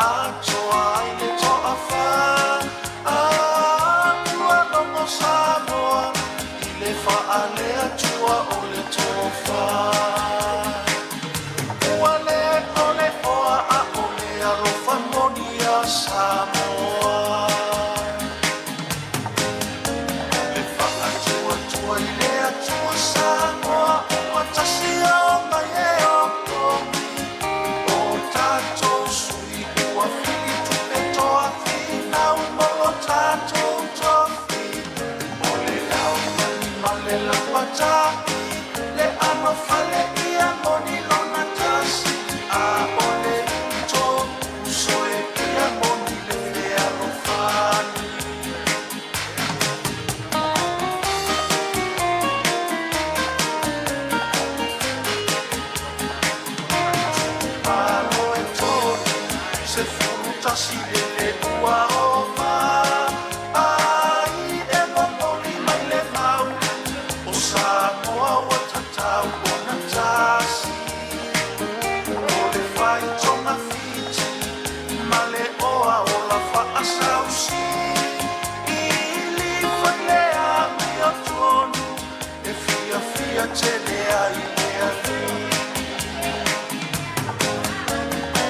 atoa ai le toafa. A ua logo Samoa i le faale-Atua o le tofa. Ua le o le oa a o le alofa moni a Samoa. Le faatuatua i le Atua Samoa ua tasi o mai e o o tatou sui ua filitupe toa finau mo lo tatou tofi. O le aumani ma le lapatai le ano fale ia moni lona tasi a o le touso e ia moni le fealofani. Malo e tolu, 11 lele ua ova. Ai e momoli mai le mau, o Samoa ua tatau ona tasi. O le faitoga fiti, ma le oa o la faasausi. Ili fai le amio tonu, e fia fia tele ai le alii.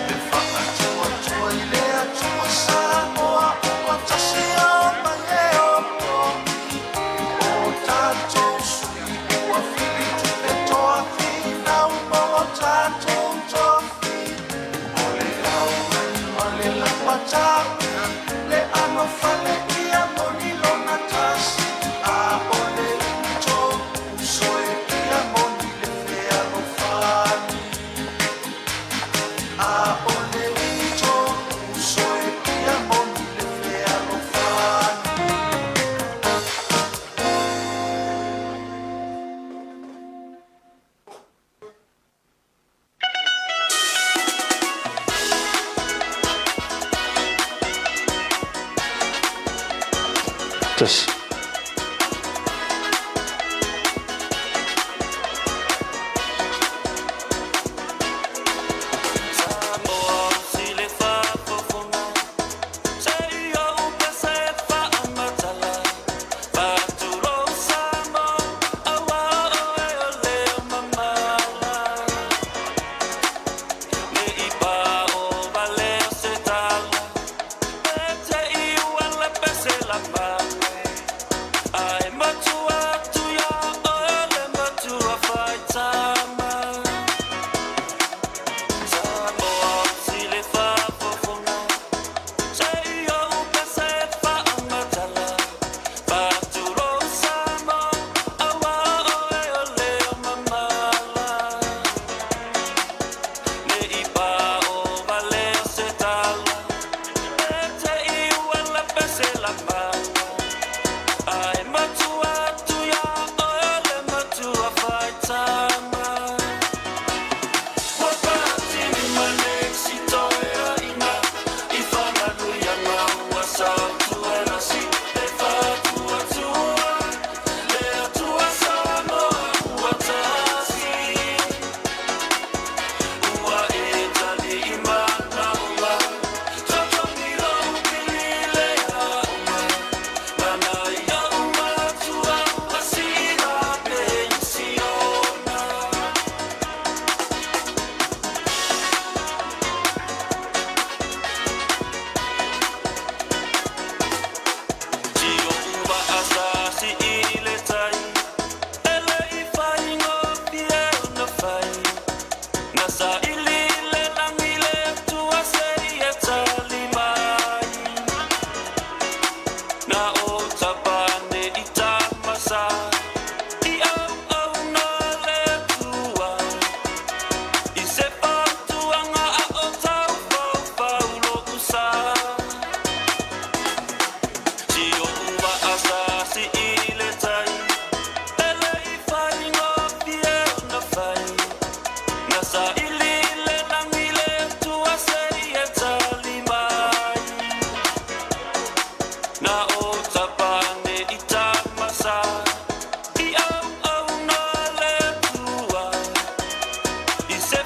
Le faatuatua i le Atua Samoa ua tasi o mai e o o tatou sui ua filitupe toa finau mo lo tatou tofi. O le aumani ma le lapatai le ano fale ia moni lona tasi a o le touso e ia moni le fealofani. A o le touso e ia moni le fealofani. 这是。 Se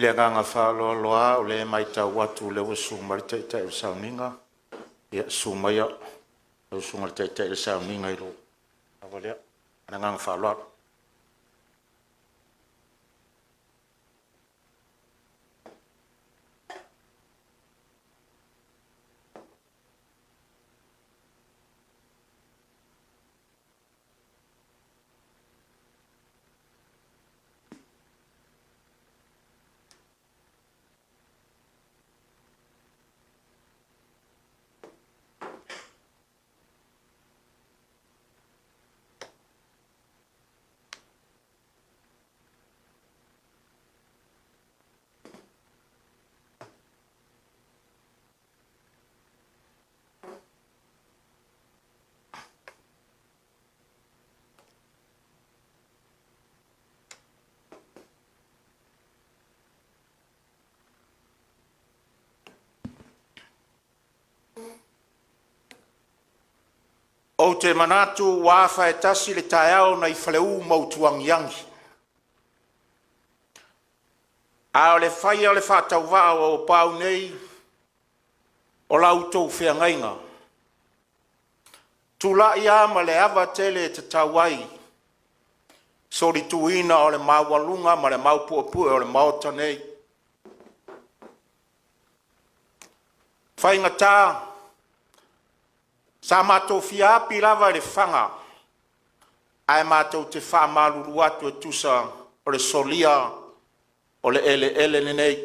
le agaga faaaloalo lava o lea e matau atu o lea ua susu mai le Taitai o le Sauniga. Ia susu maia lau Susuga i le Taitai o le Sauniga i lou ava lea. Ma le agaga faaaloalo. Ou te manatu ua afa e tasi le taeao nai Faleu ma Utuagiagi, a o le faia o le faatauvaa ua opau nei o la outou feagaiga, tulai lava ma le ava tele e tatau ai solituina o le maualuga ma le maopuepue o le Maota nei. E faigata sa matou fia api lava i le faga ae matou te faamalulu atu e tusa o le solia o le eleele lenei.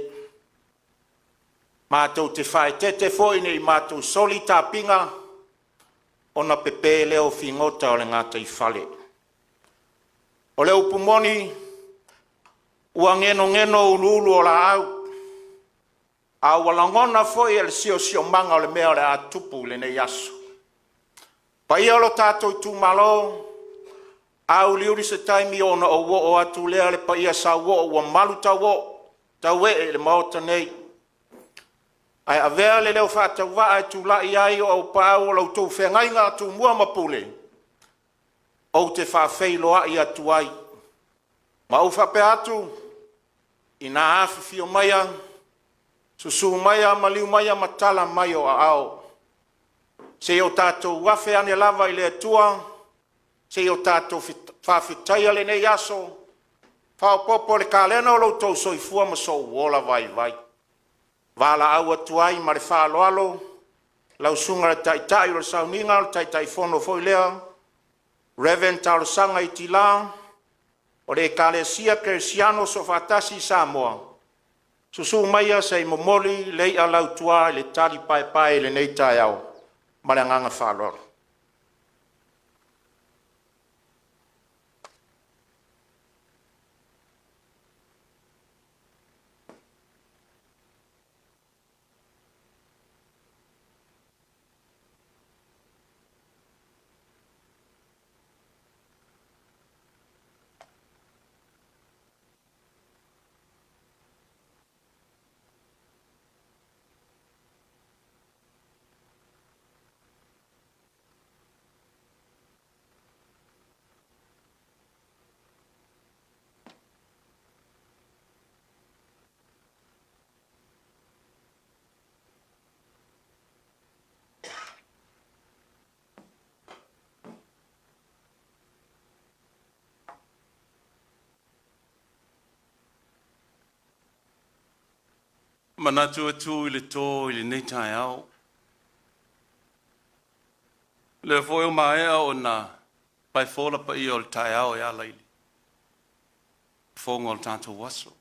Matou te faaeteete foi ne i matou soli tapiga ona pepe lea o figota o le gataifale. O le upu moni ua nenoneno uluulu o laau a ua lagona foi e le siosiomaga o le mea o le a tupu i lenei aso. Paia o lo tatou itumalo, auliuli se taimi ona ou oo atu lea i le paia sauoo ua malutauoo tauee i le Maota nei, ae avea le leo faatauvaa e tulai ai o aupaau o la outou feagaiga Tumua ma Pule, ou te faafeiloai atu ai ma ou faapea atu, ina afifio maia, susu maia maliu maia ma tala mai o aao, se i o tatou afe ane lava i le Atua se i o tatou faafetaia lenei aso faaopoopo i le kalena o lo outou soifua ma sou ola vaivai. Valaau atu ai ma le faaaloalo lau Susuga i le Taitai o le Sauniga, o le Taitaifono foi lea Rev. Talosaga Itila o le Ekalesia Kerisiano Soofaatasi i Samoa, susu maia se i momoli le i'a lautua i le tali paepae i lenei taeao. Ma le agaga faaaloalo. E manatu e tu i le to i lenei taeao, o lea foi ua maea ona paefola paia o le taeao e ala i fofoga o le tatou aso,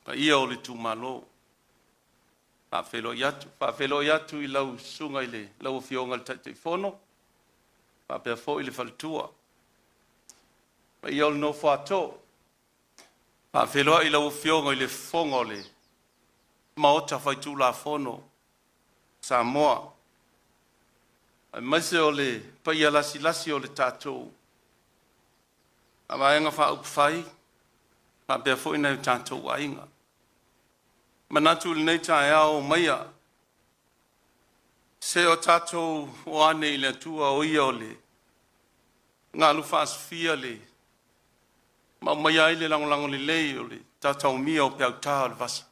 paia o le itumalo. E faafeiloai atu. E faafeiloai atu i lau Susuga i lau Afioga i le Taitaifono faapea foi le faletua, paia o le nofo a too. E faafeiloai i lau Afioga i le Fofoga o le Maota Faitulafono o Samoa, aemaise o le paia lasilasi o le tatou Vaega Faaupufai faapea foi nai o tatou aiga. E manatu i lenei taeao, omaia se o tatou o ane i le Atua o Ia o le galu faasafia ma aumaia ai le lagolago lelei o le Tataomia o peautā o le vasa.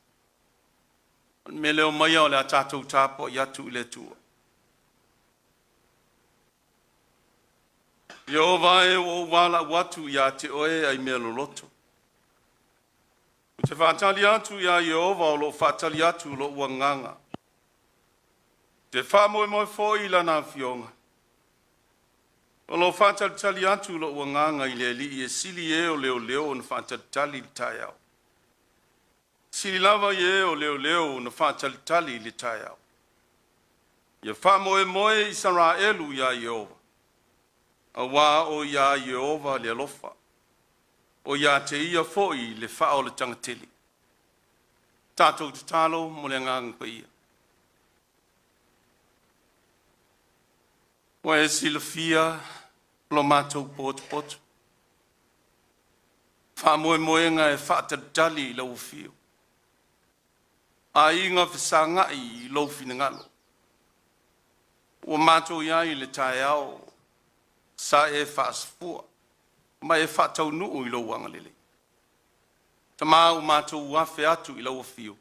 O le mea lea omaia o le a tatou tapuai atu i le Atua. Ieova e, ua ou valaau atu ia te oe ai mea loloto. Ou te faatali atu iā Ieova o lo o faatali atu lo'u agaga. Ou te faamoemoe foi i Lana Afioga. O lo o faatalitali atu lo'u agaga i le Alii e sili i e o leoleo ona faatalitali i le taeao. Sili lava i e o leoleo ona faatalitali i le taeao. Ia faamoemoe Isaraelu iā Ieova, auā o iā Ieova le alofa, o iā te Ia foi le faaolataga tele. Tatou tatalo mo le Agaga Paia. Ua e silafia lo matou potopoto, faamoemoega e faatalitali i lau afio, aiga fesagai i lou finagalo. Ua matou i ai i le taeao sa e faasafua ma e faataunuu i lou agalelei. Tama ua matou afe atu i lau afio,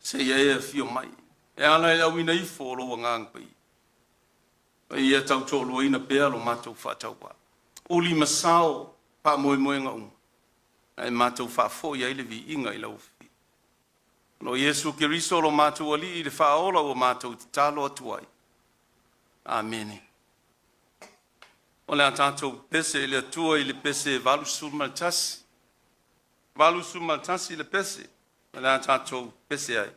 seia e afio mai e ala i le auina ifo o lou Agaga Paia, ma ia tautoaluaina pea lo matou faatauvaa, uli ma sao, faamoemoega uma, ae matou faafoi ai le viiga i lau Afio. O Iesu Keriso lo matou Alii le Faaola ua matou tatalo atu ai. Amene. O le a tatou pese i le Atua i le pese 81. 81 le pese, o le a tatou pese ai.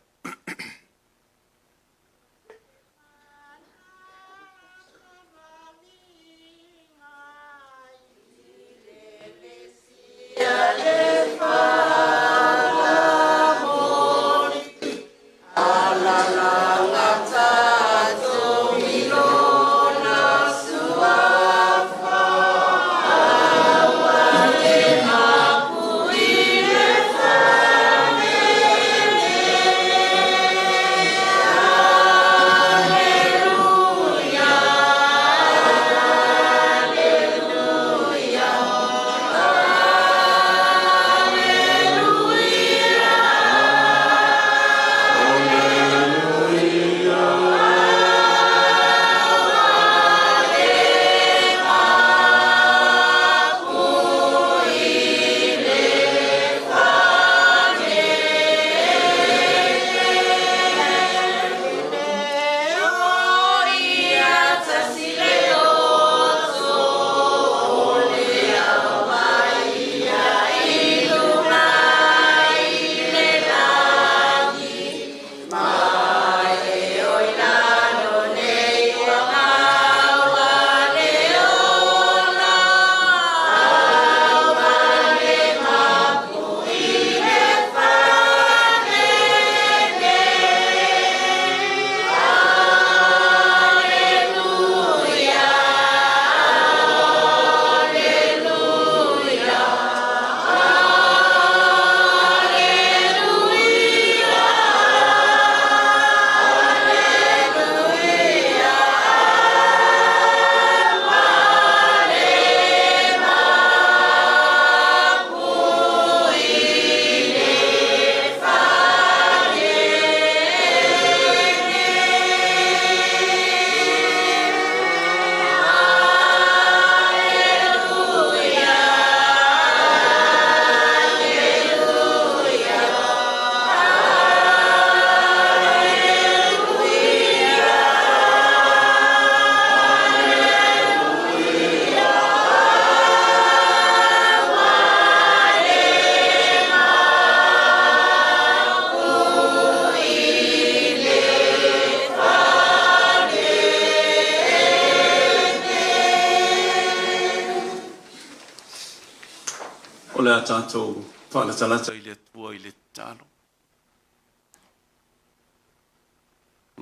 O le a tatou faalatalata i le Atua i le tatalo.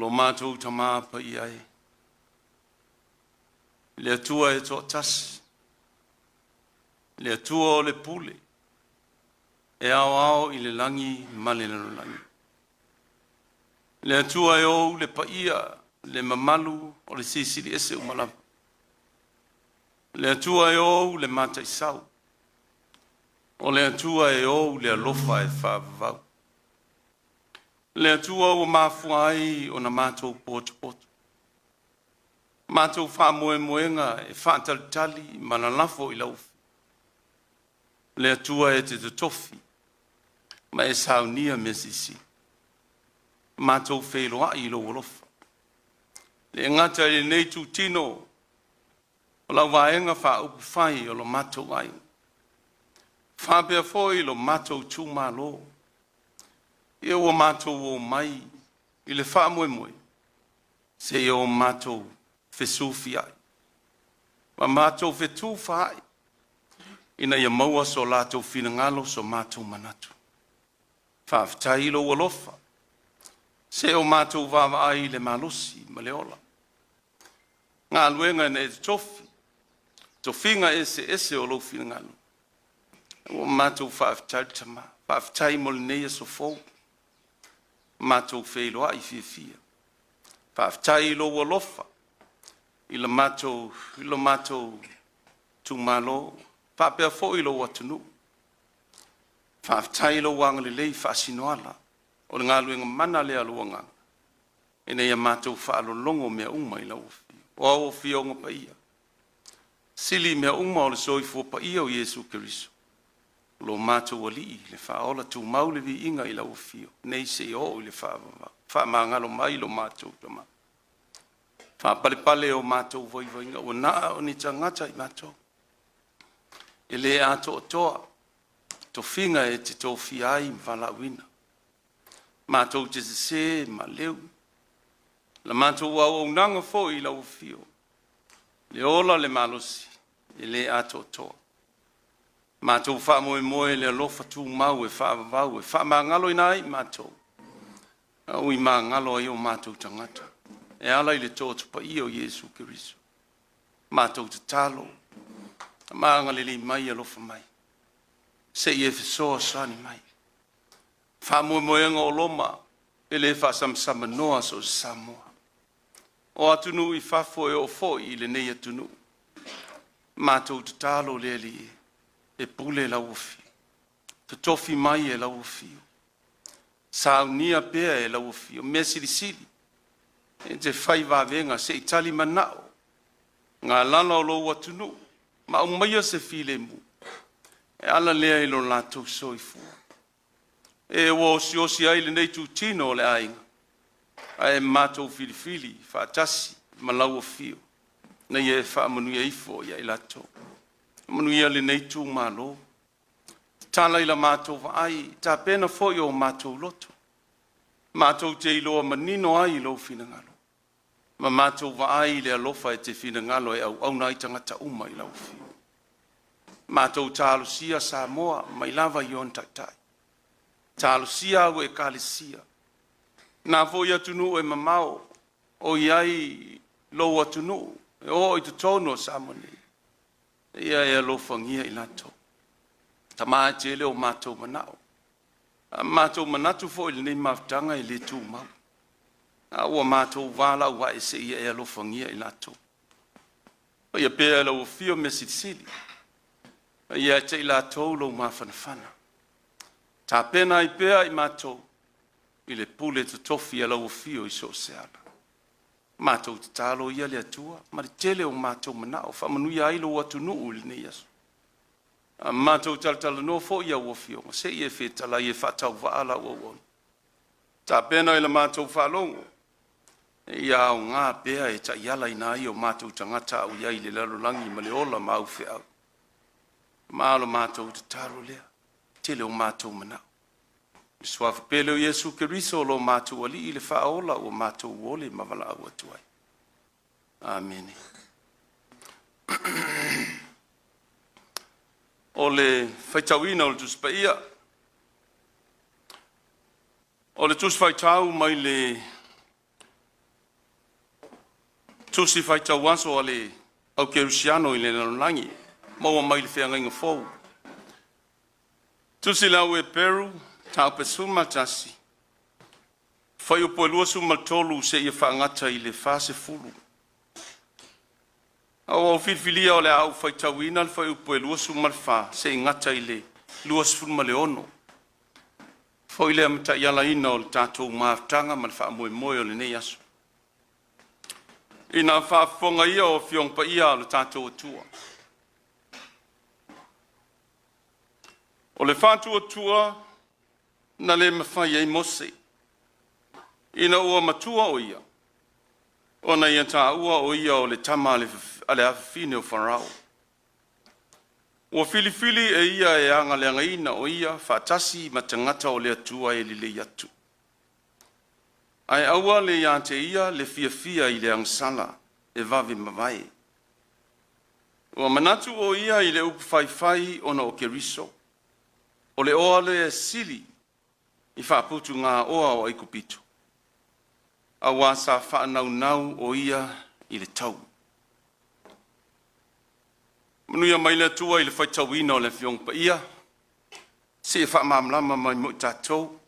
Lo matou Tamā Paia e, le Atua e toatasi, le Atua o le pule, e aoao i le lagi ma le lalolagi. Le Atua e ou le paia, le mamalu o le Silisili Ese uma lava. Le Atua e ou le mataisau. O le Atua e ou le alofa e faavavau. Le Atua ua mafua ai ona matou potopoto, matou faamoemoega e faatalitali ma lalafo i lau Le Atua e te totofi ma e saunia mea silisili. Matou feiloai i lou alofa. Le gata i lenei itutino o lau Vaega Faaupufai o lo matou aiga, faapea foi lo matou itumalo, ia ua matou omai i le faamoemoe seia o matou fesufiai ma matou fetufaai ina ia maua so latou finagalo, so matou manatu. Faafetai i lou alofa, se o matou vaavaai i le malosi ma le ola. Galuega na e totofi, tofiga eseese o lou finagalo, ua matou faafetai le Tama. Faafetai mo lenei aso fou, matou feiloai fiafia. Faafetai i lou alofa i le matou itumalo faapea foi lou atunuu. Faafetai i lou agalelei faasinoala o le galuega mana lea a lou Agaga ina ia matou faalologo mea uma i lau Afio. O au Afioga Paia, sili mea uma o le soifua paia o Iesu Keriso, lo matou Alii, le Faaola, tumau le viiga i lau Afio nei seia oo i le faavavau. Faamagalo mai lo matou Tama. Faapalepale o matou vaivaiga, ua na o ni tagata i matou, e le atoatoa tofiga e te tofia ai ma valaauina. Matou te sese ma leu, la matou auaunaga foi i lau Afio, le ola le malosi, e le atoatoa. Matou faamoemoe i le alofa tumau e faavavau, e faamagaloina ai matou, a ui magalo ai o matou tagata, e ala i le toto paia o Iesu Keriso. Matou tatalo, ma agalelei mai, alofa mai, se i e fesoasoani mai. Faamoemoega o Roma e le faasamanoa so o se Samoa. O atunuu i fafo e oo foi i lenei atunuu, matou tatalo le Alii e pule lau Afio, totofi mai e lau Afio, saunia pea e lau Afio, mea silisili e te fai vavega se i tali manao ngā lala o lou atunuu ma aumaia se filemu e ala lea i lo latou soifua. E ua osiosi ai lenei itutino o le aiga, ae matou filifili faatasi ma lau Afio, ina ia e faamanuia ifo ia i latou. Manuia lenei itumalo, tatala i la matou vaai, tapena foi o matou loto, matou te iloa manino ai i lou finagalo, ma matou vaai i le alofa e te finagalo e auauna ai tagata uma i lau Afio. Matou talosia Samoa mai lava i ona taitai, talosia au Ekalesia, na foi atunuu e mamao o i ai lou atunuu e oo i totonu o Samoa nei, ia e alofagia i latou. Tama e tele o matou manao, a matou manatu foi i lenei mafutaga e le tumau, a ua matou valaauai seia e alofagia i latou. Paia pea lau Afio Mea Silisili, ia te i latou lou mafanafana. Tapena ai pea i matou i le pule totofi a lau Afio i so o se ala. Matou tatalo ia le Atua ma le tele o matou manao, faamanuia ai lou atunuu i lenei aso. A matou talatalanoa foi au Afioga, se i e fetalai e faatauvaa lau auauna. Tapena i la matou faalogo, ia aoga pea e taialaina ai o matou tagata au i ai i le lalolagi ma le ola ma au feau. Ma o le matou tatalo lea, tele o matou manao. I le suafa pele o Iesu Keriso o lo matou Alii le Faaola ua matou ole ma valaau atu ai. Amene. O le faitauina o le Tusi Paia. O le Tusi Faitau mai le Tusi Faitau Aso a le Au Kerisiano i le lalolagi, maua mai le Feagaiga Fou. Tusi i le au Eperu, mataupu 11, fuaiupu e 23 seia faagata i le 40. A ua ou filifilia o le a ou faitauina le fuaiupu e 24 seia gata i le 26. Foi lea mataialaina o le tatou mafutaga ma le faamoemoe o lenei aso. Ina faafofoga ia o Afioga Paia a lo tatou Atua, o le faatuatua na le mafai ai Mose, ina ua matua o ia, ona ia taua o ia o le tama a le afafine o Farao. Ua filifili e ia e agaleagaina o ia faatasi ma tagata o le Atua e lelei atu. Ae aua le ia te ia le fiafia i le agasala e vave mavae. Ua manatu o ia i le upu faifai ona o Keriso. O le oa lea e sili i faaputugaoa o Aikupito, auā sa faanaunau o ia i le tau. Manuia mai le Atua i le faitauina o le Afioga Paia, seia faamalamalama mai mo i tatou.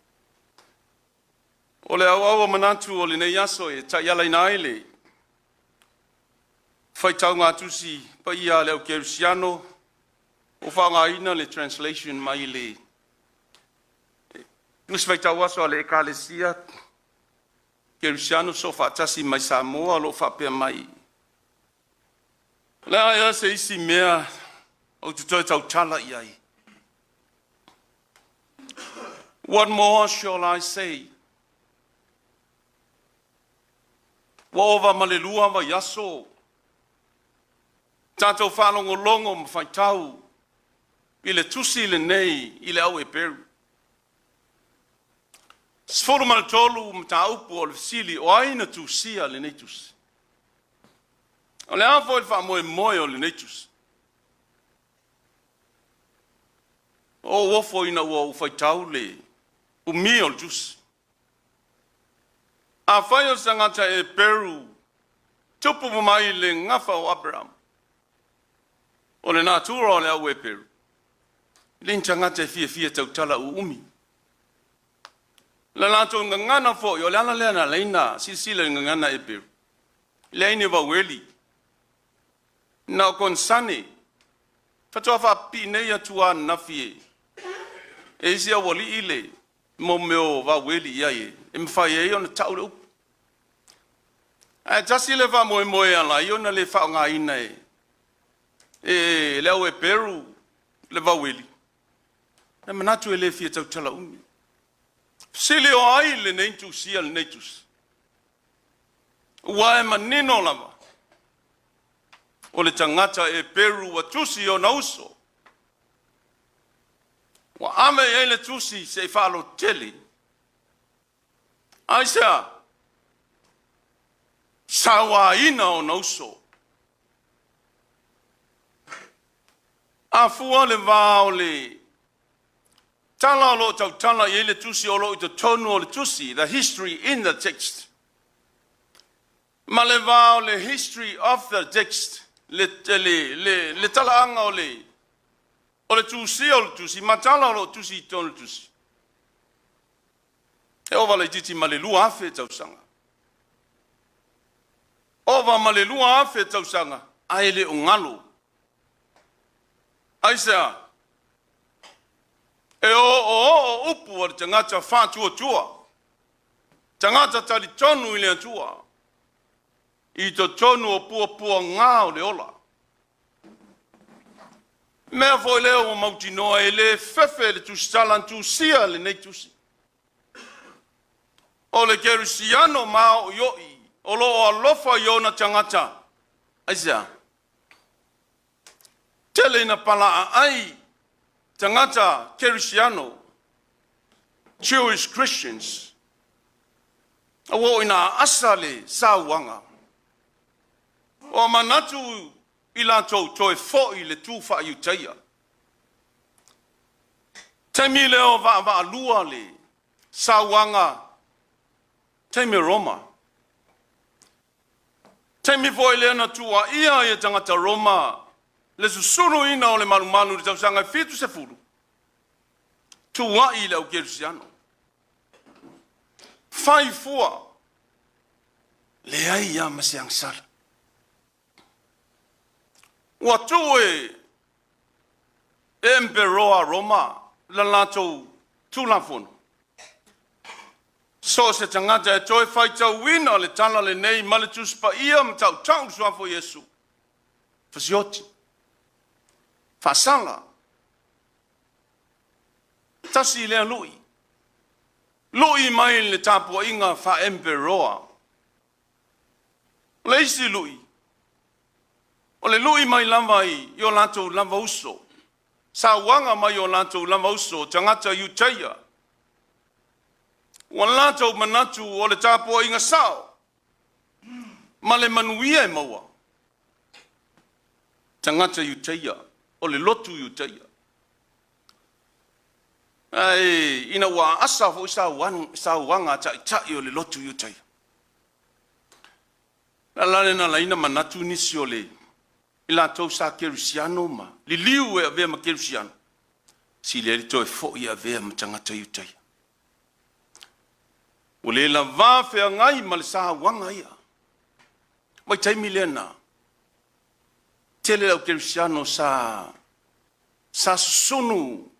O le auau o manatu o lenei aso e taialaina ai le faitauga tusi paia a le au kerisiano ua faaaogaina le translation mai le tusi faitau aso a le Ekalesia Kerisiano Soofaatasi mai Samoa o lo o faapea mai. O le a ea se isi mea ou te toe tautala i ai? What more shall I say? Ua ova ma le 2 vaiaso tatou faalogologo ma faitau i le tusi lenei i le au Eperu. 13 mataupu o le fesili o ai na tusia lenei tusi? O le a foi le faamoemoe o lenei tusi? O ou ofo ina ua ou faitau le umi o le tusi. Afai o se tagata Eperu tupu mai le gafa o Aperamo, o le natura o le au Eperu, e le ni tagata e fiafia tautala uumi. La latou gagana foi, o le ala lea na alaina silasila i le gagana Eperu, leai ni vaueli, na o konesane, faatoa faapipii nei atu ananafi e isi aualii le mo mea o vaueli i ai e mafai ai ona tau le upu. Ae tasi le faamoemoe e ala ai ona le faaaogaina e le au Eperu le vaueli, e manatu e le fia tautala umi. Fesili o ai lenei tusia lenei tusi? Ua e manino lava, o le tagata Eperu ua tusi i ona uso. Ua ave i ai le tusi se i faalototele. Aisea? Sauaina ona uso. Afua le va o le tala o lo o tautala i ai le tusi o lo o i totonu o le tusi, the history in the text, ma le va o le history of the text, le talaaga o le tusia o le tusi ma tala o lo o tusi i totonu o le tusi. E ova laitiiti ma le 2,000 tausaga. Ova ma le 2,000 tausaga, ae le o galo. Aisea? E oo upu a le tagata faatuatua, tagata talitonu i le Atua, i totonu o puapuaga o le ola. Mea foi lea ua mautinoa e le fefe le tusitala na tusia lenei tusi. O le kerisiano maoioi o lo o alofa i ona tagata. Aisea? Tele ina palaaai tagata kerisiano, Jewish Christians, ua oo ina asa le sauaga. O manatu i latou toe foi le tu faaiutaia. Taimi lea o vaavaalua le sauaga, taimi o Roma. Taimi foi lea na tuuaia ia tagata Roma le susuluina o le malumalu i le tausaga e 70, tuuai i le au kerisiano. Fai fua, leai lava ma se agasala. Ua tuu e emperoa Roma la latou Tulafono, So o se tagata e toe faitauina le tala lenei ma le Tusi Paia ma tautau le Suafa o Iesu, fasioti, faasala. Tasi lea lui, lui mai le tapuaiga faa-Emperoa. O le isi lui, o le lui mai lava i o latou lava uso, sauaga mai o latou lava uso, tagata Iutaia, ua latou manatu o le tapuaiga sao ma le manuia e maua, tagata Iutaia, o le lotu Iutaia. Ae ina ua aasa foi sauaga a taitai o le lotu Iutaia, le ala lea na ala ai ona manatu nisi o le i latou sa kerisiano ma liliu e avea ma kerisiano, sili ai le toe foi e avea ma tagata Iutaia. Ua le lavā feagai ma le sauaga ia. Vaitaimi lea na tele le au kerisiano sa susunu,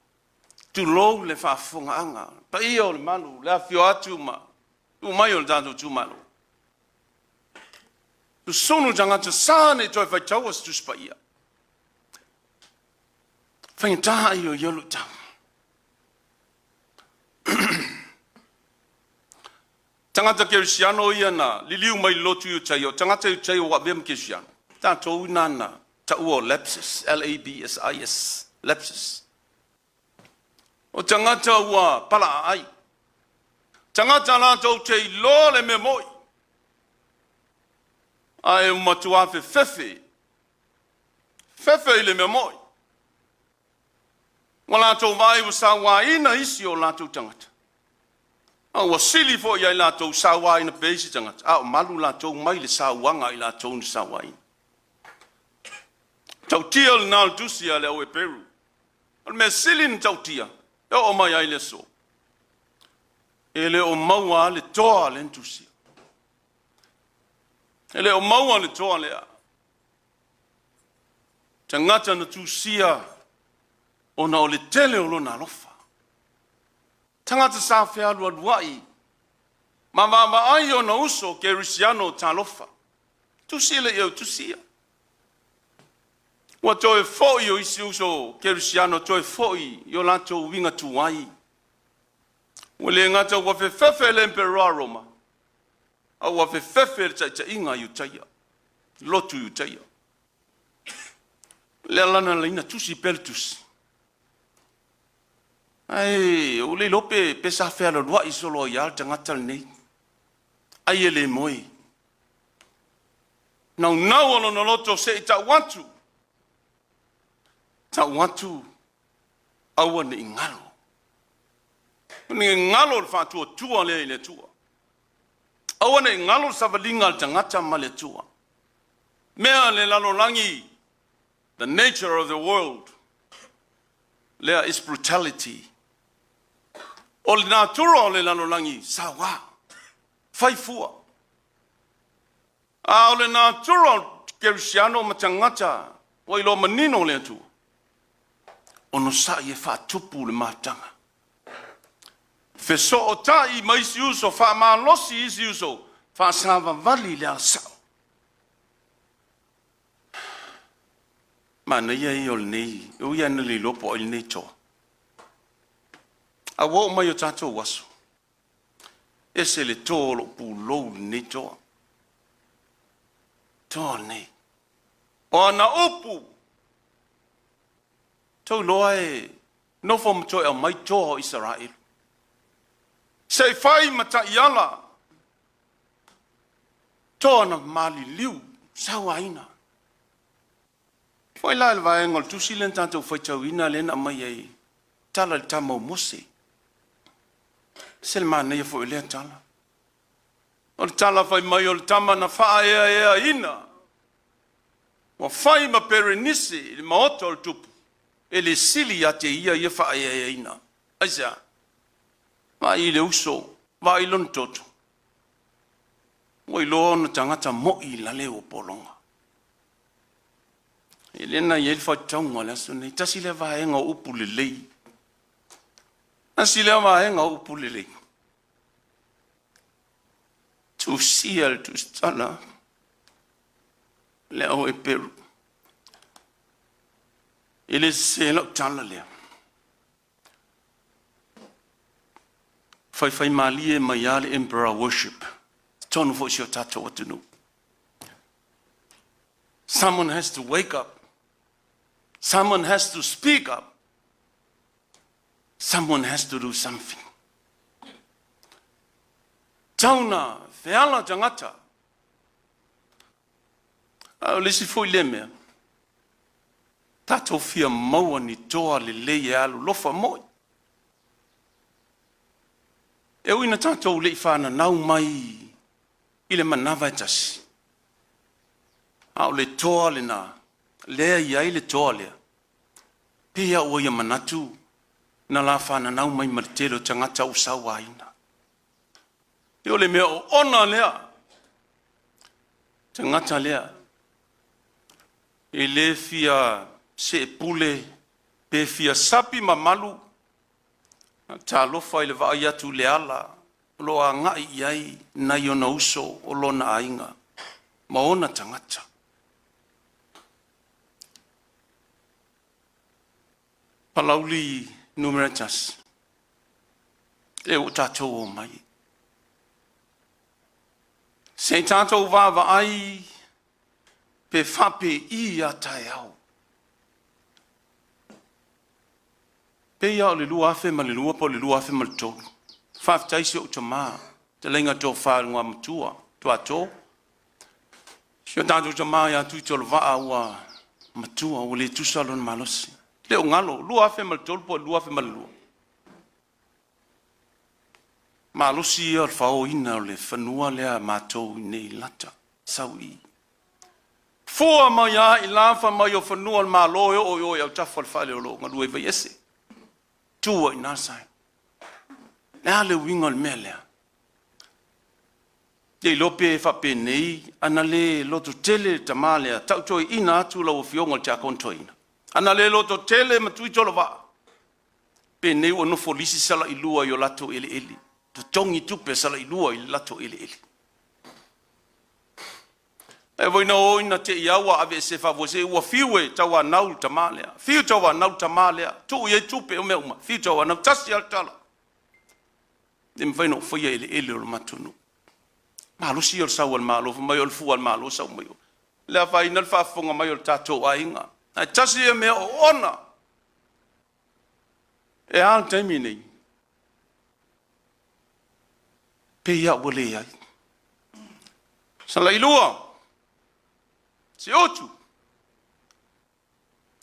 tulou le faafofogaaga, paia o le malu, le afifio atu ma tuu mai o le tatou itumalo. Susunu tagata sa ne i toe faitaua se Tusi Paia. Faigata ai o ia luitau. Tagata kerisiano ia na liliu mai i le lotu Iutaia, o tagata Iutaia ua avea ma kerisiano. Tatou ina na taua o lapses, L-A-B-S-I-S, lapses. O tagata ua palaaai. Tagata latou te iloa le mea moi, ae ua matua fefefe, fefe i le mea moi. Ua latou vaai ua sauaina isi o latou tagata, a ua sili foi ia i latou sauaina pea isi tagata, a o malu latou mai le sauaga a i latou na sauaina. Tautia lena o le tusi a le au Eperu. O le mea sili na tautia, e oo mai ai le aso, e le o maua lava le toa lea na tusia. E le o maua le toa lea. Tagata na tusia ona o le tele o lona alofa. Tagata sa fealualuai ma vaavaai ona uso kerisiano talofa. Tusi le i tusia. Ua toe foi o isi uso kerisiano, toe foi i o latou uiga tuai. Ua le gata ua fefefe le Emperoa Roma, a ua fefefe le taitaiga Iutaia, lotu Iutaia. Le ala na laina tusi pea le tusi. Ai, o le iloa pe sa fealualuai solo ai le tagata lenei. Ai e le moe. Naunau o lona loto se i tau atu. Tau atu, aua ne i galo. Ne i galo le faatuatua lea i le Atua. Aua ne i galo le savaliga a le tagata ma le Atua. Mea le lalolagi, the nature of the world, lea is brutality. O le natura o le lalolagi, saua, faifua. A o le natura o kerisiano ma tagata ua iloa manino le Atua, ono sa'i e faatupu le mataga. Fesootai ma isi uso, faamalosi isi uso, faasavavali le alasao. Manaia ia o lenei, o ia na le iloa po o ai lenei toa. A ua oo mai o tatou aso, ese le toa o lou pulou lenei toa. Toa lenei. O ana upu, tou iloa e nofo ma toe aumai toa o Isaraelu. Se i fai ma taiala, toa na maliliu, sauaina. Foi la le vaega o le tusi lea na tatou faitauina lea na aumai ai, tala i le tama o Mose. Se le manaia foi o lea tala. O le tala fai mai o le tama na faaeaeaina, ua fai ma Perenise i le maota o le tupu, e le sili ia te ia ia faaeaeaina. Aisea? Vaai i le uso, vaai i lona toto. Ua iloa ona tagata moi i lale ua pologa. E le na i ai le faitauga o le aso nei. Tasi lea vaega o upu lelei. Tasi lea vaega o upu lelei. Tusia le tusitala le au Eperu. E le sese lau tala lea. Faifaimalie mai lava le emperor worship. Totonu foi o si o tatou atunuu. Someone has to wake up. Someone has to speak up. Someone has to do something. Tauna feala tagata. A o le isi foi lea mea, tatou fia maua ni toa lelei e alolofa moi. E ui ina tatou le i fananau mai i le manava e tasi, a o le toa lena, lea e i ai le toa lea, pei lava ua ia manatu na la fananau mai ma le tele o tagata ua sauaina. E o le mea oona lea, tagata lea, e le fia seepule pe fia sapi mamalu, talofa i le vaai atu i le ala o lo o agai i ai nai ona uso o lona aiga ma ona tagata. Palauli 1, lea ua tatou omai. Se i tatou vaavaai pe faapei a taeao. Pei lava o le 2002 po o le 2003, faafetai i si ou tama, fetalaiga Tofa i le Igoamatua Tuato, si o tatou tama ia Tuitolovaa ua matua ua le tusa lona malosi. Le o galo, 2003 po o le 2002. Malosi ia o le faoina o le fanua lea a matou i nei i Lata, sau i i. Fua mai lava i la fai mai o fanua o le Malo e oo i o i autafa o le fale o lo o galue ai Vaiese. Tu ai i ina le sign. O le a le uiga o le mea lea? Le iloa pe faapenei, ana le lototele le tama lea, tau toeaina atu lau Afioga i le Tiakono Toeaina, ana le lototele ma Tuitolovaa, penei ua nofo lisi Salailua i o latou eleele, totogi tupe a Salailua i le latou eleele. Ae foi na o ina te i lava ua aveese faafuasei, ua fiu e tauanau le tama lea, fiu e tauanau le tama lea, tuu i ai tupe o mea uma, fiu e tauanau, tasi lava le tala, e le mafai ona ou faia eleele o le matou nuu. Malosi ia o le sau a le Malo, fai mai o le fua a le Malo sau mai o. Le afaina le faafofoga mai o le tatou aiga. Ae tasi ia mea oona. E a le taimi nei? Pei lava ua leai. Salailua, Siutu,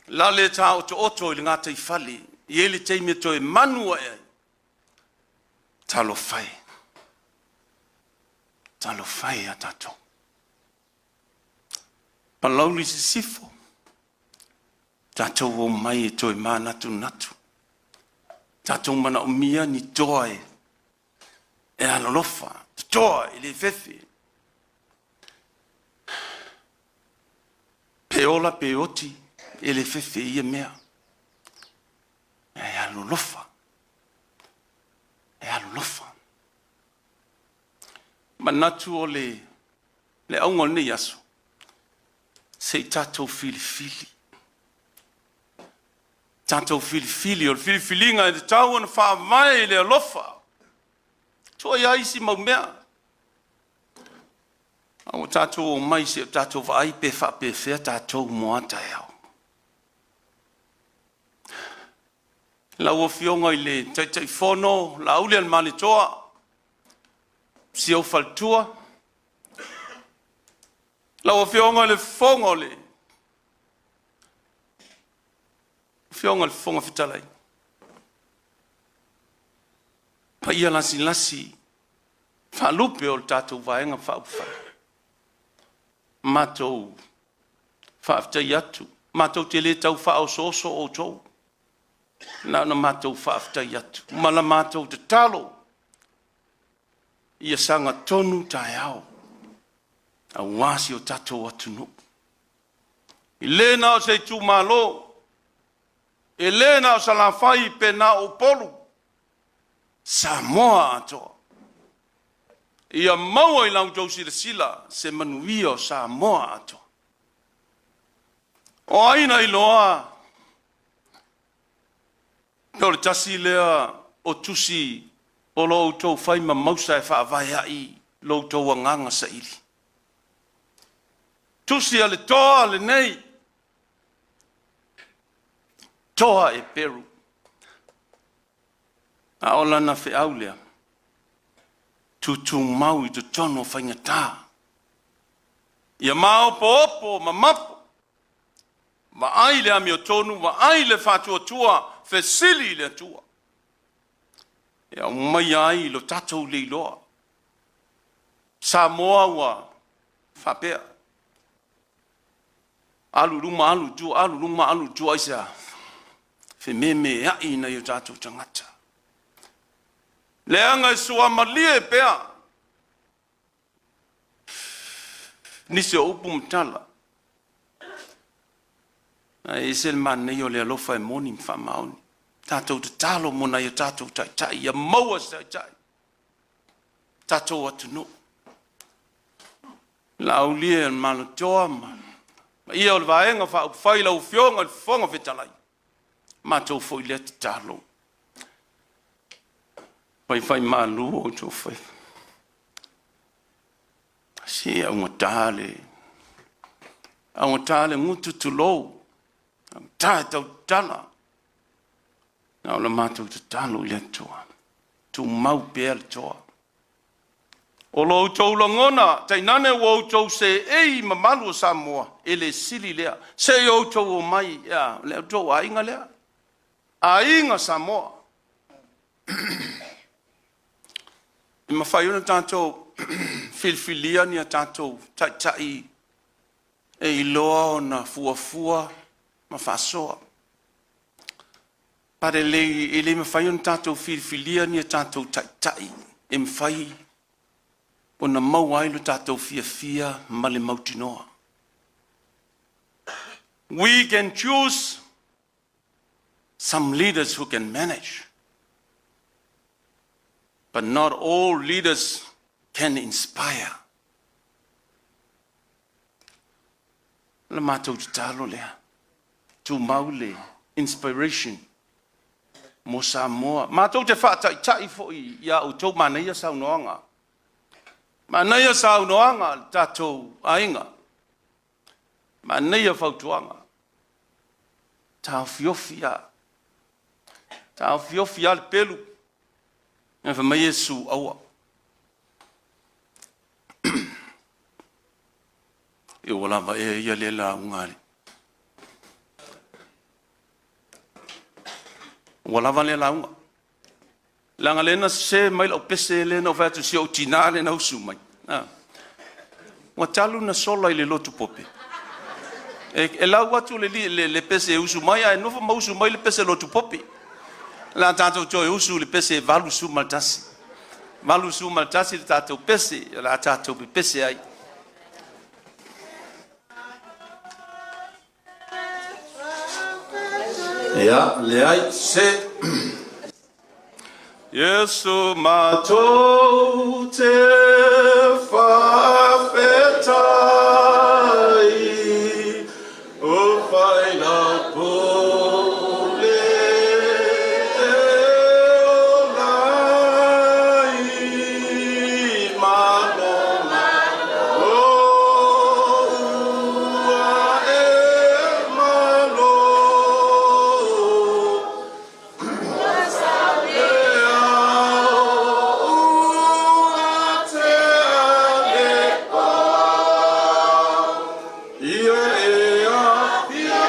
lale taotooto i le gataifale, e i ai le taimi e toe manu ae ai. Talofa e, talofa e ia tatou. Palauli Sisifo, tatou omai e toe manatunatu, tatou manaomia ni toa e alolofa, toa e le fefe. Pe ola pe oti, e le fefe i ia mea. E alolofa, e alolofa. Manatu o le auga o lenei aso, se i tatou filifili. Tatou filifili, o le filifiliga e tatau ona faavae i le alofa. Tua i ai isi mau mea. A ua tatou omai se i o tatou vaai pe faapefea tatou mo a taeao. Lau Afioga i le Taitaifono Laaulialemalietoa, si ou faletua, lau Afioga i le Fofoga o le Afioga i le Fofoga Fetalai, paia lasilasi faalupe o le tatou Vaega Faaupufai, matou faafetai atu, matou te le tau faaosooso outou, na ona matou faafetai atu ma la matou tatalo ia sagatonu taeao aua si o tatou atunuu. E le na o se itumalo, e le na o Salafai pe na o Upolu. Samoa atoa. Ia maua i la outou silasila se manuia o Samoa atoa. O ai na iloa pe o le tasi lea o tusi o lo outou fai ma mausa e faavae ai lo outou agaga saili. Tusi a le toa lenei, toa e Peru. A o lana feau lea, tutumau i totonu o faigata. Ia maopoopo ma mapo, vaai le amiotonu, vaai le faatuatua, fesili i le Atua. E aumaia ai lo tatou leiloa. Samoa ua faapea, alu i luma alu i tua, alu i luma alu i tua, aisea? Fememeai nai o tatou tagata. Leaga e suamalie pea nisi o upu ma tala, ae ese le manaia o le alofa e moni ma faamaoni. Tatou tatalo mo nai o tatou taitai, ia maua se taitai, tatou atunuu. Laaulie o le Malotoa ma ia o le Vaega Faaupufai lau Afioga i le Fofoga Fetalai, matou foi lea tatalo. Faifaimalu o outou faiva. Se augata le gutu tulou, augata e tau tatala. Na o le matou tatalo i le Atua, tumau pea le toa. O lo outou lagona, tainane ua outou seei i mamalu o Samoa, e le sili lea. Se i outou omai, ia, le outou aiga lea, aiga Samoa. E mafai ona tatou filifilia ni a tatou taitai e iloa ona fuafua ma faasoa. But e le mafai ona tatou filifilia ni a tatou taitai e mafai ona maua ai lo tatou fiafia ma le mautinoa. We can choose some leaders who can manage, but not all leaders can inspire. La matou tatalo lea, tumau le inspiration mo Samoa. Matou te faataitai foi ia outou, manaia saunoaga. Manaia saunoaga le tatou aiga. Manaia fautuaga. Taofiofi lava. Taofiofi lava le pelu. Ae fai mai Iesu, aua. E ua lava ea ia lea lauga a le... Ua lava lea lauga. Leaga lea na sese mai lau pese lea na ou fai atu si ou tina lea na usu mai. Ua talu ona sola i le lotu Pope. E lau atu le pese e usu mai, ae nofo ma usu mai le pese lotu Pope. O le a tatou toe usu i le pese 81. 81 le tatou pese, o le a tatou pepese ai. Ia, leai, se. Iesu matou te faafetai, o fai lau pule e ola ai, malo malo, ua e malo. E ao ua te ale ia e apia.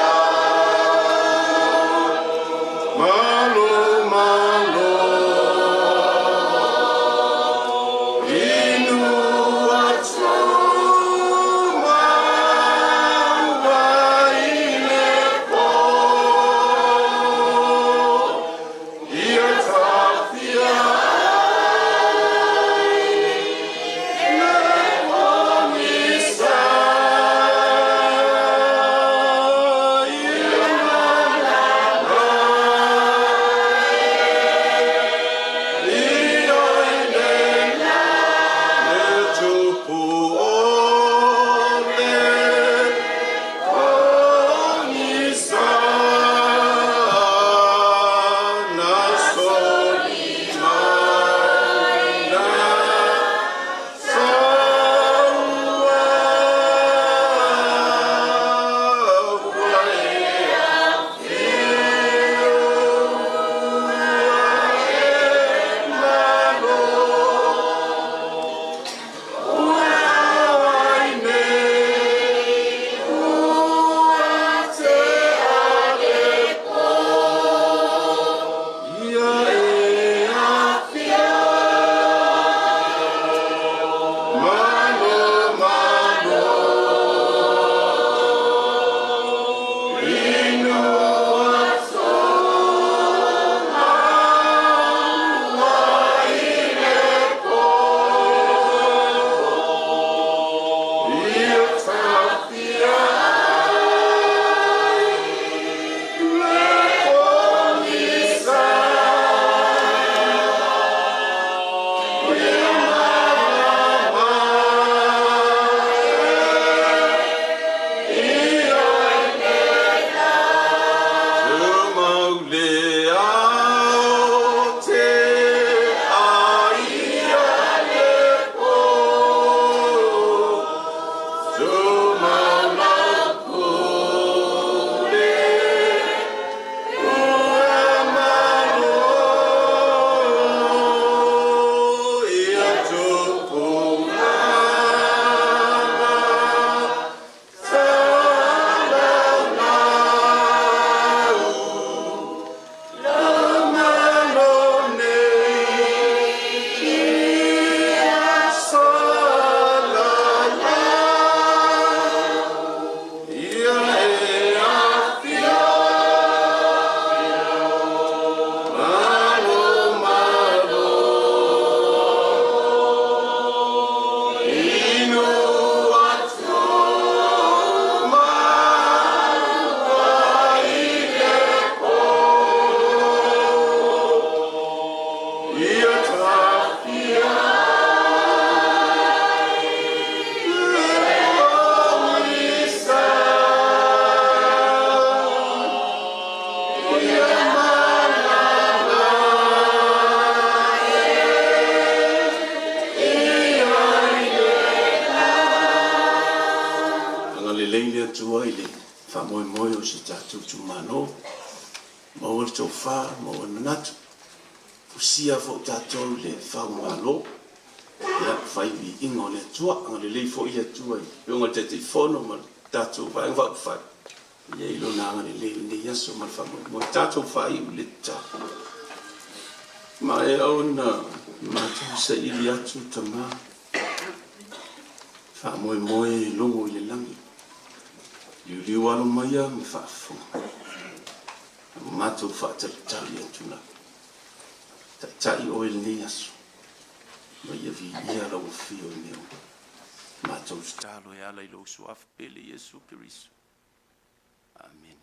Agalelei le Atua i le faamoemoe o si tatou itumalo, maua le tofa, maua le manatu, fusia foi tatou i le faumalo, ia fai le viiga o le Atua. Agalelei foi le Atua i le Afioga i le Taitaifono ma le tatou Vaega Faaupufai, ia i Lona agalelei i lenei aso ma le faamoemoe. Tatou faaiu i le tatalo. Maea ona matou saili atu Tama, faamoemoe e logo i le lagi, liuliu alo maia ma faafofoga, matou faatalitali atu lava. Taitai oe i lenei aso, ma ia viia lau afio i mea uma. Matou tatalo e ala i lou suafa pele Iesu Keriso. Amene.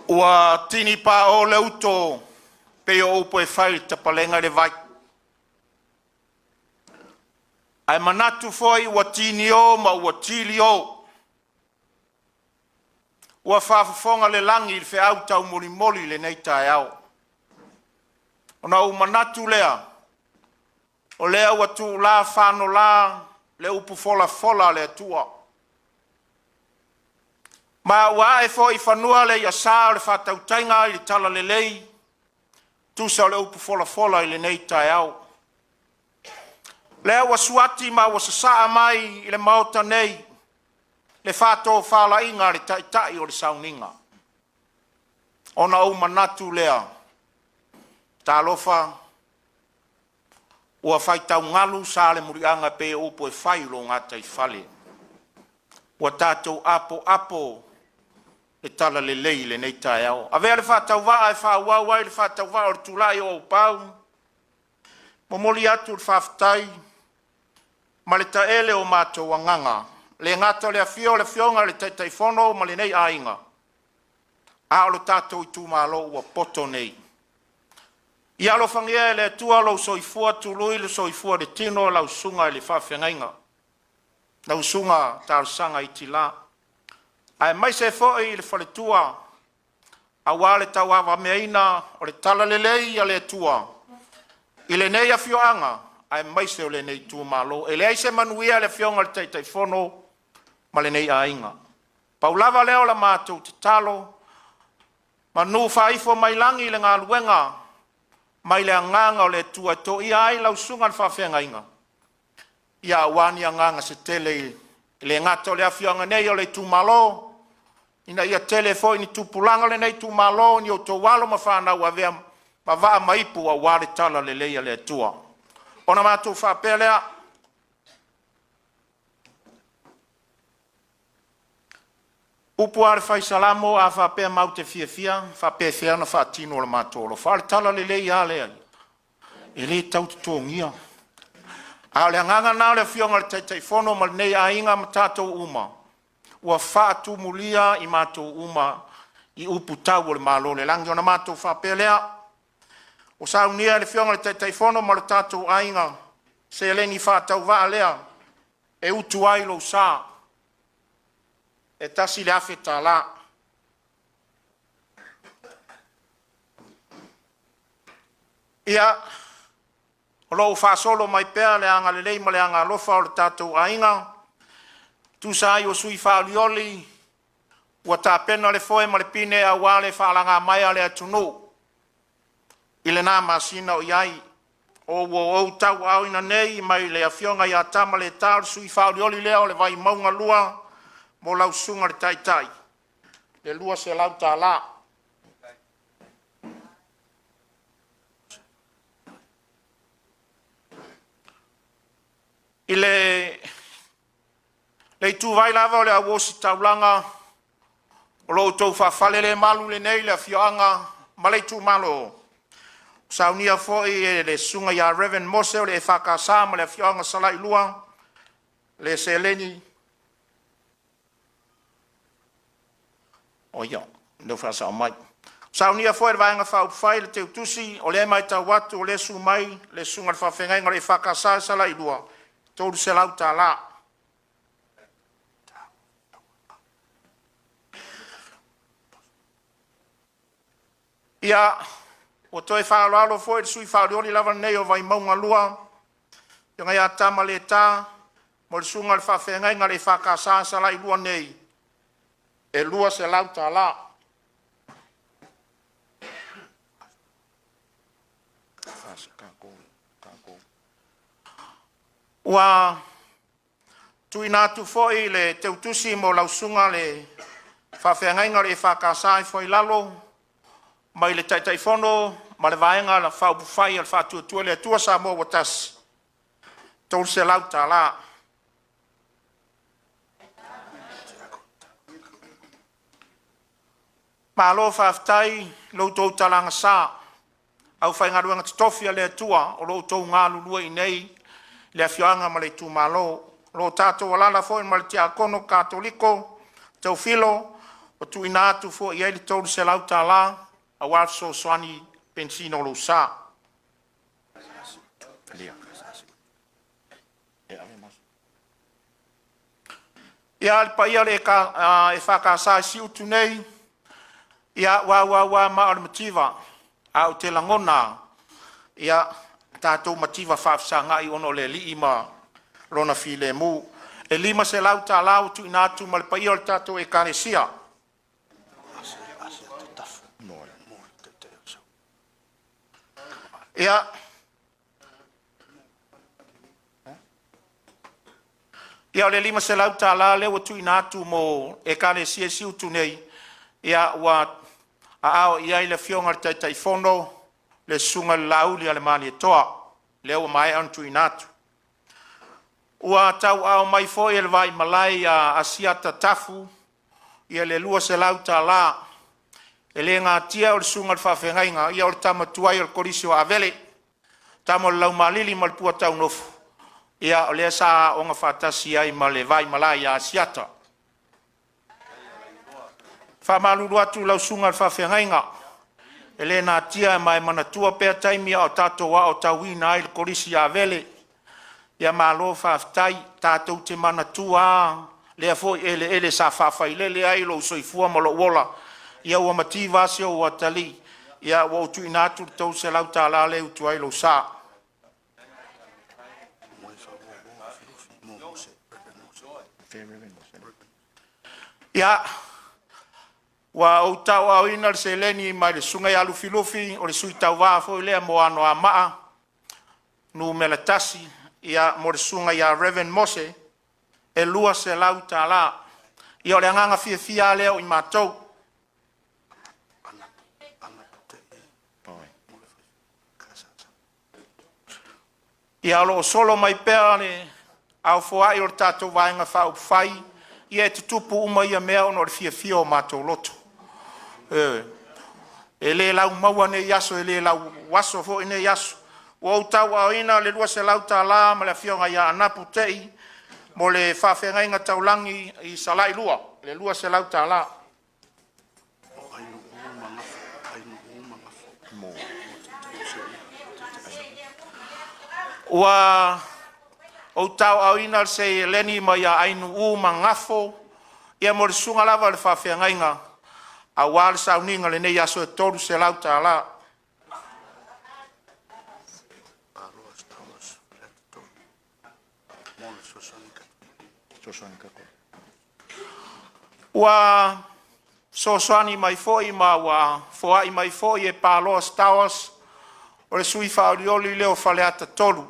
Ua tini pao'o le uto pei o upu e fai i le tapalega i le vai, ae manatu foi ua tinio ma ua tilio, ua faafofoga le lagi i le feau taumolimoli i lenei taeao. Ona ou manatu lea, o lea ua tuula fanola le upu folafola a le Atua, ma ua ae foi i fanua le i'a sa o le faatautaiga i le talalelei tusa o le upu folafola i lenei taeao. O lea ua suati ma ua sasaa mai i le Maota nei le faatofalaiga a le Taitai o le sauniga. Ona ou manatu lea, talofa, ua faitaugalu sa o le muliaga e pei o upu e fai i lo gataifale. Ua tatou apoapo le talalelei i lenei taeao. Avea le faatauvaa e faaauau ai le faatauvaa o le tulai o Auupau, momoli atu le faafetai ma le taele o matou agaga, e le gata o le afio o le Afioga i le Taitaifono ma lenei aiga, a o lo tatou itumalo ua poto nei. Ia alofagia e le Atua lou soifua tului le soifua i le tino o lau susuga i le faafeagaiga, lau susuga Talosaga Itila, aemaise ai foi le faletua aua le tauavameaina o le talalelei a le Atua. I lenei afioaga aemaise o lenei itumalo. E leai se manuia i le Afioga i le Taitaifono ma lenei aiga. Pau lava lea o le matou tatalo, manu faaifo mai lagi le galuega mai le agaga o le Atua e toia ai lau susuga i le faafeagaiga, ia aua ni agaga se tele e le gata o le afioaga nei o le itumalo, ina ia tele foi ni tupulaga o lenei itumalo, ni outou alo ma fanau e avea ma vaa ma ipu aua le talalelei a le Atua. Ona matou faapea lea, upu a le Fai Salamo, a faapea matou te fiafia, e faapefea ona faatino e lo matou alofa. A o le talalelei a lea e le tau totogia. A o le agaga lena o le Afioga i le Taitaifono ma lenei aiga ma tatou uma ua faatumulia i matou uma i upu tau o le Malo o le lagi. Ona matou faapea lea, ua saunia e le Afioga i le Taitaifono ma le tatou aiga seleni faatauvaa lea e utu ai lou sa e $1,000. Ia, o lo o faasolo mai pea le agalelei ma le agaalofa o le tatou aiga e tusa ai o sui faaolioli ua tapena le foe ma le pine aua le faalagamaea a le atunuu i lena masina o i ai. Ua ou tauaaoina nei mai le Afioga ia Tamaleta, o le sui faaolioli lea o le Vaimauga 2 mo lau Susuga i le Taitai le $200. I le ituvai lava o le au ositaulaga o lo o outou faafalelemalu lenei le afioaga ma le itumalo, ua saunia foi e le Susuga ia Raven Mose o le EFKS ma le afioaga Salailua le seleni Saunia foi e le Vaega Faaupufai le Teutusi, o lea e matau atu o lea e susu mai le susuga i le faafeagaiga o le EFKS i Salailua e $300. Ia, ua toe faaaloalo foi le sui faaolioli lava lenei o Vaimauga 2, Afioga ia Tamaleta mo le susuga i le faafeagaiga o le EFKS i Salailua nei e $200. Ua tuuina atu foi le teutusi mo lau susuga le faafeagaiga o le EFKS i Foailalo mai le Taitaifono ma le Vaega Faaupufai a le Faatuatua i le Atua Samoa ua Tasi, e $300. Malo faafetai i lo outou talaga, aufaigaluega totofi a le Atua o lo o outou galulue i inei i le afioaga ma le itumalo. O lo o tatou alaala foi ma le Tiakono Katoliko Teofilo, ua tuuina atu foi i ai le $300 aua le fesoasoani i le penisini o lou sa. Ia, le paia o le EFKS i Siutu nei, ia ua auau lava maa o le mativa, ae ou te lagona lava, ia tatou mativa faafesagai ona o le Alii ma Lona filemu. E $500 ua tuuina atu mai le paia o le tatou Ekalesia. Ia, o le $500 lea ua tuuina atu mo Ekalesia i Siutu nei, ia ua aao i ai le Afioga i le Taitaifono, le Susuga i le Laauli a le Malietoa, lea ua maea ona tuuina atu. Ua tauaao mai foi e le vaimalae ia Asiata Tafu le $200. E le natia o le susuga i le faafeagaiga, ia o le tama tuai o le Kolisi o Avele, tama o le Laumaalili ma le Puataunofo, ia o lea sa aooga faatasi ai ma le vaimalae ia Asiata. E faamalulu atu i lau susuga i le faafeagaiga, e le natia ma e manatua pea taimi a o tatou aotauina ai i le Kolisi a Avele. Ia malo faafetai, tatou te manatua lava lea foi eleele sa faafailele ai lou soifua ma lou ola. Ia ua mativa lava si ou atalii, ae ua ou tuuina atu le $300 lea e utu ai lou sa. Ia, ua ou tauaaoina le seleni mai le Susuga ia Lufilufi, o le sui tauva foi lea mo Anoamaa Nu.1 mo le Susuga ia Raven Mose e $200. Ia o le agaga fiafia lava lea o i matou. Ia o lo o solo mai pea le aofoai o le tatou Vaega Faaupufai, ia e tutupu uma ia mea ona o le fiafia o matou loto. Ioe, e le laumaua nei aso, e le lauaso foi nei aso. Ua ou tauaaoina le $200 ma le Afioga ia Anapu Tei mo le Faafeagaiga Taulagi i Salailua le $200. Ua ou tauaaoina le seleni mai ia Ainuuu ma Gafo mo le susuga lava i le faafeagaiga aua le sauniga i lenei aso e $300. Ua fesoasoani mai foi ma ua foai mai foi e Paloa Stowers o le sui faaolioli lea o Faleata 3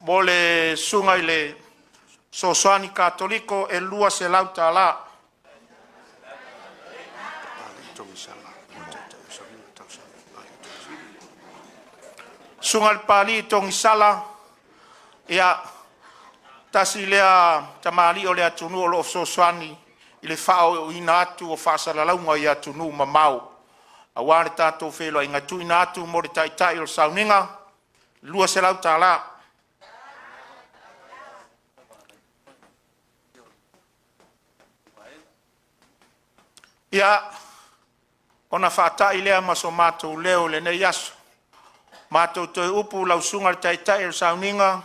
mo le susuga i le Fesoasoani Katoliko e $200. Susuga i le Papalii Togisala, ia tasi lea tamalii o le atunuu o lo o fesoasoani i le faaooina atu o faasalalauga i atunuu mamao aua le tatou feiloaiga e tuuina atu mo le taitai o le sauniga e $200. Ia, ona faatai lea ma so matou leo i lenei aso, matou toe upu lau Susuga i le Taitai o le Sauniga,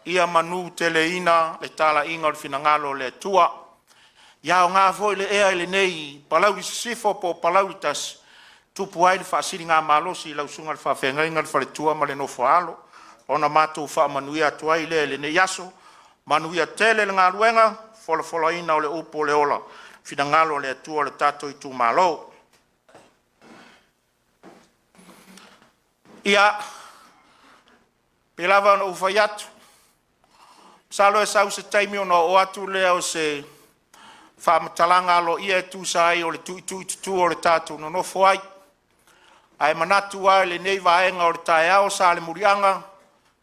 ia manuteleina le talaiga o le finagalo o le Atua. Ia aoga foi le ea i lenei Palauli Sisifo po o Palauli 1, e tupu ai le faasiligamalosi i lau susuga i le faafeagaiga, le faletua ma le nofo a alo, ona matou faamanuia atu ai lea i lenei aso. Manuia tele le galuega, folafolaina o le upu o le ola, finagalo o le Atua i le tatou itumalo. Ia, pei lava ona ou fai atu, masalo e sau se taimi ona oo atu lea o se faamatalaga aloaia e tusa ai o le tuitui tutu o le tatou nonofo ai. Ae manatu lava i lenei vaega o le taeao, Salemuliaga,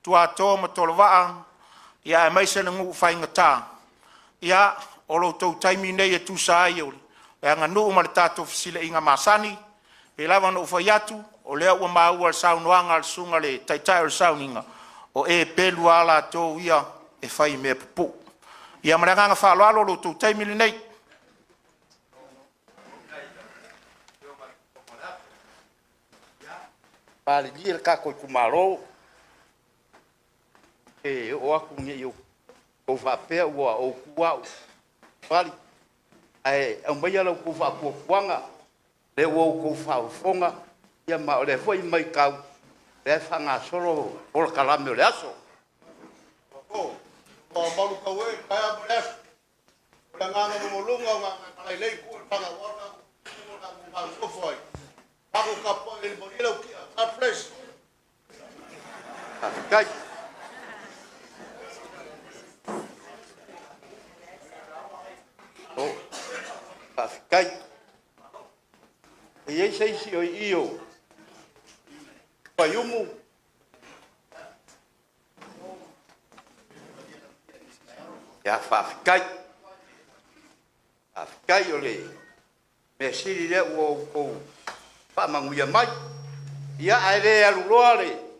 Tuato ma Tolovaa, aemaise le nuu faigata, ia, o lo outou taimi lenei e tusa ai o le aganuu ma le tatou fesilaiga masani. E pei lava ona ou fai atu, o lea ua maua i le saunoaga a le susuga i le taitai o le sauniga, o e pelu lava latou ia e fai i mea pupuu. Ia ma le agaga faaaloalo, o lo outou taimi lenei. Malilie le tatou itumalo, e oo atu ne i outou faapea ua ou tu au e fali, ae aumaia la outou faatuatuaga, lea ua outou faafofoga, ma o lea foi e matau, o lea e faagasolo polokalame o le aso. Faafetai. Faafetai. E i ai se isi o i i o Faiumu? Ia faafetai. Faafetai o le mea sili lea ua outou faamanuia mai. Ia, ae le aluloa le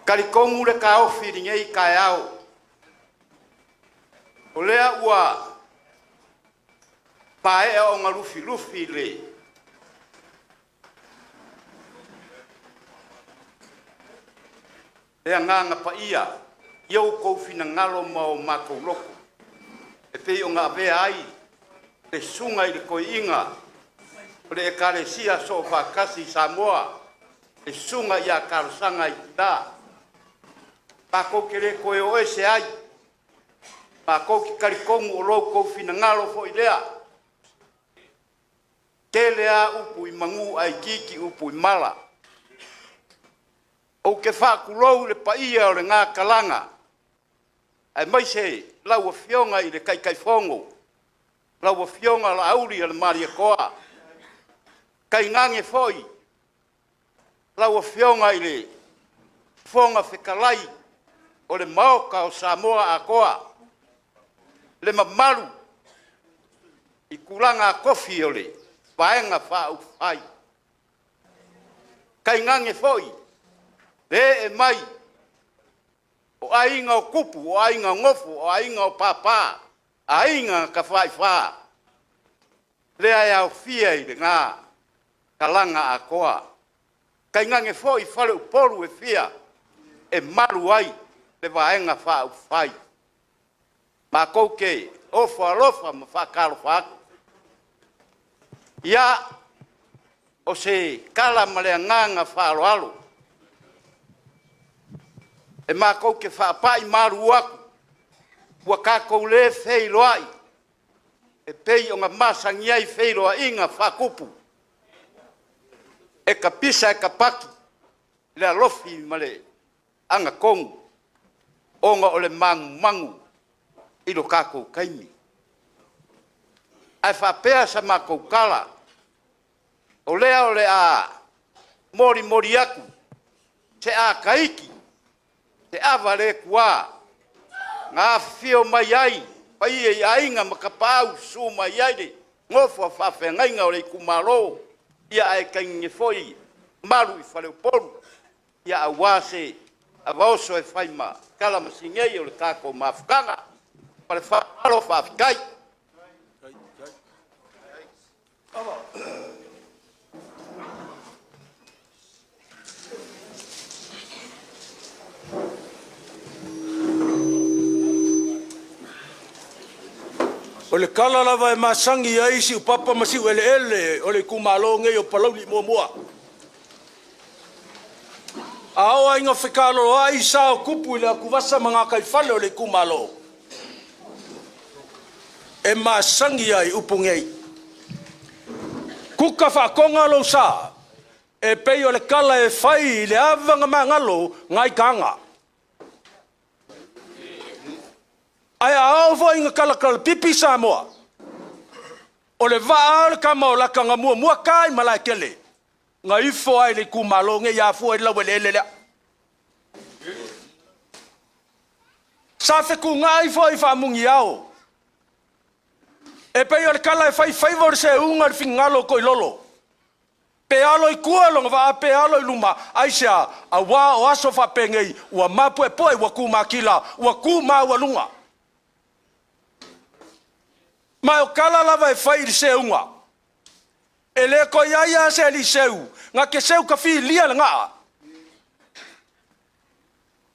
Talitonu le taofi i lenei taeao, o lea ua maea ona lufilufi le Agaga Paia i outou finagalo ma o matou loto e pei ona avea ai le Susuga i le Toeaina o le Ekalesia Soofaatasi i Samoa, le Susuga ia Talosaga Aitila. Matou te le toe o ese ai, matou te talitonu o lo outou finagalo foi lea. Tele lava upu i manu ae itiiti upu i mala. Ou te faatulou i le paia o lena Talaga aemaise lau Afioga i le Taitaifono, lau Afioga Laaulialemalietoa, tainane foi lau Afioga i le Fofoga Fetalai o le Maota o Samoa atoa, le mamalu i tulaga tofi o le Vaega Faaupufai, tainane foi le ee mai o Aiga o Tupu, o Aiga o Nofo, o Aiga o Papa, Aiga na Tafaifa, lea e aofia i lena talaga atoa, tainane foi faleupolu e fia e malu ai le Vaega Faaupufai. Matou te ofo alofa ma faatalofa atu. Ia, o se tala ma le agaga faaaloalo e matou te faapai malu atu, ua tatou le feiloai e pei ona masani ai feiloaiga faatupu, e tapisa e tapati le alofi ma le agatonu ona o le manumanu i lo tatou taimi. Ae faapea sa matou tala, o lea o le a molimoli atu se a Tahiti, se ava le tuua na afifio mai ai paia i Aiga ma Tapaau, susu mai ai le nofo a faafeagaiga o le itumalo, ae tainane foi mamalu i faleupolu aua se ava oso e fai ma talamasinei o le tatou mafutaga. Ma le faaaloalo faafetai. O le tala lava e masani ai siupapa ma siueleele o le itumalo lenei o Palauli 1. A oo lava ina fekaloloai sa o tupu i le atuvasa ma gataifale o le itumalo, e masani lava i upu nei: “Kuka faatoga lou sa e pei o le tala e fai i le ava na magalo nai taga.” Ae a oo foi ina talatalapipi Samoa, o le vaa lava o le tama o Lata na muamua ta i Malaetele, na ifo lava i le itumalo lenei e afua ai le laueleele lea. Sa fetuunai foi faamuniao e pei o le tala e fai i faiva o le seuga i le finagalo o Toilolo, pe alo i tua lona vaa pe alo i luma. Aisea? Aua o aso faapenei ua mapuepue, ua tumatila, ua tu maualuga. Ma o tala lava e fai i le seuga, e le toe i ai lava se alii seu na te seu tafilia le gaa,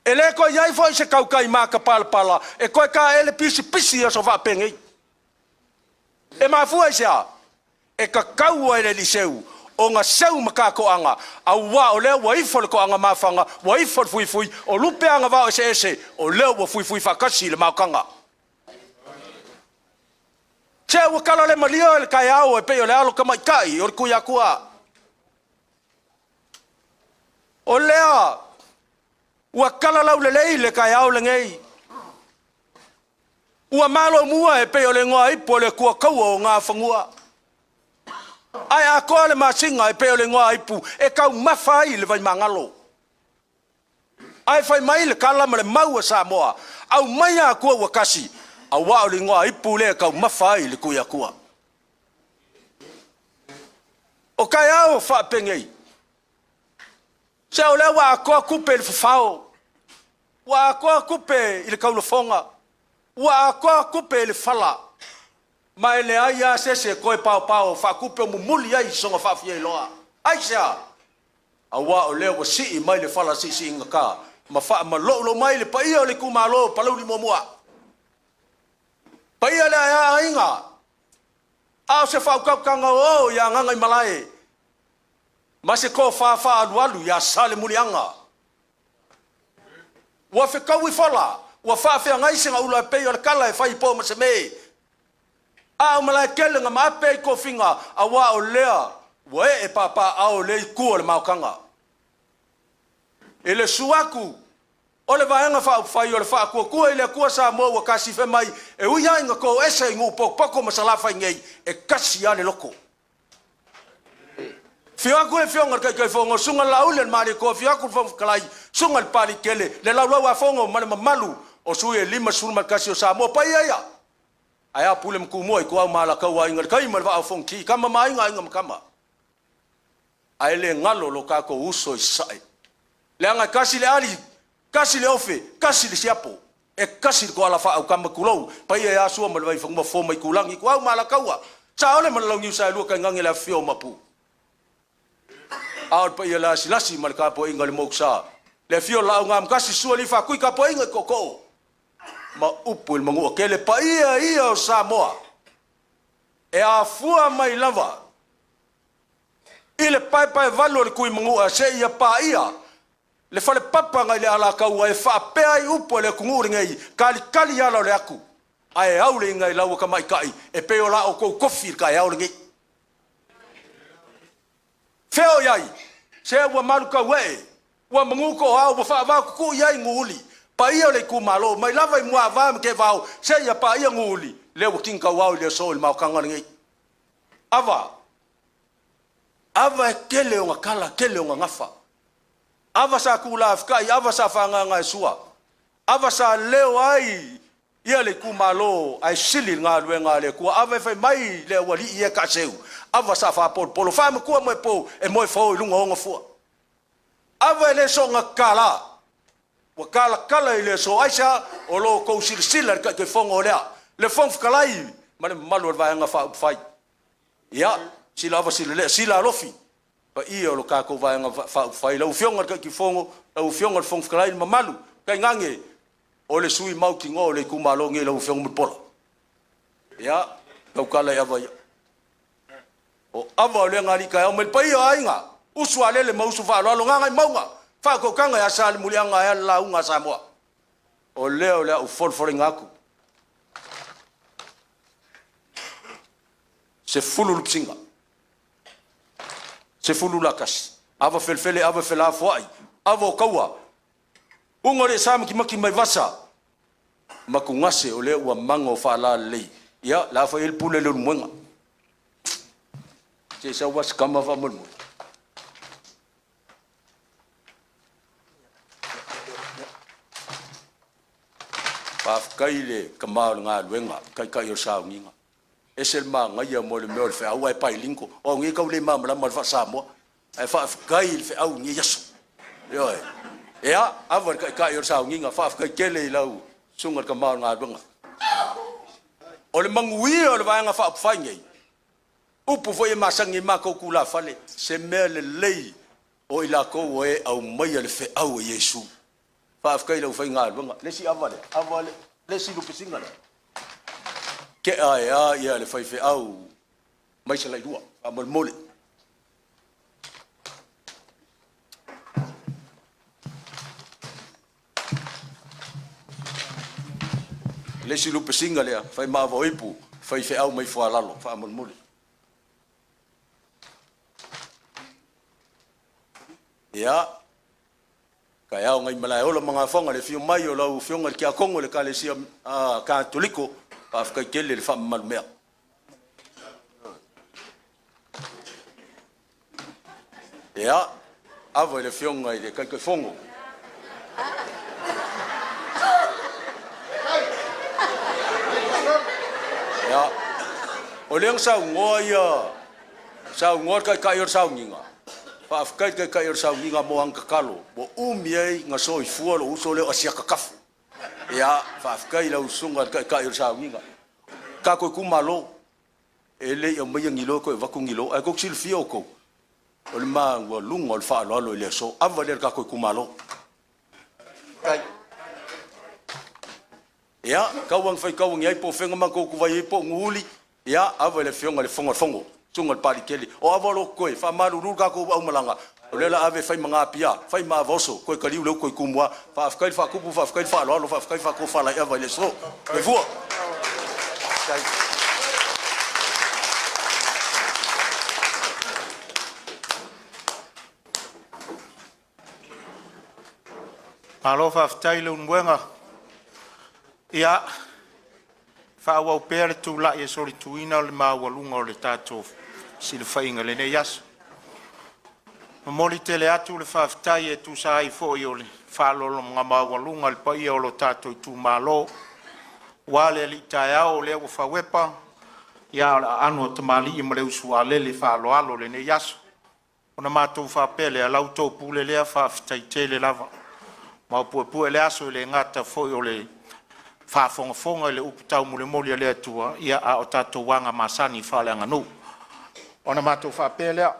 e le toe i ai foi se tautai matapalapala e toe taele pisipisi i aso faapenei. E mafua i se a? E tatau lava i le alii seu ona seu ma tatoaga, aua o lea ua ifo le toaga mafaga, ua ifo le fuifui, o lupe agavao eseese, o lea ua fuifui faatasi i le maotaga. Se ua tala le malia o le taeao e pei o le alo tamaitai o le Tuiatua. O lea ua tala laulelei le taeao lenei, ua malomua e pei o le igoa ipu o le Atua taua o Gafanua, ae atoa le masina e pei o le igoa ipu e taumafa ai le vaimagalo. Ae fai mai le tala ma le mau a Samoa, aumaia Atua ua tasi, aua o le igoa ipu lea e taumafa ai le Tuiatua. O taeao faapenei, se o lea ua atoa tupe i le fafao. Ua atoa tupe i le taulafoga, ua atoa tupe i le fala, ma e leai lava se isi e toe paopao faatupe o mumuli ai sona faafiailoa. Aisea? Aua o lea ua sii mai le fala siisiigata ma faamaloulou mai le paia o le itumalo o Palauli muamua. Paia lea e aiga, a o se faautautaga o o ia Gagaimalae ma se tofa faaalualu ia Salemuliaga. Ua fetaui fola, ua faafeagai segaula e pei o le tala e fai i po ma se me. A o malae tele na maape ai tofiga, aua o lea ua ee papaaao le itu o le maotaga. I le susu atu o le Vaega Faaupufai o le Faatuatua i le Atua Samoa ua tasi, fai mai e ui lava ina toese i nuu potopoto ma Salafai nei, e tasi lava le loto. Afio atu le Afioga i le Taitaifono, Susuga Laauli o le Malietoa, afio atu le Fofoga Fetalai, Susuga i le Papaliitele, le Laulau-a-Fono ma le mamalu o sui usufono e 51 o Samoa. Paia ia, ae a Pule ma Tumua, Ituau ma Alataua, Aiga i le Tai ma le Vaa o Fonoti, Tama ma Aiga, Aiga ma Tama. Ae le galo lo tatou uso i Sasae, leaga e tasi le ali, tasi le ofe, tasi le siapo, e tasi le toala faaautama, tulou, paia ia Sua ma le Vaifanua, Fofo ma Aitulagi, Ituau ma Alataua, Saole ma le Launiu Saelua, tainane le afifio o Maopu. A o le paia lasilasi ma le tapuaiga i le Motusa, le afio o le Laau na Amotasi, Susu Alii Faatui, tapuaiga i tootoo ma upu i le Manuatele. Paia ia o Samoa e afua mai lava i le paepaevalu o le Tuimanua seia paia le falepapa nai le Alataua, e faapea ai upu a le atunuu lenei: talitali ala o le atu ae au le iga i lau tamaitai, e pei o la outou tofi i le taeao lenei. Fea o i ai? Se ua malutauee, ua manutoao, ua faavatutuu i ai Nuuuli, paia o le itumalo mai lava i Muava ma Teevao seia paia Nuuuli, lea ua tini tauao i le aso i le maotaga lenei. Ava, ava e tele ona tala, tele ona gafa. Ava sa tulafetai, ava sa fagaga e sua, ava sa leo ai ia le itumalo ae sili le galuega a le Atua. Ava e fai mai le aualii ia taaseu, ava sa faapolopolo faamatua moepo e moefao i luga o ona fua. Ava e le soona tatala, ua talatala i le aso. Aisea? O lo outou silasila i le Taitaifono o lea, le Fofoga Fetalai ma le mamalu o le Vaega Faaupufai. Ia, sila ava sila lea, sila alofi paia o le tatou Vaega Faaupufai, lau Afioga i le Taitaifono, lau Afioga i le Fofoga Fetalai, le mamalu, tainane o le sui mautinoa o le itumalo lenei, lau Afioga Mulipola. Ia, tautala i ava ia. O ava o lea na alii taeao mai le paia o aiga, usu alele ma usu faaaloalo, gagaemauga, faautautaga ia Salemuliaga ae a le lauga a Samoa. O lea o le a ou folafoleina atu. 10 lupisiga, 10 latasi, ava felefele, ava felafoai, ava o taua, uga o le sa matimati mai vasa, matugase o lea ua mago faalalelei. Ia, la fai ai le pule le ulumoega. Se sau se kama faamolemole. Faafetai i le tama o le galuega, taitai o le sauniga. Ese le manaia mo le mea o le feau ae pailingo. O au nei tau le malamalama i le faa-Samoa. Ae faafetai i le feau i lenei aso. Ioe. Ia, ava i le taitai o le sauniga, faafetai tele i lau susuga i le tama o le galuega. O le manuia o le Vaega Faaupufai nei, upu foi e masani ai matou tulafale, se mea lelei o i latou ua e aumaia le feau a Iesu. Faafetai i le aufaigaluega. Le isi ava lea, ava le, le isi lupesiga lea. Tea e a ia le faifeau mai Salailua, faamolemole. Le isi lupesiga lea, fai maava o ipu, faifeau mai Fualalo, faamolemole. Ia, taeao nai Malaeola ma Gafoga, le afio mai o lau Afioga i le Tiakono o le Ekalesia Katoliko, faafetai tele le faamamalu mea. Ia, ava i le Afioga i le Taitaifono. Ia, o lea na saunoa le taitai o le sauniga, Faafetai i le taitai o le sauniga mo ana tatalo ua umi ai na soifua lou uso lea o Asiata Tafu. Ia faafetai i lau Susuga i le taitai o le sauniga. Tatou itumalo, e le i aumaia ni loa toe avatu ni loa, ae tou te silafia outou, o le maualuga o le faaaloalo i le aso. Ava lea i le tatou itumalo. Ia, tau lava ina faitau ane ai po o fea na matou tuva'i ai po o Nuuuli, ia ava i le Afioga i le Fofoga o le Fono, Susuga i le Papaliitele. O Ava o lo o totoe, e faamalulu le tatou aumalaga, o lea o le a ave e fai ma napia, fai ma ava oso, toe taliu le uto i Tumua. Faafetai le faatupu, faafetai le faaaloalo, faafetai le faatofalaiava i le aso. Soifua. Malo faafetai Leulumoega. Ia faaauau pea le tulai e solituina le maualuga o le tatou fesilafaiga i lenei aso. E momoli tele atu le faafetai e tusa ai foi o le faaaloaloga i le paia o lo tatou itumalo aua le alii taeao o lea ua fauepa, a o le aano a tamalii ma le uso a lele faaaloalo i lenei aso. Ona matou faapea lea, o la outou pule lea faafetai tele lava. Maopuepue le aso e le gata foi o le faafogafoga i le upu taumolimoli a le Atua, a o tatou aga masani faaleaganuu. Ona matou faapea lea,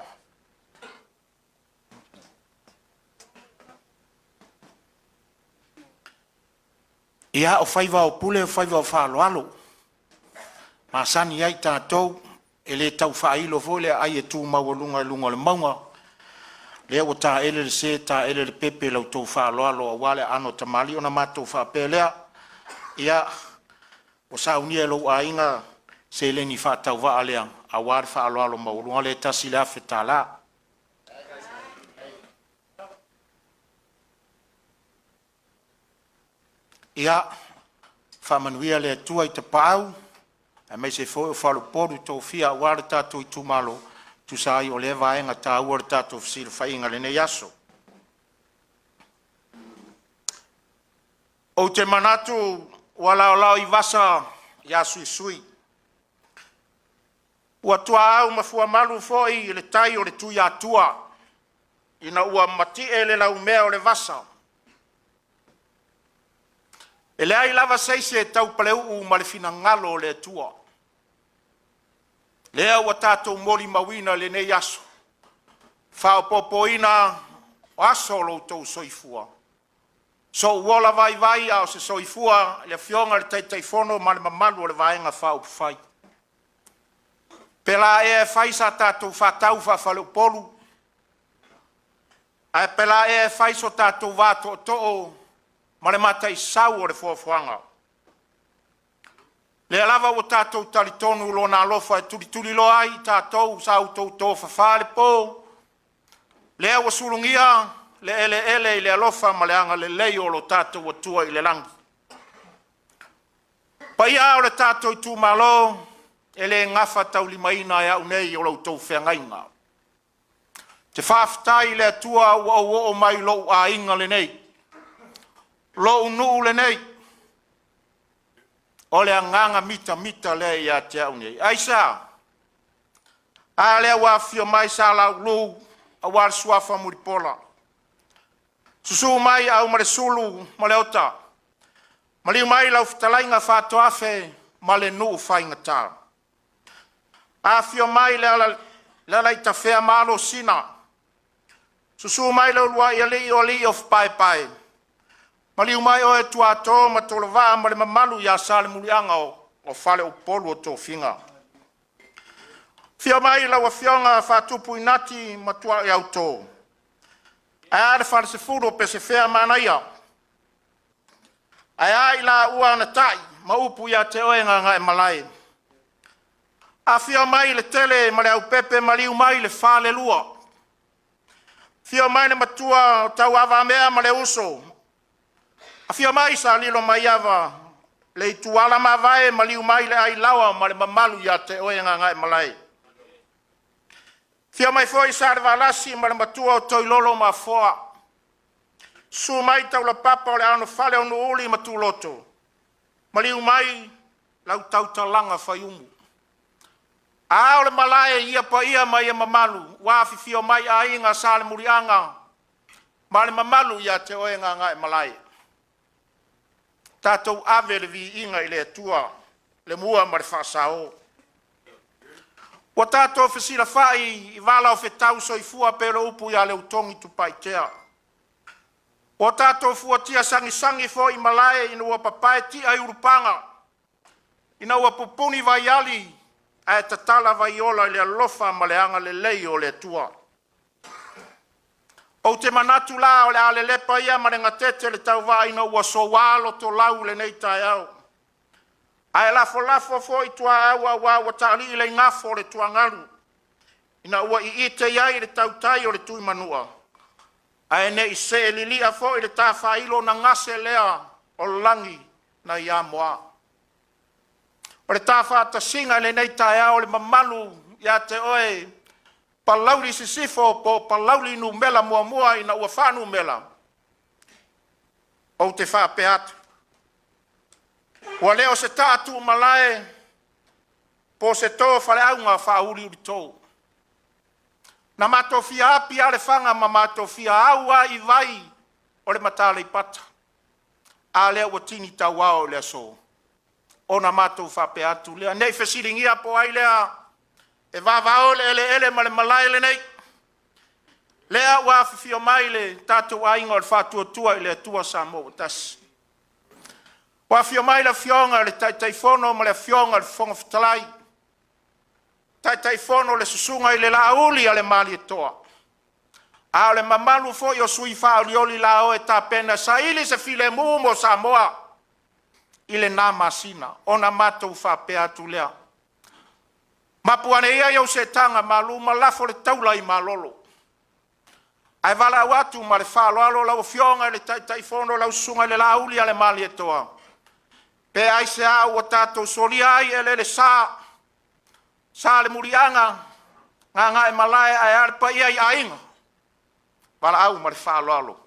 ia o faiva lava o Pule o faiva o faaaloalo, e masani ai tatou, e le tau faailo foi le aai e tu maualuga i luga o le mauga, lea ua taele le se taele le pepe i la outou faaaloalo aua le aano a tamalii. Ona matou faapea lea, ia ua saunia e lou aiga seleni faatauvaa lea aua le faaaloalo maualuga lea e $1,000. Ia faamanuia le Atua i tapaau aemaise foi o faleupolu tofia aua lo tatou itumalo e tusa ai o lea vaega taua o le tatou fesilafaiga i lenei aso. Ou te manatu ua laolaoivasa ya suisui ua tuaau ma fuamalu foi le tai o le Tuiatua ina ua matie le laumea o le vasa. E leai lava se isi e taupaleu'u ma le finagalo o le Atua, lea ua tatou molimauina i lenei aso, faaopoopoina o aso o lo outou soifua, sou ola vaivai a o se soifua i le Afioga i le Taitaifono ma le mamalu o le Vaega Faaupufai. Pe la ea e fai sa tatou faatau faafaleupolu, ae pe la ea e fai so tatou va tootoo ma le mataisau o le foafoaga. Lea lava ua tatou talitonu Lona alofa e tulituliloa ai i tatou sa outou tofafa le po, lea ua sulugia le eleele i le alofa ma le agalelei o lo tatou Atua i le lagi. O paia o le tatou itumalo, e le gafataulimaina e au nei o la outou feagaiga. Ou te faafetai i le Atua ua ou oo mai i lou aiga lenei, lou nuu lenei. O le agaga mitamita lea ia te au nei. Aisea? A lea ua afifio mai Sa Laulu aua le suafa Mulipola, susu mai Aumalesulu ma Leota, maliu mai lau fetalaiga Faatoafe ma le nuu faigata. Afifio mai le Alaaitafea ma Alosina, susu mai le uluai alii o alii o fupaepae, maliu mai oe Tuato ma Tolovaa ma le mamalu ia Salemuliaga o faleupolu o tofiga. Afio mai lau afioga Faatupu Inati ma Tuaiautō, ae a le falesefulu o Pesefea ma Manaia, ae a i laua Anatai ma upu ia te oe Gagaemalae. Afio mai Letele ma Leaupepe, maliu mai le falelua. Afio mai le matua o Tauavamea ma le uso, afio mai Salilomaiava le ituala mavae, maliu mai le Ailaoa ma le mamalu ia te oe Gagaemalae. Afio mai foi Salevalasi ma le matua o Toilolo ma Afoa, susu mai Taulapapa o le anofale o Nuuuli ma Tuloto, maliu mai lau tautalaga Faiumu. A o le malae i ia paia ma ia mamalu ua afifio mai aiga Salemuliaga ma le mamalu ia te oe Gagaemalae. Tatou ave le viiga i le Atua le mua ma le faasao. Ua tatou fesilafai i vala o fetau soifua pei o le upu ia Leutogi i Satupaitea. Ua tatou fuatia sagisagi foi i malae ina ua papae ti'a i ulupaga, ina ua pupuni vaiali ae tatala vaiola i le alofa ma le agalelei o le Atua. Ou te manatu la o le a lelepa ia ma le gatete le tauvaa ina ua soua lotolau i lenei taeao, ae lafolafo foi tuaau aua ua taalii le igafo o le tuagalu ina ua iite i ai le tautai o le Tuimanua, ae nei see lilia foi le tafailo ona gase lea o lagi nai Amoa. O le ta faatasiga i lenei taeao i le mamalu ia te oe Palauli Sisifo po o Palauli 1 ina ua faanumera, ou te faapea atu, ua le o se taatumalae po o se to faleauga faauliulito. Na matou fia api lava le fana ma matou fia au lava i vai o le mata Aleipata. A lea ua tini tauao i le aso? Ona matou faapea atu lea, ne i fesiligia po o ai lea e vavao le eleele ma le malae lenei, lea ua afifio mai le tatou aiga o le Faatuatua i le Atua Samoa ua Tasi. Ua afio mai le Afioga i le Taitaifono ma le Afioga i le Fofoga Fetalai, Taitaifono le Susuga i le Laauli a le Malietoa, a o le mamalu foi o sui faaolioli laoa e tapena e saili se filemu mo Samoa i lena masina. Ona matou faapea atu lea, mapu ane ia i ou seetaga malu ma lafo le taula i malolo. Ae valaau atu ma le faaaloalo lau Afioga i le Taitaifono lau Susuga i le Laauli a le Malietoa, pe aisea ua tatou solia ai eleelesa Salemuliaga, Gagaemalae aea le paia i aiga? Valaau ma le faaaloalo,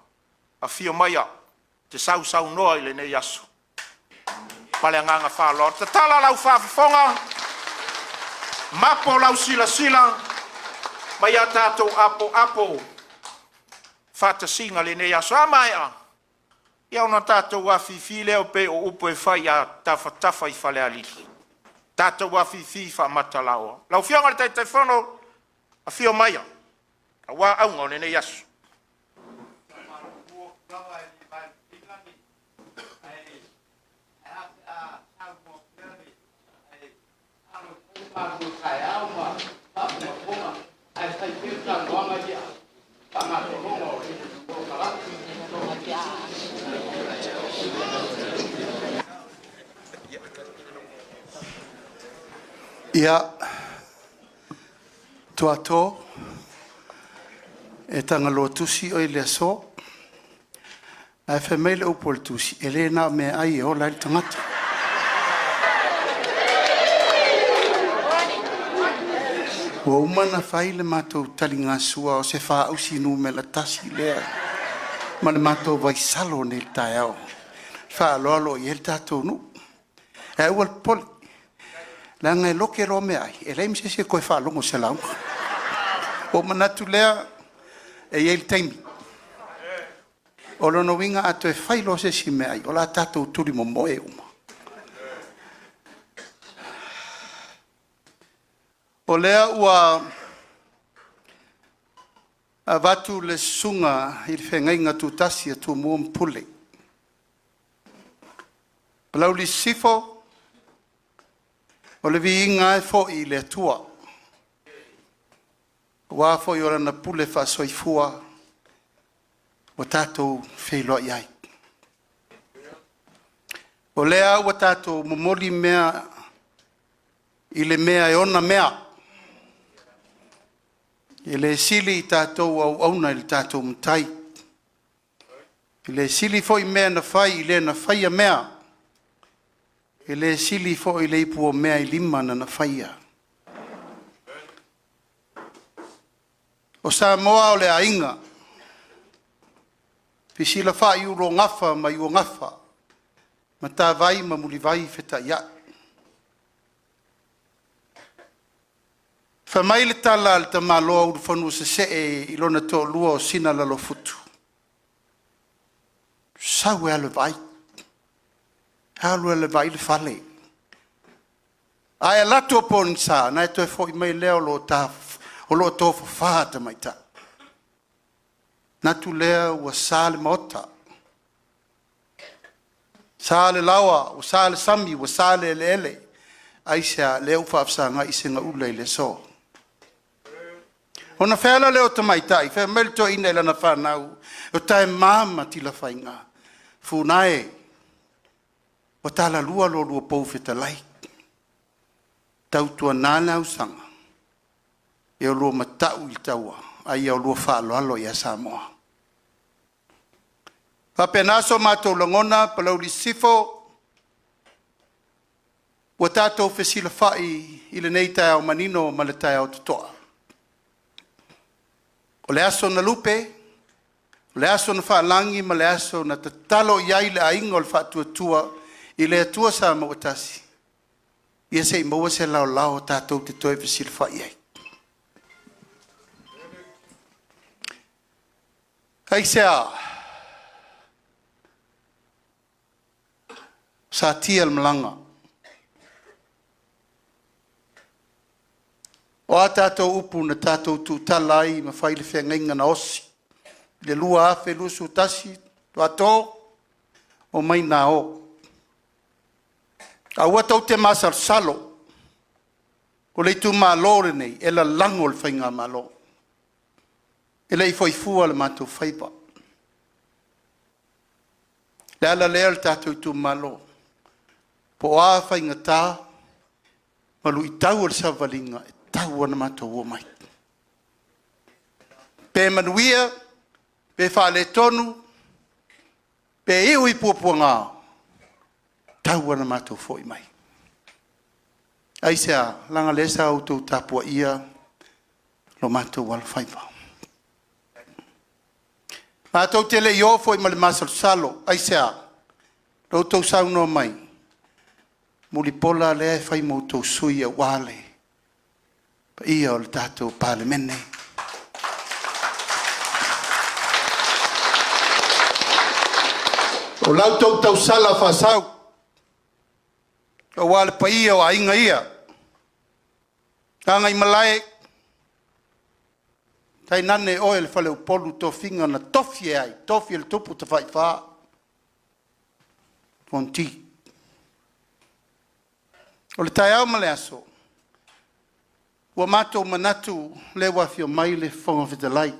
afio maia e te sausaunoa i lenei aso ma le agaga faaaloalo. Tatala lau faafofoga, mapo lau silasila ma ia tatou apoapo faatasiga lenei aso. A maea ia ona tatou afifi lea pei o upu e fai ia Tafatafa i Falealili, tatou afifi faamatalaoa. Lau Afioga i le Taitaifono, afio maia aua auga o lenei aso. Ia, Toato, e Tagaloa tusi oe i le aso. Ae fai mai le upu a le tusi, e le na o meaai e ola ai le tagata. Ua uma ona fai le matou taligasua o se faausi numera tasi lea ma le matou vaisalo nei i le taeao, e faaaloalo i ai le tatou nuu. Ae aua le popole, leaga e lote loa meaai, e leai ma se isi e toe faalogo i se lauga. Ona ou manatu lea e i ai le taimi. O lona uiga a toe fai loa se isi meaai, o le a tatou tulimomoe uma. O lea ua avatu le susuga i le feagaiga tutasi a Tumua ma Pule, Palauli Sisifo, o le viiga lava e foi i le Atua, aua foi o Lana pule faasoifua ua tatou feiloai ai. O lea ua tatou momoli mea i le mea e ona mea, e le sili i tatou auauna i le tatou Matai, e le sili foi mea na fai i le na faia mea, e le sili foi le ipuomea i lima na na faia. O Samoa o le aiga, fesilafai i ulugafa ma iugafa, Matavai ma Mulivai fetaiai. Fai mai le tala a le tamaloa Ulufanua-sesee i lona toalua o Sinalalofutu, sau e alu e vaai, alu e vaai le fale. Ae alu atu o pogisa, ona e toe foi mai lea o lo o tofafa tamaitai. Ona manatu lea ua sa le Maota, sa le laoa ua sa le sami ua sa le eleele. Aisea? Lea ua faafesagai segaula i le aso. Ona feala lea o tamaitai fai mai le toeaina i lana fanau, o Taema ma Tilafaiga, Funa e, ua talalua lua pou fetalai, tautuana le ausaga ia oulua matau i le taua a ia oulua faaaloalo ia Samoa. E faapena so matou lagona Palauli Sisifo, ua tatou fesilafai i lenei taeao manino ma le taeao totoa. O le aso na lupe, o le aso na faalagi ma le aso na tatalo i ai le Aiga o le Faatuatua i le Atua Samoa ua tasi, ia se i maua se laolao tatou te toe fesilafai ai. Aisea? Satia le malaga. O a tatou upu na tatou tuutala ai ma fai le feagaiga na osi i le 2021, Toato, omai ina o. Aua tou te masalosalo, o le itumalo lenei e lalago le faigamalo. E le i fai fua le matou faiva. O le ala lea le tatou itumalo, po o a faigata ma luitau o le savavaliga, e tatau lava ona matou omai. Pe manuia pe faaletonu, pe iu i puapuaga, e tatau lava ona matou foi mai. Aisea? Leaga o lea sa outou tapuaia lo matou alofaiva. Matou te le i o foi ma le masalosalo. Aisea? Na outou saunoa mai, Mulipola lea e fai ma outou sui aua le paia o le tatou Palemene. O la outou tausala faasau aua le paia o aiga ia, Gagaimalae tainane oe le faleupolu tofiga na tofi e ai? Tofi e le Tupu Tafaifa, Fonoti. O le taeao ma le aso, ua matou manatu o lea ua afio mai le Fofoga Fetalai,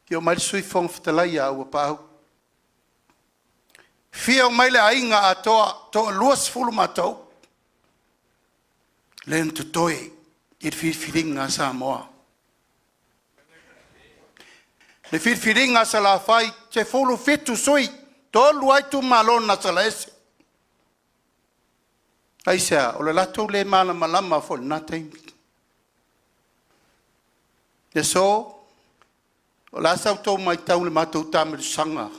afio mai le Sui Fofoga Fetalai ia Auuapaau, afio mai le aiga atoa, toalua matou lea na totoe i le filifiliga a Samoa. Le filifiliga a Salafai, 17 sui usufono, 3 lava itumalo na sala ese. Aisea? O le latou le malamalama foi i lena taimi. Le aso, o le a sa outou matau i le matou taamilosaga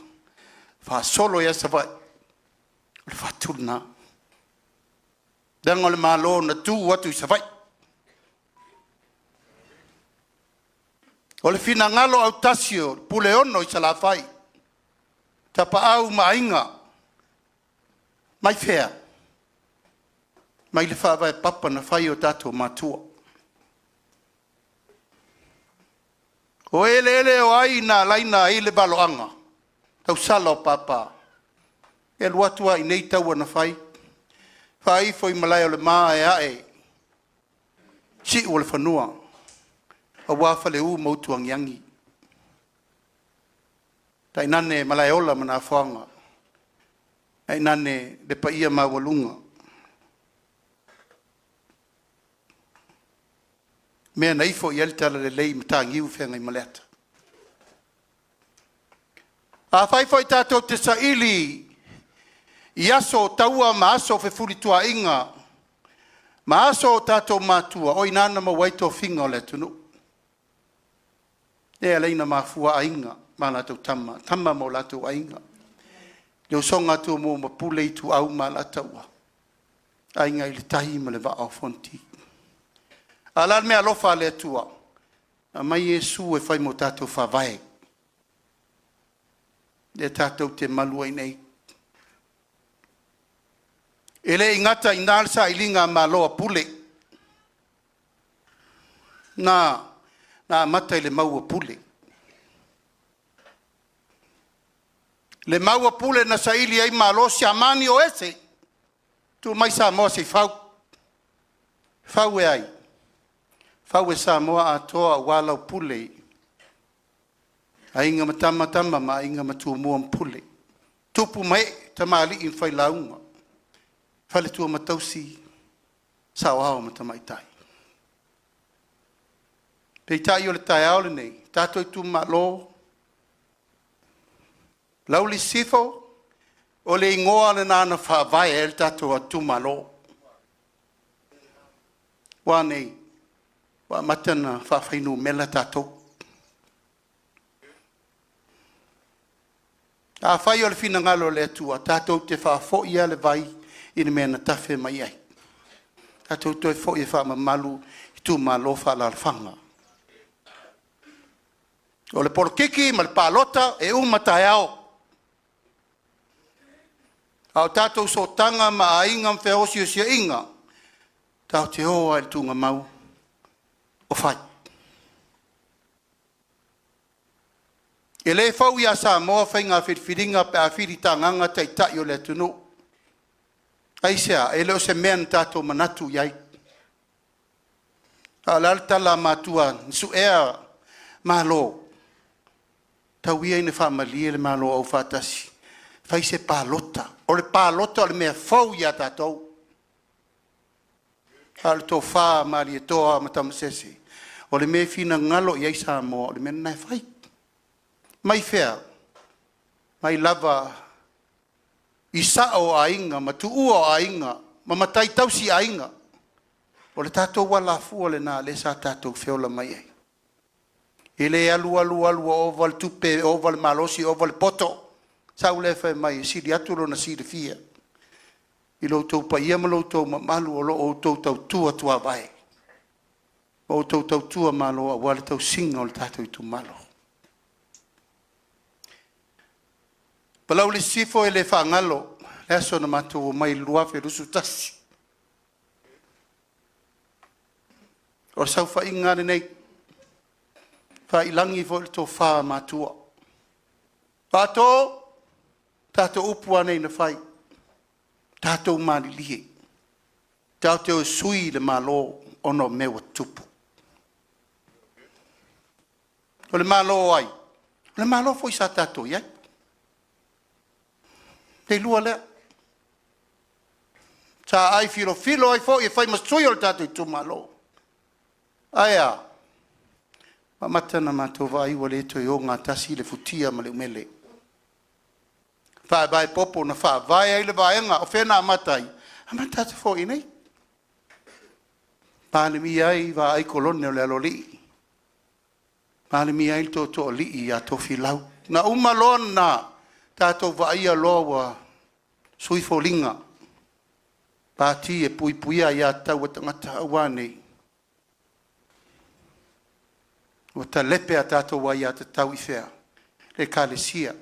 faasolo ai lava Savaii? O le fatu lena. Leaga o le Malo na tu atu i Savaii. O le finagalo autasi o le Puleono i Salafai, Tapaau ma Aiga, mai fea? Mai le faavae papa na fai e o tatou matua. O eleele o ai na alai ona i ai le valoaga? Tausala o papa. E alu atu lava i inei taua na fai, faaifo i Malaeolema ae ae siuolefanua aua Faleu ma Utuagiagi, tainane Malaeola ma Nafoga, tainane le paia maualuga. Mea na ifo i ai le talalelei i Mataniu Feagaimaleata. Afai foi tatou te saili i aso o taua ma aso o fefulituaaiga ma aso o tatou matua, o i ina na maua ai tofiga o le atunuu. Lea e ala ai ona mafua Aiga ma latou Tama, Tama ma o latou Aiga, le usoga a Tumua ma Pule, Ituau ma Alataua, Aiga i le Tai ma le Vaa o Fonoti. A o le a le meaalofa a le Atua? Na aumai Iesu e fai mo tatou Faavae, lea tatou te malu ai nei. E le i gata i ina le sailiga malo a Pule, na amata i le mau a Pule. Le mau a Pule na saili ai malo, Siamani o ese, tu mai Samoa se i fau. Fau e ai? Fau e Samoa atoa aua lau Pule, Aiga ma Tama, Tama ma Aiga ma Tumua ma Pule, Tupu ma Ee, Tamalii ma Failauga, Faletua ma Tausi, Saoao ma Tamaitai. Peitai o le taeao lenei, tatou itumalo, Laauli Sisifo, o le igoa lena na faavae ai le tatou itumalo. Ua a nei? Ua amata ona faafuainumera tatou. Afai o le finagalo o le Atua, tatou te faafoi lava le vai i le mea na tafe mai ai. Tatou toe foi e faamamalu itumalo faaalaalafaga. O le polokiki ma le palota e uma taeao, a o tatou sootaga ma aiga ma feosiosiaiga, tatou te o lava i le tuugamau o fai. E le fou ia Samoa faiga filifiliga pe a filitagaga taitai o le atunuu. Aisea? E le o se mea na tatou manatu i ai. A o le a le tala a matua na suea malo? Tau ia ina faamalie le Malo Aufaatasi, fai se palota. O le palota o le mea fou ia tatou. A o le tofa Malietoa ma Tamasese, o le mea e finagalo i ai Samoa, o le mea lena e fai. Mai fea? Mai lava i sao o aiga ma tuua o aiga ma matai tausi aiga. O le tatou alafua lena lea sa tatou feola mai ai. E le alu alu alu ua ova le tupe, ova le malosi, ova le poto, sau lea fai mai e sili atu lona silafia i lo outou paia ma lo outou mamalu o lo o outou tautua tuavae ma outou tautua malo aua le tausiga o le tatou itumalo. Palauli Sisifo e le faagalo le aso na matou omai ai i le 2021. O le saofaiga lava lenei, e faiilagi foi le tofa a matua. Faatu, o tatou upu lava nei na fai, tatou malilie tatou te o e sui le Malo ona o mea ua tutupu. O le Malo o ai? O le Malo foi sa tatou i ai. Le lua lea. Sa aai filofilo ai foi e fai ma sui o le tatou itumalo. Ae a? Ua amata ona matou vaai ua le toe ogatasi le futia ma le umele. Faavae popo na faavae ai le Vaega. O fea na amata ai? Amata atu foi i inei. Palemia ai Vaai Kolone o le Aloalii, Palemia ai le Tootooalii ia Tofilau. Na uma loa ona tatou vaaia loa ua sui foliga, pati e puipuia aia tatau a tagata, aua ne i… Ua talepe a tatou aiatatau i fea? I Ekalesia,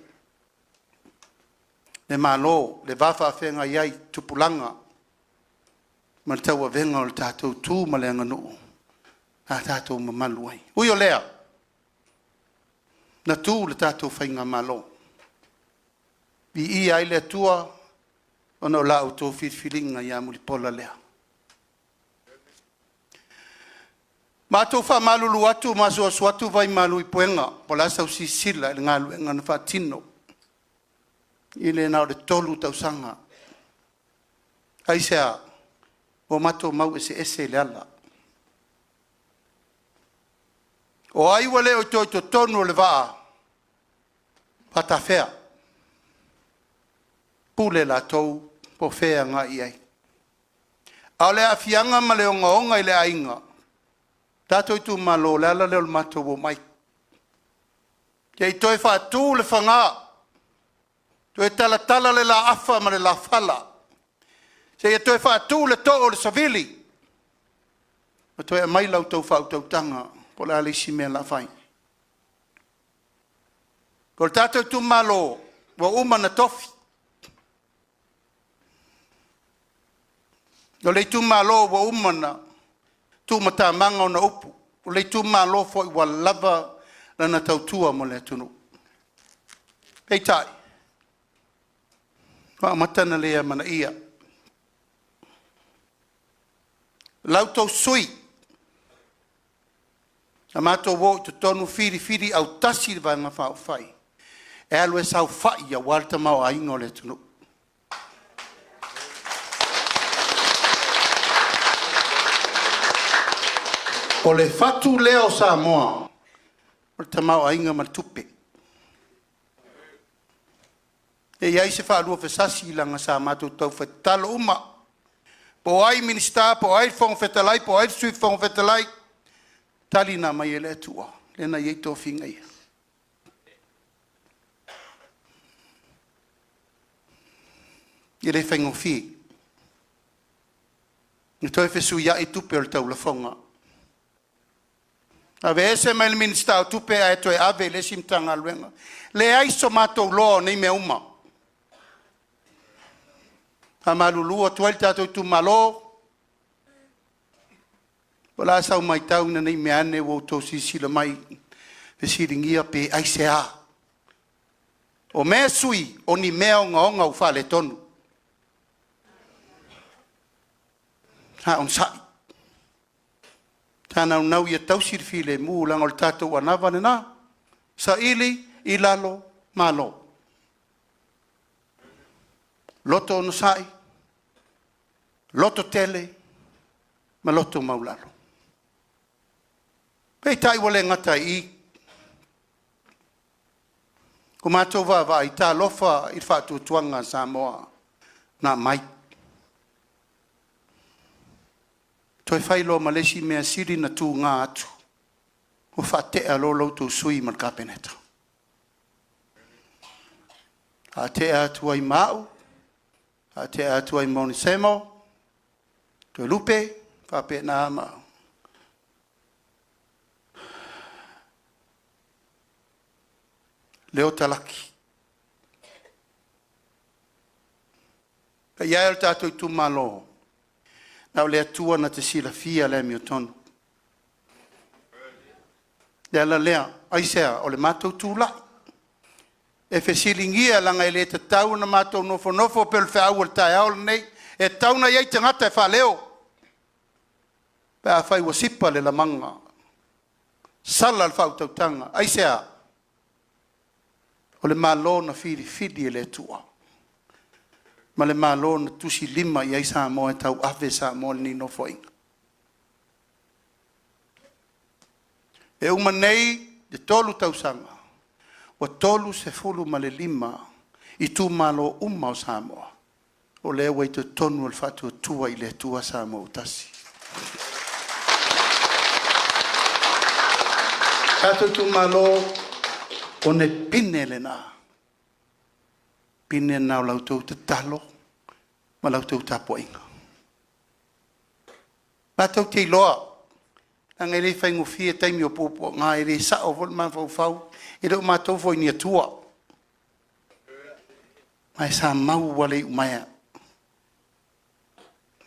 le Malo, le va faafeagai ai tupulaga ma le tauavega o le tatou tu ma le aganuu a tatou mamalu ai. Ui o lea, na tu le tatou faigamalo, viia ai le Atua ona o la outou filifiliga ia Mulipola lea. Matou faamalulu atu ma asuasu atu vai malu i puega po o le a sau silasila i le galuega na faatino i le na o le 3 tausaga. Aisea? Ua matou mau eseese i le ala. O ai ua le o toe i totonu o le vaa, faatafea? Pule latou po o fea e agai i ai. A o le aafiaga ma le ogaoga i le aiga, tatou itumalo, o le ala lea o le matou omai, se i toe faatu le fana, toe talatala le laafa ma le lafala, seia toe faatu le too o le savili. Ma toe aumai la outou faautautaga po o le a le isi mea o le a fai. O le tatou itumalo ua uma ona tofi. O le itumalo ua uma ona tuumatamaga ona upu. O le itumalo foi ua lava lana tautua mo le atunuu. Peitai, ua amata ona le amanaia la outou sui usufono na matou o i totonu filifili autasi le Vaega Faaupufai e alu e saofai aua le tamaoaiga o le atunuu. O le fatu lea o Samoa, o le tamaoaiga ma le tupe. E i ai se faaluafesasi leaga sa matou taufai tatalo uma, po o ai Minisita po o ai le Fofoga Fetalai po o ai le Sui Fofoga Fetalai, o tali na aumai e le Atua lea na i ai tofiga ia. E le faigofie ona toe fesuiai tupe o le taulafoga, aveese mai le Minisita o Tupe ae toe ave i le isi Matagaluega. Leai so matou iloa o nei mea uma. E faamalulu atu ai i le tatou itumalo, o le a sau matau ina ne i meaane ua outou silasila mai fesiligia pe aisea. O mea sui, o ni mea ogaoga ua faaletonu. Sa onosai, sa naunau ia tausi le filemu leaga o le tatou anava lena, saili i lalo malo. Loto onosai, lototele ma loto maualalo. Peitai ua le gata ai i i, ua matou vaavaai, talofa i le faatuatuaga o Samoa na aumai, toe fai loa ma le isi mea sili ona tuga atu, ua faatea loa la outou sui usufono ma le Kapeneta, faatea atu ai ma au, faatea atu ai ma Onesemo Toelupe, faapena ma Leo Talaki. Le paia e o le tatou itumalo, na o le Atua na te silafia le amiotonu. O le ala lea. Aisea? O le matou tulai e fesiligia leaga e le tatau ona matou nofonofo pei o le feau o le taeao lenei, e tatau ona i ai tagata e faaleo pe afai ua sipa le lamaga, sala le faautautaga. Aisea? O le Malo na filifili e le Atua ma le Malo na tusilima i ai Samoa e tauave Samoa i lenei Nofoaiga. E uma nei le 3 tausaga ua 35 itumalo uma o Samoa o lea ua i totonu o le Faatuatua i le Atua Samoa ua Tasi. Tatou itumalo, o le pine lena, pine lena o la outou tatalo ma la outou tapuaiga. Matou te iloa leaga e le faigofie taimi o puapuaga, e le sao foi le mafaufau, e le o matou foi ni atua, ae sa mau lava le iumaea,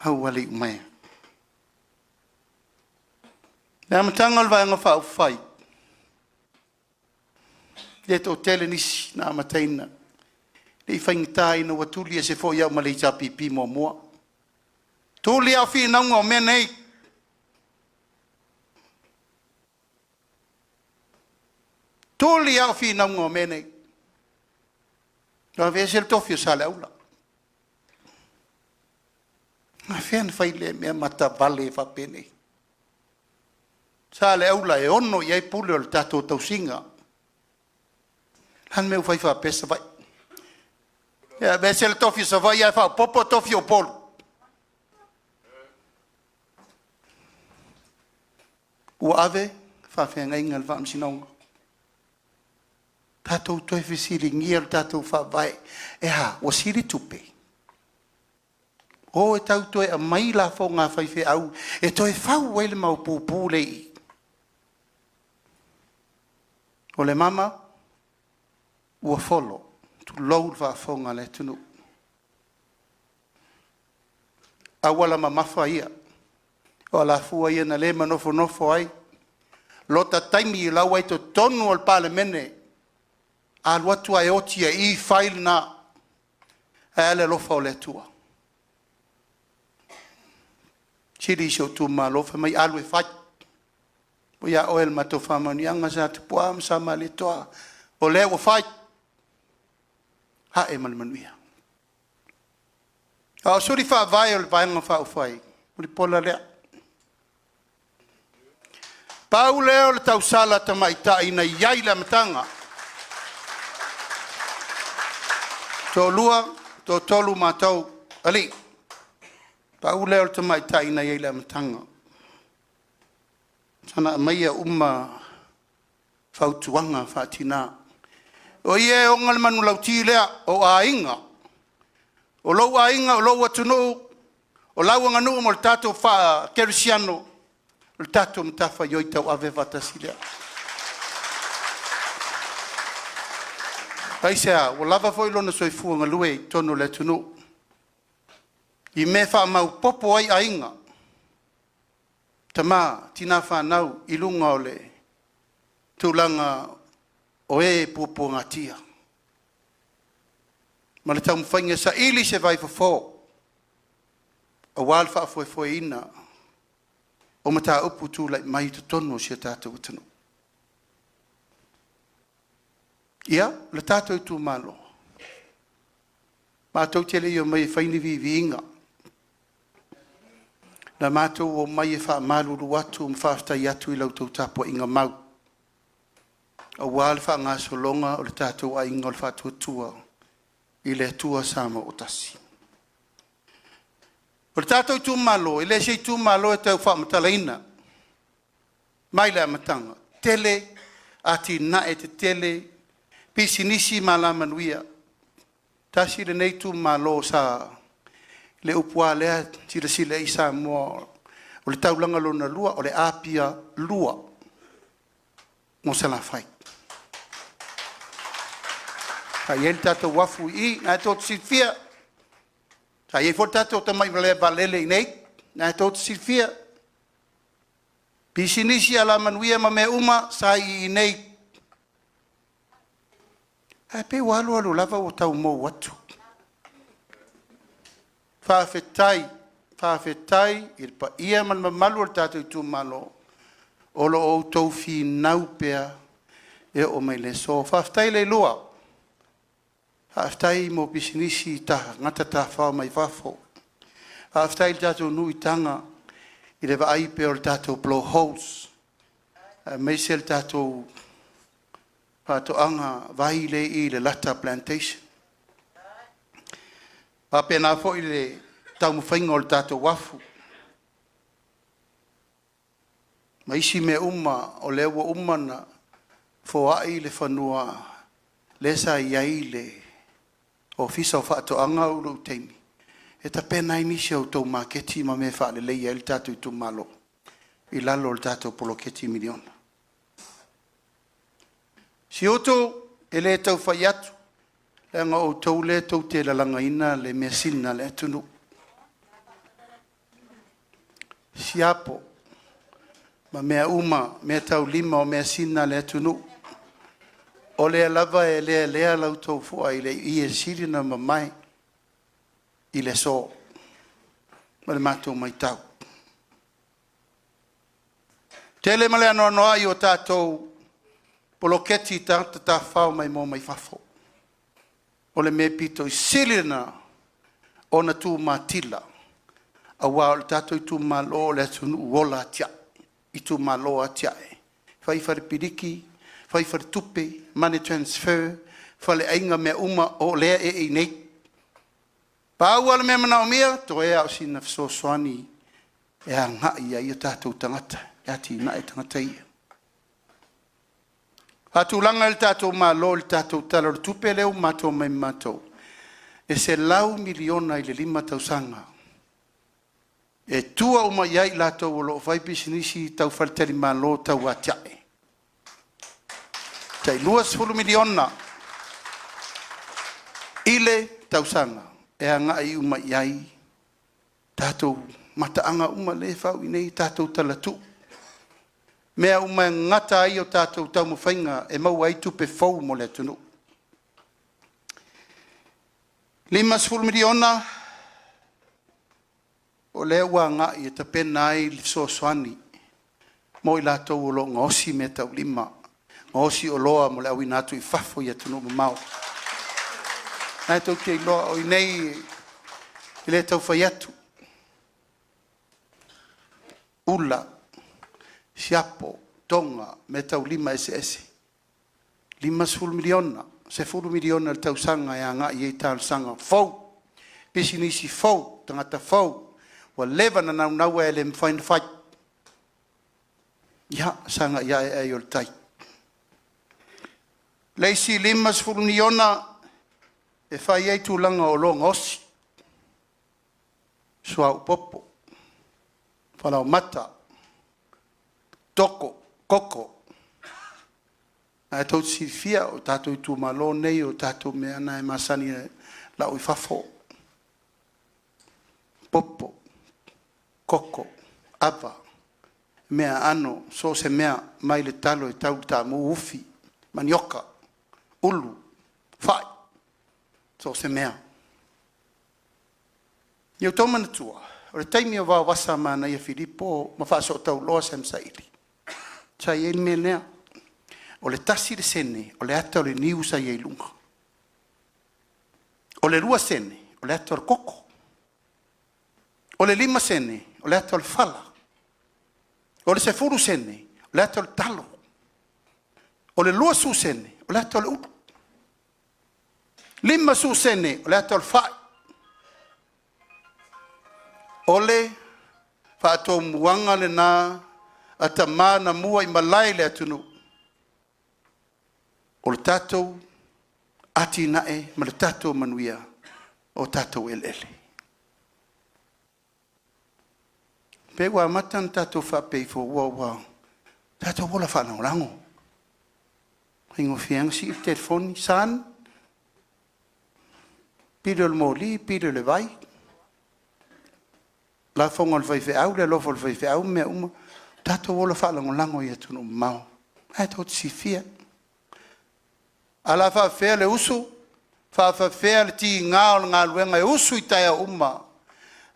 mau lava le iumaea. I le amataga o le Vaega Faaupufai, e le toatele nisi na amataina, e le i faigata ina ua tuli ese foi au ma le HRPP muamua, tuli lava o finauga o mea nei, tuli lava o finauga o mea nei, aveese le tofi o Saleaula. E afea ona fai lea mea matavale faapenei? Saleaula e ono i ai pule o le tatou tausiga. O le a le mea ua fai faapea Savaii? Ia aveese le tofi o Savaii ae faaopoopo le tofi o Upolu? Ua ave le faafeagaiga i le Faamasinoga. Tatou toe fesiligia le tatou Faavae. E a? Ua sili tupe? O e tau toe aumai lafoga a faifeau e toe fau ai le mau pupu lea i i. O le mama ua folo, tulou le faafofoga a le atunuu, auala mamafa ia, o alafua ia na le ma nofonofo ai lota taimi o la ua i totonu o le Palemene, a alu atu lava e oti lava i i, fai lena. Ae a le alofa o le Atua? Sili si ou itumalo fai mai alu e fai. Ua ia oe le matou faamanuiaga Sa Tupua ma Sa Malietoa, o lea ua fai, ae ma le manuia. A o suli faavae o le Vaega Faaupufai, o le mulipola lea. Pau lea o le tausala tamaitai na i ai i le amataga, toalua, toatolu matou, alii, pau lea o le tamaitai na i ai i le amataga na aumaia uma fautuaga faatina. O i e ona le manulauti lea, o aiga, o lou aiga o lou atunuu, o lau aganuu ma le tatou faakerisiano, o le tatou matafaioi tauave faatasi lea. Aisea? Ua lava foi lona soifua galue i totonu o le atunuu i mea e faamaopoopo ai aiga, tama, tina, fanau i luga o le tulaga o e puapuagatia ma le taumafaiga e saili se vaifofo aua le faafoefoeina o mataupu tulai mai i totonu o si o tatou atunuu. Ia, le tatou itumalo, matou te le i omai e fai ni viiviiga, na matou omai e faamalulu atu ma faafetai atu i la outou tapuaiga mau aua le faagasologa o le tatou Aiga o le Faatuatua i le Atua Samoa ua Tasi. O le tatou itumalo, e le o se itumalo e tau faamatalaina. Mai le amataga, tele atinae tetele, pisinisi ma alamanuia. Tasi lenei itumalo sa, le upu lava lea e silasila i ai Samoa, o le taulaga lona lua, o le Apia 2 mo Salafai. Sa i ai le tatou uafu i i, lena tou te silafia. Sa i ai foi le tatou tamai malae vaalele i inei, lena tou te silafia. Pisinisi, alamanuia ma mea uma sa i inei. Ae pei ua alu alu lava ua tau mou atu. Faafetai, faafetai i le paia ma le mamalu o le tatou itumalo o lo o outou finau pea e oo mai le aso. Faafetai Leilua, faafetai mo pisinisi i tagata tafafao mai fafo. Faafetai i le tatou nuu i Taga i le vaai pea o le tatou blowholes, aemaise le tatou faatoaga vai lea e i i Lelata Plantation. E faapena foi le taumafaiga o le tatou uafu ma isi mea uma o lea ua uma ona foai le fanua lea sa i ai le Ofisa o Faatoaga i lou taimi, e tapena ai nisi o a outou maketi ma mea e faaleleia ai le tatou itumalo i lalo o le tatou poloketi miliona. Siutu, e le tau fai atu, leaga o outou lea tou te lalagaina le measina a le atunuu. Siapo ma mea uma, meataulima o measina a le atunuu, o lea lava e lealea la outou fua i le ie e sili ona mamae i le aso ma le matou matau. E tele ma le anoanoai o tatou poloketi i tagata tafafao maimoa mai fafo. O le mea pito i sili lena ona tumatila aua o le tatou itumalo o le atunuu ola atiae, itumalo atiae, fai fale piliki, fai faletupe, money transfer, faleaiga, mea uma o lea e i inei. Pau lava le mea manaomia, toe lava o sina fesoasoani e agai i ai o tatou tagata e atiae tagata ia. Faatulaga e le tatou Malo i le tatou Tala o le Tupe lea ua matou omai ma matou, e $100 miliona i le 5 tausaga. E tua uma i ai i latou o lo o fai pisinisi tau faletalimalo tau atiae, tai $20 miliona i le tausaga e agai uma i ai tatou mataaga uma lea e fau i inei, tatou talatuu, mea uma e gata ai a tatou taumafaiga e maua ai tupe fou mo le atunuu. E $50 miliona o lea ua agai e tapena ai le fesoasoani mo i latou o lo o gaosi meataulima, gaosi oloa mo le auina atu i fafo i atunuu mamao. O lena tou te iloa o i inei, e le tau fai atu, ula, siapo, toga, meataulima eseese, $50 miliona, $10 miliona i le tausaga e agai i ai talosaga fou, pisinisi fou, tagata fou ua leva ona naunau ae le mafai ona fai. Ia sagai ane ai o le tai. O le isi $50 miliona e fai ai tulaga o oloa gaosi, suauu popo, falaoamata, toko, koko. O lena tou te silafia o tatou itumalo nei o tatou mea na e masani e lau i fafo, popo, koko, ava, meaa aano, so o se mea mai le talo e tau i le taamu, ufi, manioka, ulu, fai, so o se mea. Ia outou manatua, o le taimi o Vaovasa Manaia Filipo ma Faasootauloa Sam Saili, sa i ai le mea lea, o le 1 sene o le ata o le niu sa i ai i luga, o le 2 sene o le ata o le koko, o le 5 sene o le ata o le fala, o le 10 sene o le ata o le talo, o le 20 sene o le ata o le ulu, 50 sene o le ata o le fai. O le faatomuaga lena a tama na mua i malae i le atunuu, o le tatou atinae ma le tatou manuia o tatou eleele. Pei ua amata ona tatou faapea ifo ua tatou ola faalagolago, e faigofie lava ona sii le telefoni, son, pili o le moli, pili o le vai, lafoga a le faifeau, le alofa o le faifeau ma mea uma. Ua tatou ola faalagolago i atunuu mamao. O lena tou te silafia. Ae o le a faafefea le usu, faafefea le tiga o le galuega e usu i taeao uma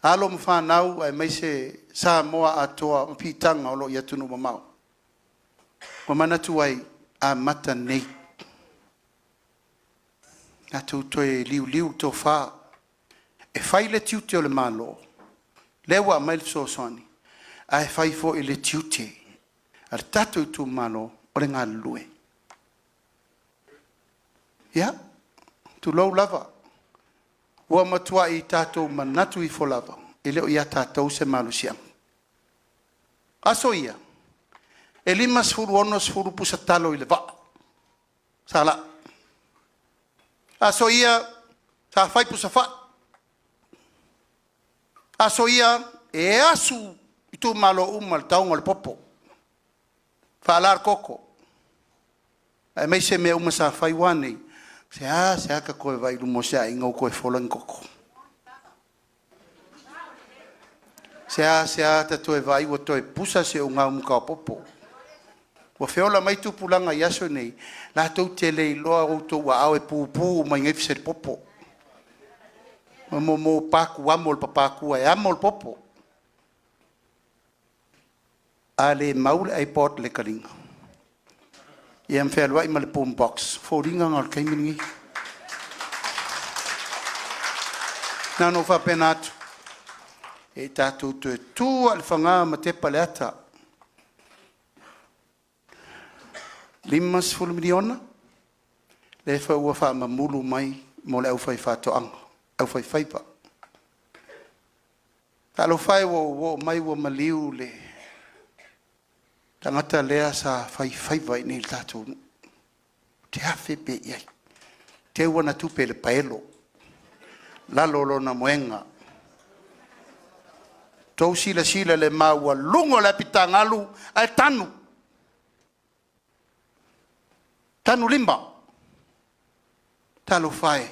alo ma fanau aemaise Samoa atoa ma piitaga o lo o i atunuu mamao? Ua manatu ai, amata nei. Tatou toe liuliu le tofa, e fai le tiute o le Malo, lea ua aumai le fesoasoani, ae fai foi le tiute a le tatou itumalo o le galulue. Ia, tulou lava, ua matuai tatou manatu ifo lava, e le o ia tatou se malosiaga. O aso ia, e 50, 60 pusa talo i le vaa sa lau. Aso ia sa fai pusa fai, aso ia e asu itumalo uma i le taoga o le popo, faala le koko, aemaise mea uma sa fai. Ua a nei? E seasea ta toe vaai i luma o se aiga ua toe fola ni koko. Seasea ta toe vaai ua toe pusa se ugaumuta o popo. Ua feola mai tupulaga i aso nei, latou te le iloa outou aao e pupu uma i inei fisalipopo ma paku amo i le papatua e amo le popo. A le mau le iPod i le taliga ia ma fealuai ma le boom box, o foliga lena o le taimi lenei. Na ona ou faapena atu, se i tatou toe tu lava i le fana ma tepa i le ata. $50 miliona lea foi ua faamamulu mai mo le aufaifaatoaga, aufaifaiva. Talofa e ua ou oo mai ua maliu le tagata lea sa faifaiva i inei i le tatou nuu, ou te afe pea i ai, teu ana tupe i le paelo, lalo o lona moega. Tou silasila i le maualuga o le apitagalu ae tanu, tanu lima. Talofa e,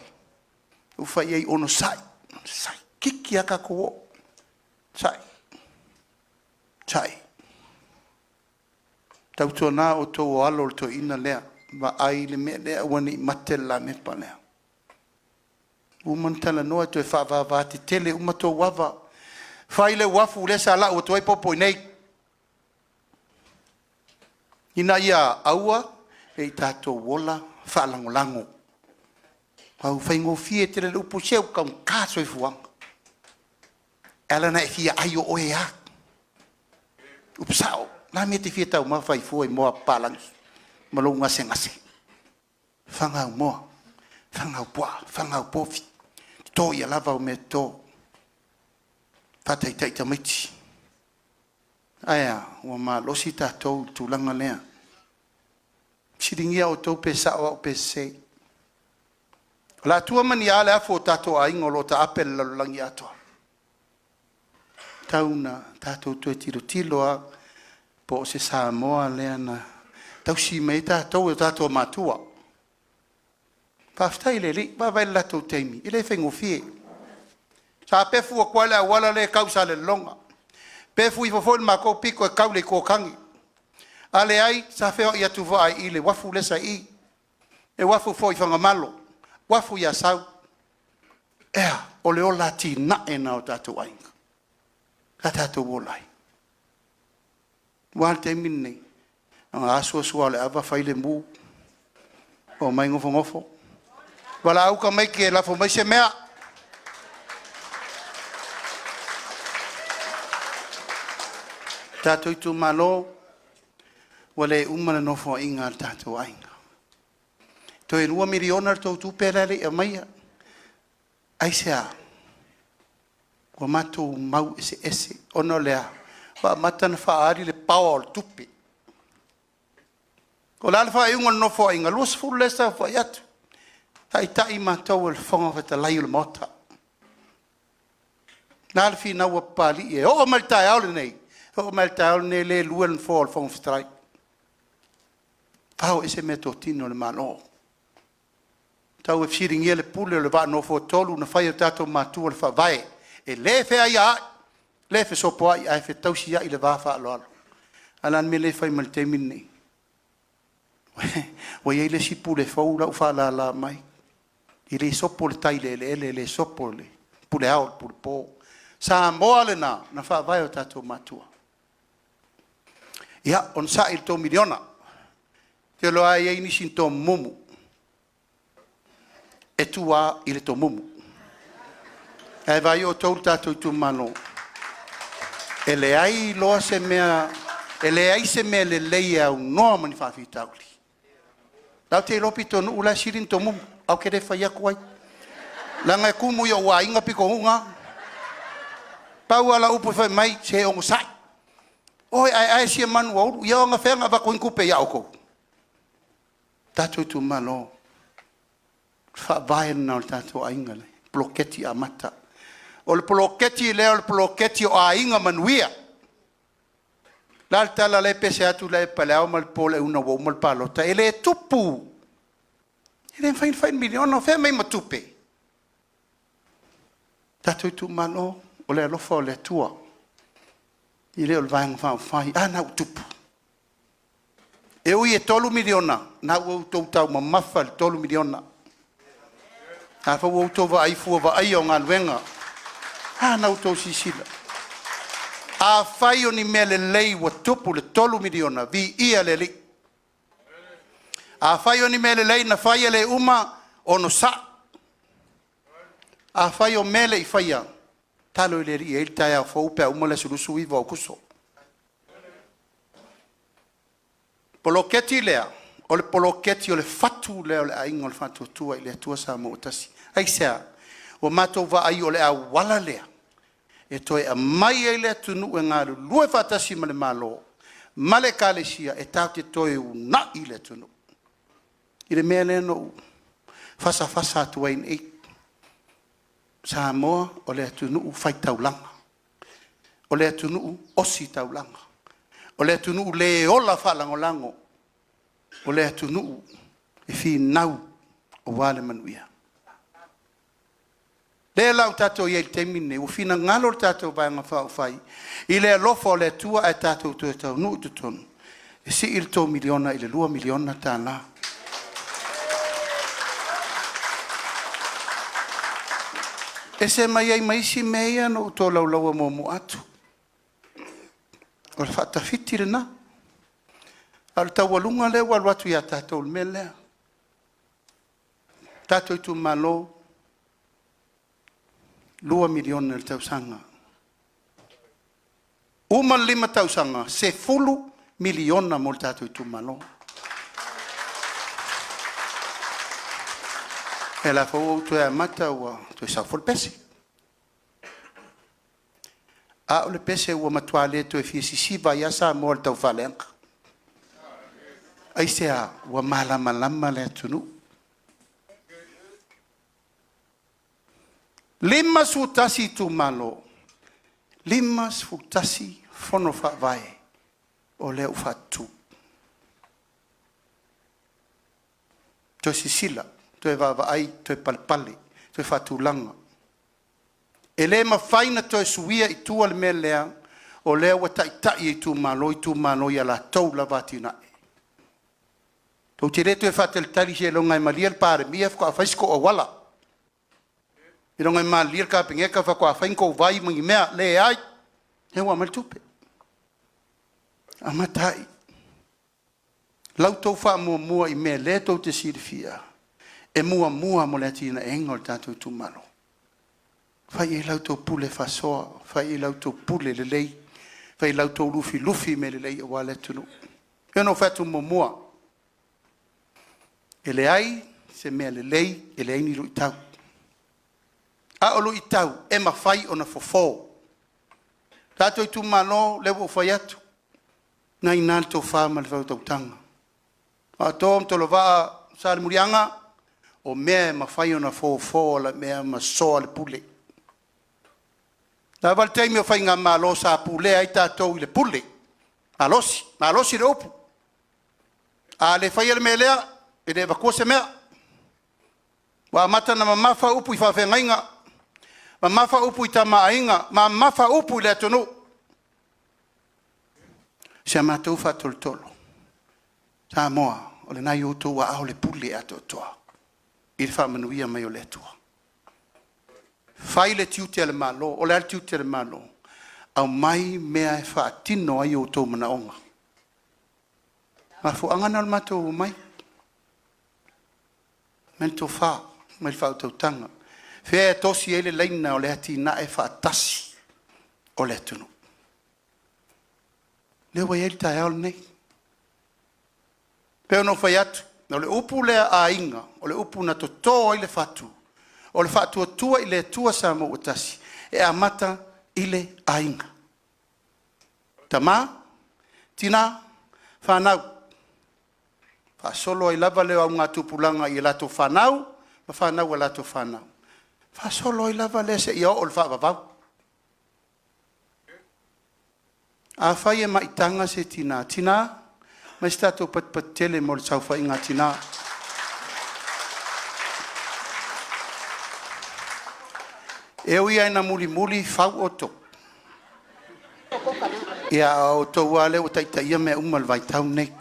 ua fai i ai, onosai, onosai, toeitiiti lava tatou oo, onosai, onosai. Tautuana outou o alo o le toeaina lea, vaai le mea lea aua ne i mate le lamepa lea. Ua uma ona talanoa e toe faavava tetele uma tou ava, fai le uafu lea sa lau atu ai popo i inei, ina ia aua ne i tatou ola faalagolago, aua ua faigofie tele le upu, se ua taugata le soifuaga. E ala ona e fia ai o oe lava. Upu sao, o le a le mea e te fia taumafa ai fua i moa a papalagi ma lou gasegase? Faga au moa, faga au puaa, faga au povi, toto ia lava au meatoto, faataitai tamaiti. Ae a? Ua malosi tatou i le tulaga lea. Fesiligia outou pe sao au pe sese. O le a tua ma ni a le afu o tatou aiga o lo o taape i le lalolagi atoa? Tau ina tatou toe tilotilo lava po o se Samoa lea na tausi mai ai tatou e o tatou matua. Faafetai i le Alii, vaavaai i le latou taimi, e le faigofie. Sa pefu atu lava le auala lea e tau i Salelologa, pefu ifo foi le matou pito e tau i le Itu o Tane. A leai, sa feoai atu vaa i le uafu lea sa i i, e uafu foi i Fagamalo, uafu i Asau. E a? O le ola atinae lena o tatou aiga sa tatou ola ai. Ua a le taimi lenei? Na ona asu asu lava o le ava fai le mu, omai nofonofo, valaau tamaiti e lafo mai se mea. Tatou itumalo, ua le uma le nofoaiga a le tatou aiga. Toe $2 miliona le tou tupe la e le i aumaia. Aisea? Ua matou mau eseese. Ona o le a? Ua amata ona faaali le power o le tupe. O le a le faaiuga o le Nofoaiga? E 20 lea e saofai atu, taitai matou e le Fofoga Fetalai o le Maota. O le a le finau a Papalii e oo mai i le taeao lenei? E oo mai lava i le taeao lenei o lea e 2 le nofoa o le Fofoga Fetalai, fao ese meatotino a le Malo. Tau e fesiligia le pule o le vaa nofoatolu na fai e o tatou matua o le Faavae, e le feaiaai, le fesopoai ae fetausiai le va faaaloalo. A o le a le mea lea e fai mai i le taimi lenei? Ua i ai le isi pule fou la ua faalala mai, e le sopo le tai i le eleele, e le sopo le pule ao i le pule po. O Samoa lena na faavae e o tatou matua. Ia, onosai i le tou miliona. Ou te iloa lava e i ai nisi na tomumu, e tua lava i le tomumu. Ae vaai outou i le tatou itumalo, e leai loa se mea, e leai se mea lelei e aunoa ma ni faafitauli. O la ou te iloa pitonuu la e sili ona tomumu, ae ou te le fai atu ai, leaga e tumu i ou aiga pitonuu na. Pau lava lau upu fai mai, se onosai, o e aeae sia manu ua ulu. Ia o anafea na avatu ai ni tupe ia outou? Tatou itumalo, o le faavae lena o le tatou aiga, le poloketi amata. O le poloketi lea o le poloketi o aiga manuia. O le a le tala lea e pese atu ai le ao ma le po i le auga ua uma le palota? E le tupu, e le mafai ona fai ni miliona, o fea e aumai ma tupe? Tatou itumalo, o le alofa o le Atua, e le o le Vaega Faaupufai. A lena ua tupu. E ui e $3 miliona, lena ua outou taumamafa i le $3 miliona. A foi ua outou vaai i fua vaaia o galuega. A lena ua outou silasila. Afai o ni mea lelei ua tupu i le $3 miliona, viia le Alii. Afai o ni mea lelei na fai e le uma, onosai. Afai o mea e le i faia, tatalo i le Alii e i ai le taeao fou pe a uma le aso 29 o Aokuso. O le poloketi lea, o le poloketi o le fatu lea o le Aiga o le Faatuatua i le Atua Samoa ua Tasi. Aisea? Ua matou vaai o le auala lea e toe aumai ai le atunuu e galulue faatasi ma le Malo ma le Ekalesia e tatou te toe uunai le atunuu. I le mea lea na ou fasafasa atu ai nei, o Samoa o le atunuu faitaulaga. O le atunuu ositaulaga, o le atunuu le ola faalagolago, o le atunuu e finau aua le manuia. O lea la ua tatou i ai i le taimi lenei, ua finagalo le tatou Vaega Faaupufai i le alofa o le Atua ae tatou toe taunuu i totonu, e sii le tou miliona i le $2 miliona. E ese mai ai ma isi mea ia na ou tolaulaua muamua atu. O le faatafiti lena, a o le taualuga lea ua alu atu ia tatou i le mea lea. Tatou itumalo, $2 miliona i le tausaga. Uma le 5 tausaga, $10 miliona mo le tatou itumalo. Ia o lea foi ua ou toe amata ua toe sau foi le pese. A o le pese ua matua le toe fia sisiva ai lava Samoa i le taufaaleaga. Aisea? Ua malamalama le atunuu. E 51 itumalo, 51 fono faavae o lea ua faatutu. Toe sisila, toe vaavaai, toe palepale, toe faatulaga. E le mafai ona toe suia i tua le mea lea, o lea ua taitai e itumalo itumalo i a latou lava atinae. Tou te le toe faatalitali seiloga e malie le Palemia faatoa fai se tou auala, seiloga e malilie le Kapeneta faatoa fai ni tou vai ma ni mea. Leai, o lea ua aumai le tupe, amata ai. La outou faamuamua i mea o lea tou te silafia e muamua mo le atinaeina o le tatou itumalo. Fai i ai la outou pule faasoa, fai i ai la outou pule lelei, fai i ai la outou lufilufi mea lelei aua le atunuu. E pei ona ou fai atu muamua, e leai se mea lelei e leai ni luitau, a o luitau e mafai ona fofo. Tatou itumalo, lea ua ou fai atu, o lena e i ina le tofa ma le faautautaga. O Ato ma Tolovaa, Salemuliaga, o mea e mafai ona fofo alamea ma soa le pule. O le a le taimi o faigamalo sa pulea ai tatou i le pule, malosi, malosi le upu. A le faia le mea lea, e le avatua se mea. Ua amata ona mamafa upu i faafeagaiga, mamafa upu i Tama a Aiga, mamafa upu i le atunuu. Si a matou faatolotolo, Samoa, o lena e i outou aao le pule atoatoa i le faamanuia mai o le Atua. Fai le tiute o le Malo. O le a le tiute o le Malo? Aumai mea e faatino ai outou manaoga. O le mafuaaga lena o le matou omai, aumai le tofa, aumai le faautautaga. O fea e tosi ai le laina o le atinae faatasi o le atunuu? Lea ua i ai le taeao lenei. E pei ona ou fai atu, o le upu lea aiga, o le upu na toto ai le fatu, o le Faatuatua i le Atua Samoa ua Tasi, e amata i le aiga. Tama, tina, fanau. Faasolo ai lava le augatupulaga i a latou fanau ma fanau a latou fanau, faasolo ai lava lea seia oo i le faavavau. Afai e maitaga se tina, tina, aumai se tatou patupatu tele mo le saofaiga a tina. E ui lava ina mulimuli fau outou, a o outou lava lea ua taitaia mea uma i le vaitau lenei.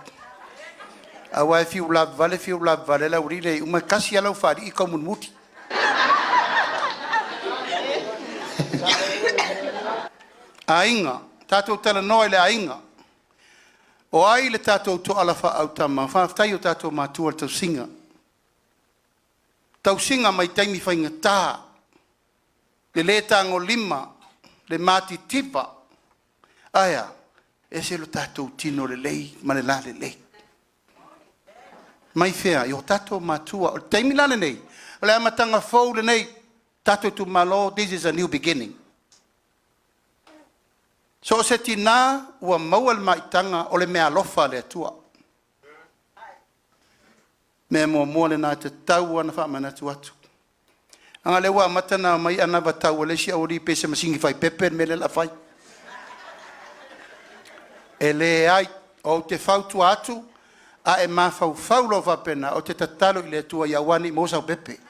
Aua e fiu lavevale, fiu lavevale le aualii ia e uma, e tasi lava lau faalii e taumulimuli. Aiga, tatou talanoa i le aiga. O ai le tatou toala faaautama? Faafetai i o tatou matua i le tausiga, tausiga mai taimi faigata, le le tagolima, le matitiva. Ae a? E ese lo tatou tino lelei ma le lalelei. Mai fea? I o tatou matua. O le taimi la lenei, o le amataga fou lenei, tatou itumalo, this is a new beginning. So o se tina ua maua le maitaga o le meaalofa a le Atua. O le mea muamua lena e tatau lava ona faamanatu atu. Leaga o lea ua amata ona aumai anavatau a le isi aualii pei se masini fai pepe le mea lea o le a fai. E leai, ou te fautua atu, a e mafaufau loa faapena, ou te tatalo i le Atua ia aua ne i maua sau pepe.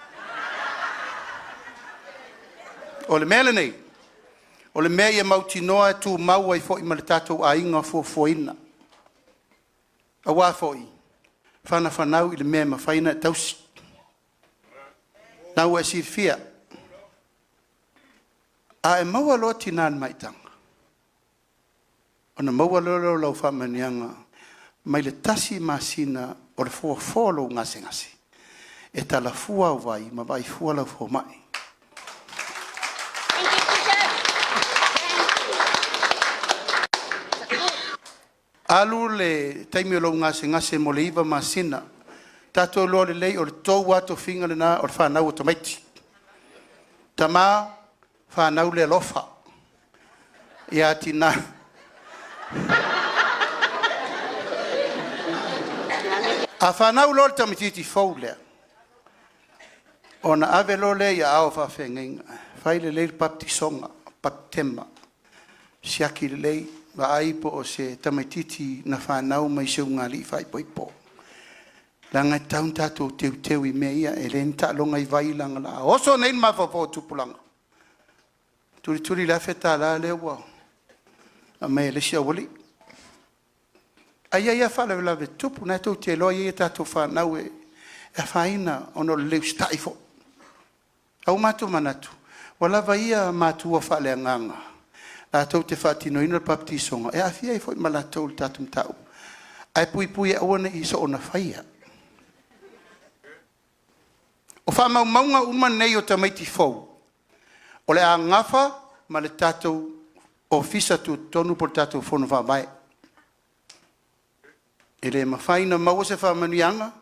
O le mea lenei, o le mea ia mautinoa e tumau ai foi ma le tatou aiga fuafuaina, aua foi e fanafanau i le mea e mafai ona e tausi. O lena ua e silafia, a e maua loa tina i le maitaga, ona maua loa lea o lau faamanuiaga mai le tasi masina o le fofoa o lou gasegase, e tala fua au vai ma vaai fua lau fomai. Alu le taimi o lou gasegase mo le 9 masina, tatou iloa lelei o le tou lava tofiga lena o le fanau o tamaiti. Tama, fanau le alofa, ia tina, a fanau loa le tamaitiiti fou lea, ona ave loa lea i aao o faafeagaiga, fai lelei le patetisoga, patitema, siaki lelei, vaai po o se tamaitiiti na fanau mai se ulugalii faaipoipo, leaga e tatau ona tatou teuteu i mea ia, e le o ni taaloga i vai, leaga o le a oso nei le mafaufau o tupulaga, tulituli le $1,000 lea ua aumai e le isi aualii. Ae i ai lava faalavelave e tutupu, o lena tou te iloa e i ai a tatou fanau e afaina ona o le le usitai foi. Ae ua matou manatu, ua lava ia matua faaleagaga latou te faatinoina le papatisoga e aafia ai foi ma latou i le tatou mataupu, ae puipui e aua ne i soona faia. O faamaumauga uma nei o tamaiti fou, o le a nafa ma le tatou Ofisa Tutotonu po o le tatou Fono Faavae. E le mafai ona maua se faamanuiaga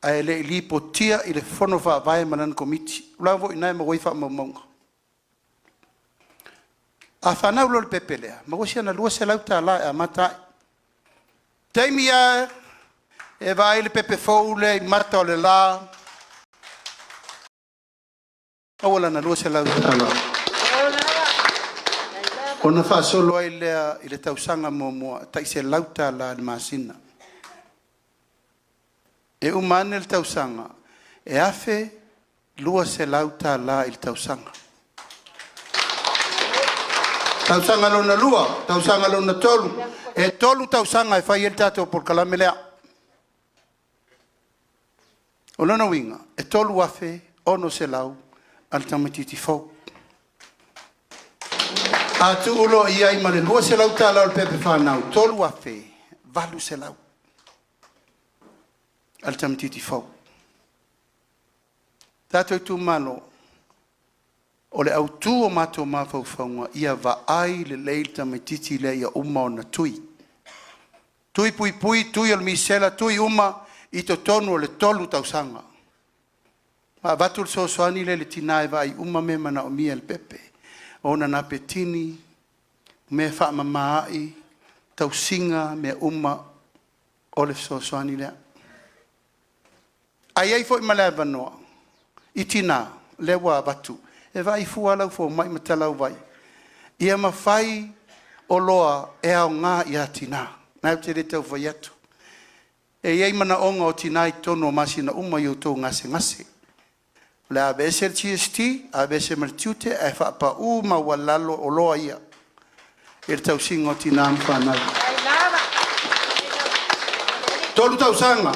ae le i lipotia i le Fono Faavae ma lana Komiti. O la foi e i ina e maua ai faamaumauga. A fanau loa le pepe lea, maua si ana $200 e amata ai. O le taimi lava e vaai ai le pepe fou lea i mata o le la, maua lana $200. Ona faasolo ai lea i le tausaga muamua, e tai $100 i le masina. E uma ane le tausaga, e $1,200 i le tausaga. Tausaga lona lua, tausaga lona tolu, e 3 tausaga e fai ai le tatou polokalame lea. O lona uiga, e $3,600 a le tamaitiiti fou. A tuu loa i ai ma le $200 o le pepe fanau, e $3,800 a le tamaitiiti fou. Tatou itumalo, o le autu o matou mafaufauga, ia vaai lelei le tamaitiiti lea ia uma ona tui. Tui puipui, tui o le misela, tui uma i totonu o le 3 tausaga. Ma avatu le fesoasoani lea i le tina e vaai uma mea e manaomia e le pepe, o ona napetini, mea e faamama ai, tausiga, mea uma, o le fesoasoani lea. Ae i ai foi ma le avanoa i tina, lea ua avatu, e vaai fua lava lau fomai ma tala au vai, ia ma fai oloa e aoga ia tina. Lena ou te le tau fai atu. E i ai manaoga o tina i totonu o masina uma i outou gasegase. O le a aveese le GST, aveese ma le tiute ae faapau maualalo oloa ia i le tausiga o tina ma fanau. 3 tausaga,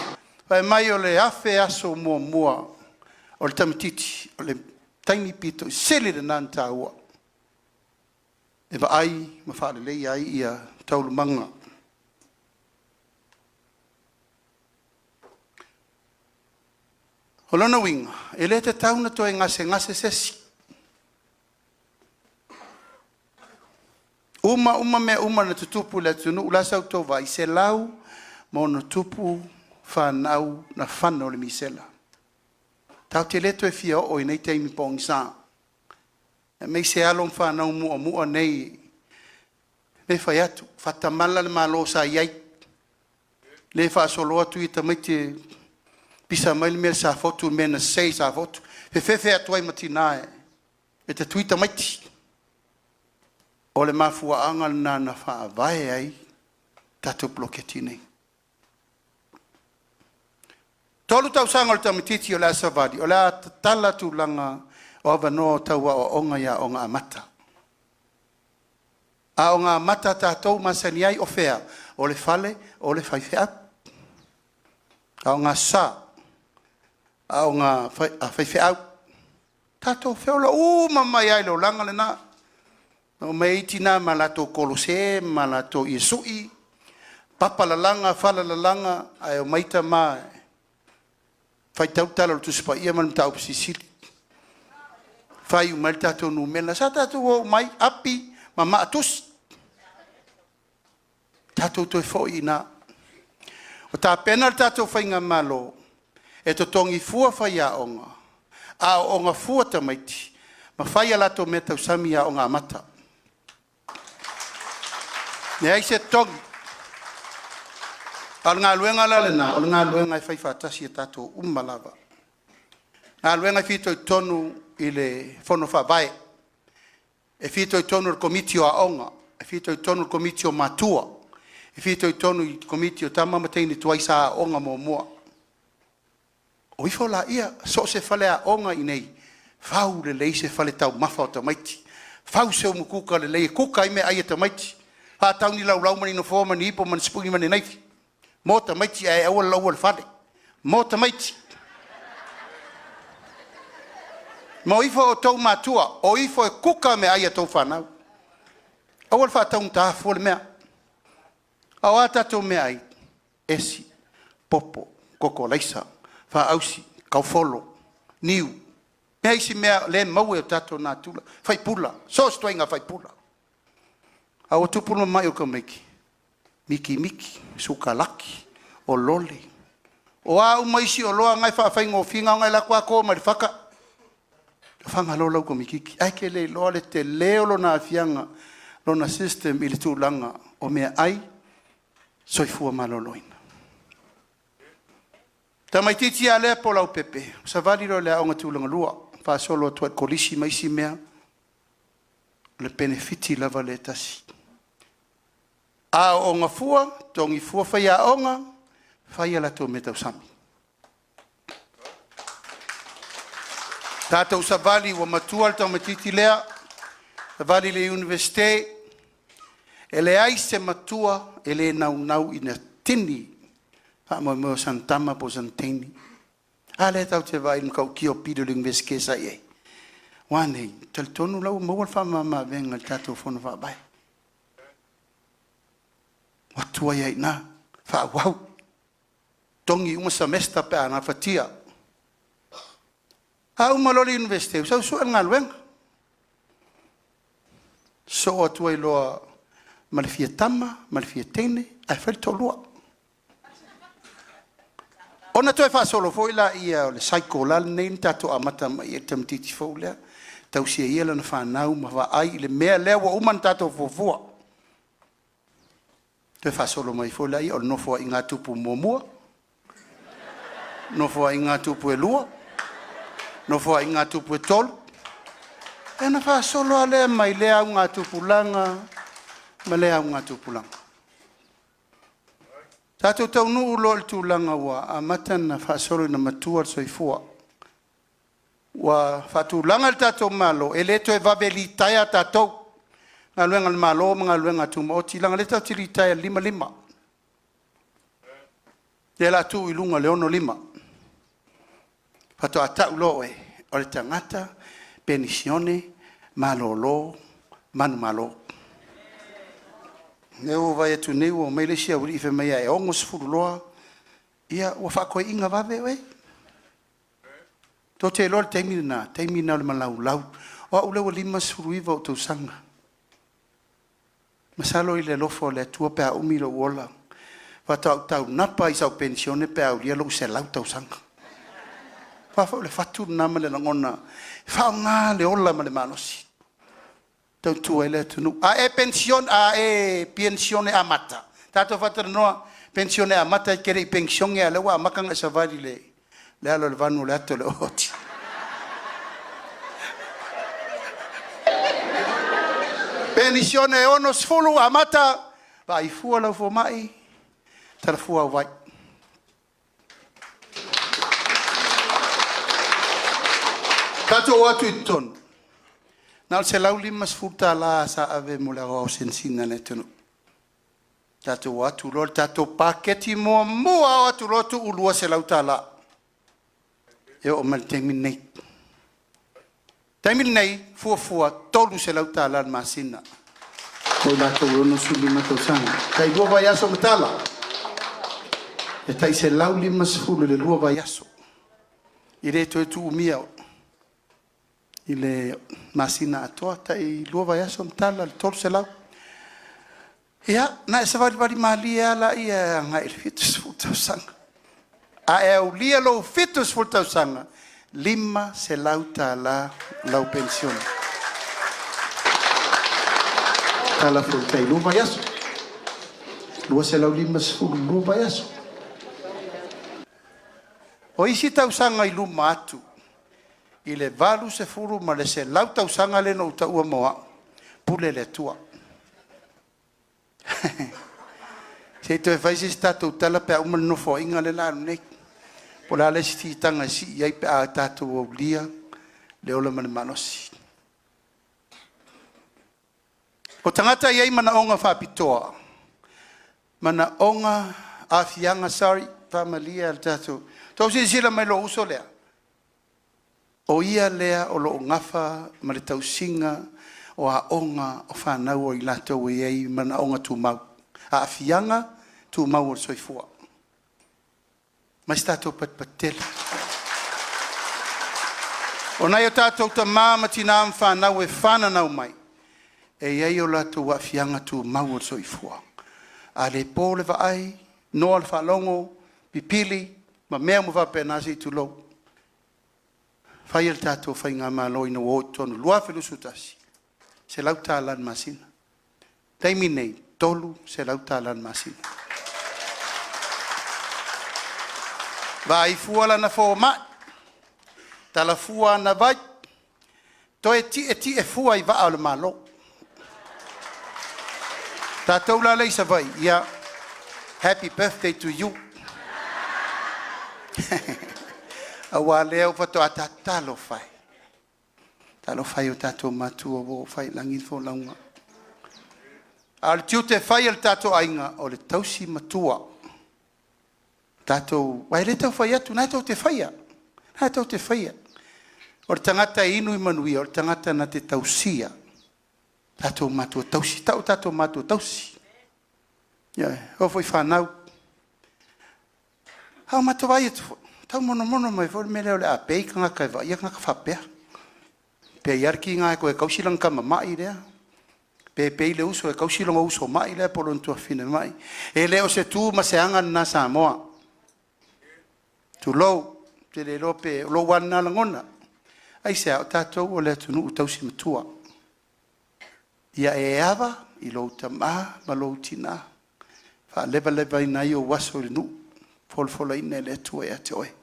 fai mai o le 1,000 aso muamua o le tamaitiiti, o le taimi aupito sili lena ona taua e vaai ma faaleleia ai taualumaga. O lona uiga, e le tatau ona toe gasegase se isi. Uma uma mea uma na tutupu i le atunuu, o le a sa outou vaai? 100+ fanau na fano i le misela. Tatou te le toe fia oo i nei taimi pogisa, aemaise alo ma fanau muamua nei. E le fai atu, faatamala le Malo sa i ai, le faasoloa tui o tamaiti e pisa mai le mea i Safotu, le mea na sese i Safotu, fefefe atu ai ma tina e tatui tamaiti. O le mafuaaga lena na faavae ai tatou poloketi nei. 3 tausaga o le tamaitiiti o le a savali, o le a tatala tulaga o avanoa tau aoaoga i Aoga Amata. Aoga Amata a tatou masani ai o fea? O le fale o le faifeau, Aoga Aso Sa, aoga a faifeau. Tatou feola uma mai lava i le olaga lena, na omai ai tina ma latou kolose ma latou ie sui, papa lalaga, fala lalaga, ae omai tama e faitau le Tala o le Tusi Paia ma le Mataupu Silisili, fai uma ai le tatou numera. Sa tatou o uma ai, api ma maa tusi. Tatou toe foi i ina. Ua tapena le tatou faigamalo e totogi fua faiaoga, aooga fua tamaiti ma fai a latou meatausami i Aoga Amata. Leai se totogi. A o le galuega la lena, o le galuega e faifaatasi e tatou uma lava. O le galuega e fitoitonu i le Fono Faavae, e fitoitonu i le Komiti o Aoga, e fitoitonu i le Komiti o Matua, e fitoitonu i le Komiti o tama ma teine tuai sa aooga muamua. O ifo laia, so o se faleaoga i inei, fau lelei se fale taumafa o tamaiti, fau se umukuka lelei e kuka ai meaai a tamaiti, faatau ni laulau ma ni nofoa ma ni ipo ma ni sipuni ma ni naifi mo tamaiti ae aua le lauina le fale, mo tamaiti. Ma o ifo e outou matua, o ifo e kuka meaai a outou fanau. Aua le faataugata fua le mea. A o a tatou meaai? Esi, popo, koko alaisa, faaausi, kaufolo, niu, a isi mea o lea e maua i o tatou natura, faipula, so o se ituaiga faipula. A ua tupu le mamai o tamaiti, mikimiki, sukalaki, o lole, o a uma isi oloa na e faafaigofie, na ona e alu atu lava to mai le fata, fafaga loa lau tamaitiiti, ae te le iloa le tele o lona aafiaga lona system i le tulaga o meaai, soifua maloloina. Le tamaitiiti lava lea po o Leaupepe, ua savali loa i le aoga tulagalua faasolo atu ai i le Kolisi ma isi mea, o le penefiti lava lea e tasi. Aooga fua, totogi fua faiaoga, fai a latou meatausami. Tatou savali ua matua le tamaitiiti lea, savali i le Iunivesite, e leai se matua e le naunau ina tini le faamoemoe o sana tama po o sana teine. A lea tatou te vaai i le matautia o pili o le Iunivesite sa i ai? Ua a nei? Ou te talitonu o la ua maua le faamama-avega i le tatou Fono Faavae. O atu ai lava i ina, faaauau, totogi uma semester pe a gafatia. A uma loa le Iunivesite, ua sau e sue le galuega. Sosoo atu ai loa ma le fia tama ma le fia teine ae fai le toalua. Ona toe faasolo foi lea o le cycle la lenei na tatou amata mai ai i le tamaitiiti fou lea, tausi e ia lana fanau ma vaai i le mea lea ua uma ona tatou fuafua. Toe faasolo mai foi lea o le nofoaiga a tupu muamua, nofoaiga a tupu e lua, nofoaiga a tupu e tolu, ia ona faasolo lava lea mai lea augatupulaga ma lea augatupulaga. Tatou taunuu loa i le tulaga ua amata ona faasolo ina matua le soifua, ua faatulaga le tatou Malo, e le toe vave litaea tatou, galuega a le Malo ma galuega tumaoti, leaga o lea tatou te litaea i le 55, o lea o le a tuu i luga i le 65 faatoa tau loa oe o le tagata penisione malolo manumalo. O lea ua ou vaai atu nei ua omai le isi aualii fai mai a e 60 loa ua faatoeaina vave oe. Tou te iloa le taimi lena, o le taimi lena o le malaulau. O au lea ua 59 ou tausaga, masalo i le alofa o le Atua pe a umi lou ola, faatoa ou taunapa lava i sau penisione pe a aulia lou 100 tausaga. Aua foi o le fatu lena ma le lagona e faaaoga le ola ma le malosi e tautua ai le atunuu. A e penisione amata, tatou faatalanoa, penisione amata e te le i penisione a o lea ua amata ona e savali i le ala o le vanu o le ata o le oti. Penisione e 60 amata, Vaai fua lau fomai, talafua au vai. Tatou o atu i totonu, na o le $150 sa ave mo le aoao senesina a le atunuu. Tatou o atu loa o le tatou paketi muamua lava o atu loa tuu $200 e oo mai i le taimi lenei. O le taimi lenei, fuafua e $300 i le masina mo i latou e 65 tausaga. E tai 2 vaiaso ma tala, e tai $150 i le 2 vaiaso, e le toe tuumia i le masina atoa, tai 2 vaiaso ma tala le $300. Ia, ona e savalivali malie lava lea agai i le 70 tausaga. A e aulia lou 70 tausaga, e $500 lau penisione. Tala fua i le tai 2 vaiaso, $250 i le 2 vaiaso. O isi tausaga i luma atu i le 80 ma le 100 tausaga lea na ou taua mo au, pule le Atua. Se i toe fai se isi tatou tala pe a uma le Nofoaiga lea o le a alu nei, po o le a le isi siitaga e sii ai pe a tatou aulia le ola ma le malosi. O tagata e i ai manaoga faapitoa, manaoga, aafiaga sorry, faamalie i le tatou… Ua outou silasila mai i lou uso lea? O ia lea o lo o nafa ma le tausiga o aoga o fanau a i latou e i ai manaoga tumau, aafiaga tumau o le soifua. Aumai se tatou patupatu tele. O nai o tatou tama ma tina ma fanau e fananau mai, e i ai o latou aafiaga tumau o le soifua. A le po le vaai, noa le faalogo, pipili ma mea uma faapena, se i tulou. Na fai e le tatou faigamalo ina ua o i totonu i le 2021, e $100 i le masina. O le taimi lenei, e $300 i le masina. Vaai fua lana fomai, tala fua ana vai, toe tietie fua i vaa o le Malo. O tatou la lea i Savaii, ia, happy birthday to you, aua o lea faatoa tatou… Talofa e, talofa e i o tatou matua ua oo i lagi le folauga. A o le tiute fai o le tatou aiga, o le tausi matua. Tatou… aua e le tau fai atu, o lena tou te faia, o lena tou te faia. O le tagata e inu i manuia, o le tagata na te tausia tatou matua tausi, e tau o tatou matua tausi. Ioe. E oo foi i fanau. A ua matou vaai atu foi, ua tau monomono mai foi le mea lea o le a pay tagata e vaaia tagata faapea. E pay lava le tiga e toe tausi lana tama mai lea, pe pay le uso e tausi lona uso mai lea po o lona tuafafine mai. E le o se tu ma se aga lena a Samoa, tulou, ou te le iloa pe… o lou lava lena lagona. Aisea? O tatou o le atunuu tausi matua. Ia e ava i lou tama ma lou tina, faalevalevaina ai ou aso i le nuu, folafolaina e le Atua ia te oe.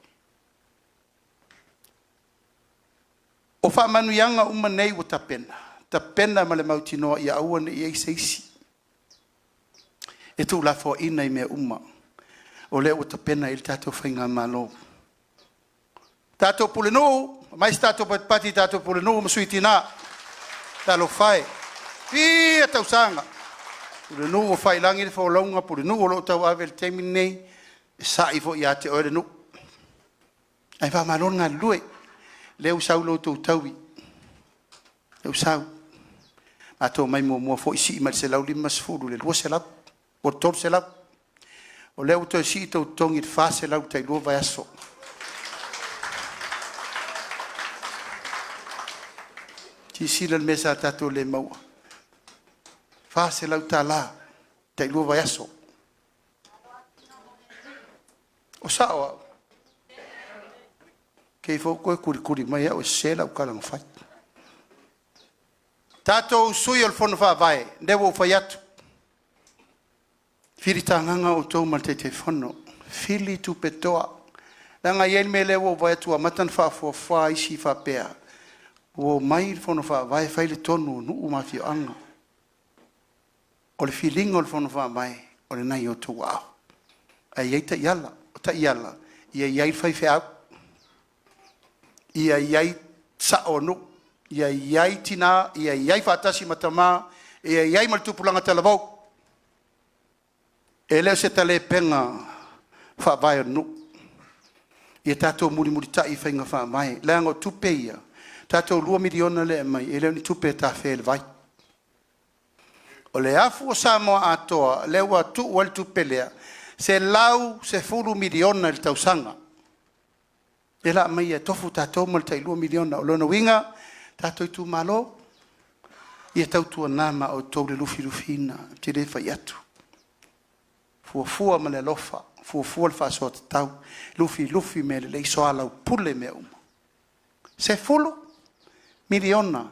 O faamanuiaga uma nei ua tapena, tapena ma le mautinoa ia aua ne i i ai se isi e tuulafoaiina i mea uma, o lea ua tapena i ai le tatou faigamalo. Tatou pulenuu, aumai se tatou patipati i tatou pulenuu ma sui tina. Talofa e, fia tausaga pulenuu o faiilagi le folauga, pulenuu o lo o tauave i le taimi lenei, e sai foi ia te oe le nuu. Ae faamalo le galulue, o lea ua sau la outou taui, lea ua sau. Matou omai muamua foi sii mai le $150 i le $200 po o le $300. O lea ua toe sii tou totogi i le $400 i le tai 2 vaiaso. Silasila i le mea sa tatou le maua, $400 tai 2 vaiaso. O sao au? Te i foi ua toe tulituli mai au e sese lau tala na fai. Tatou sui o le Fono Faavae, lea ua ou fai atu, filitagaga outou ma le Taitaifono, fili tupetoa, leaga e i ai le mea lea ua ou vaai atu ua amata ona faafuafua isi faapea ua omai le Fono Faavae fai le tonu a nuu ma afioaga. O le filiga o le Fono Faavae o lena e i outou aao. Ae i ai taiala, o taiala ia i ai faifeau, ia i ai sao o nuu, ia i ai tina, ia i ai faatasi ma tama, ia i ai ma le tupulaga talavou. E le o se talepega faavae o le nuu. Ia tatou mulimulitai i faiga faavae, leaga o tupe ia, tatou $2 miliona lea e aumai, e le o ni tupe e tafea i le vai. O le afu o Samoa atoa lea ua tuu ai le tupe lea, $110 miliona i le tausaga, lea o le a aumai e tofu tatou ma le tai $2 miliona. O lona uiga, tatou itumalo, ia tautuana ma outou le lufilufiina, ou te le fai atu. Fuafua ma le alofa, fuafua le faasoa tatau, lufilufi mea lelei, soalaupule mea uma. $10 miliona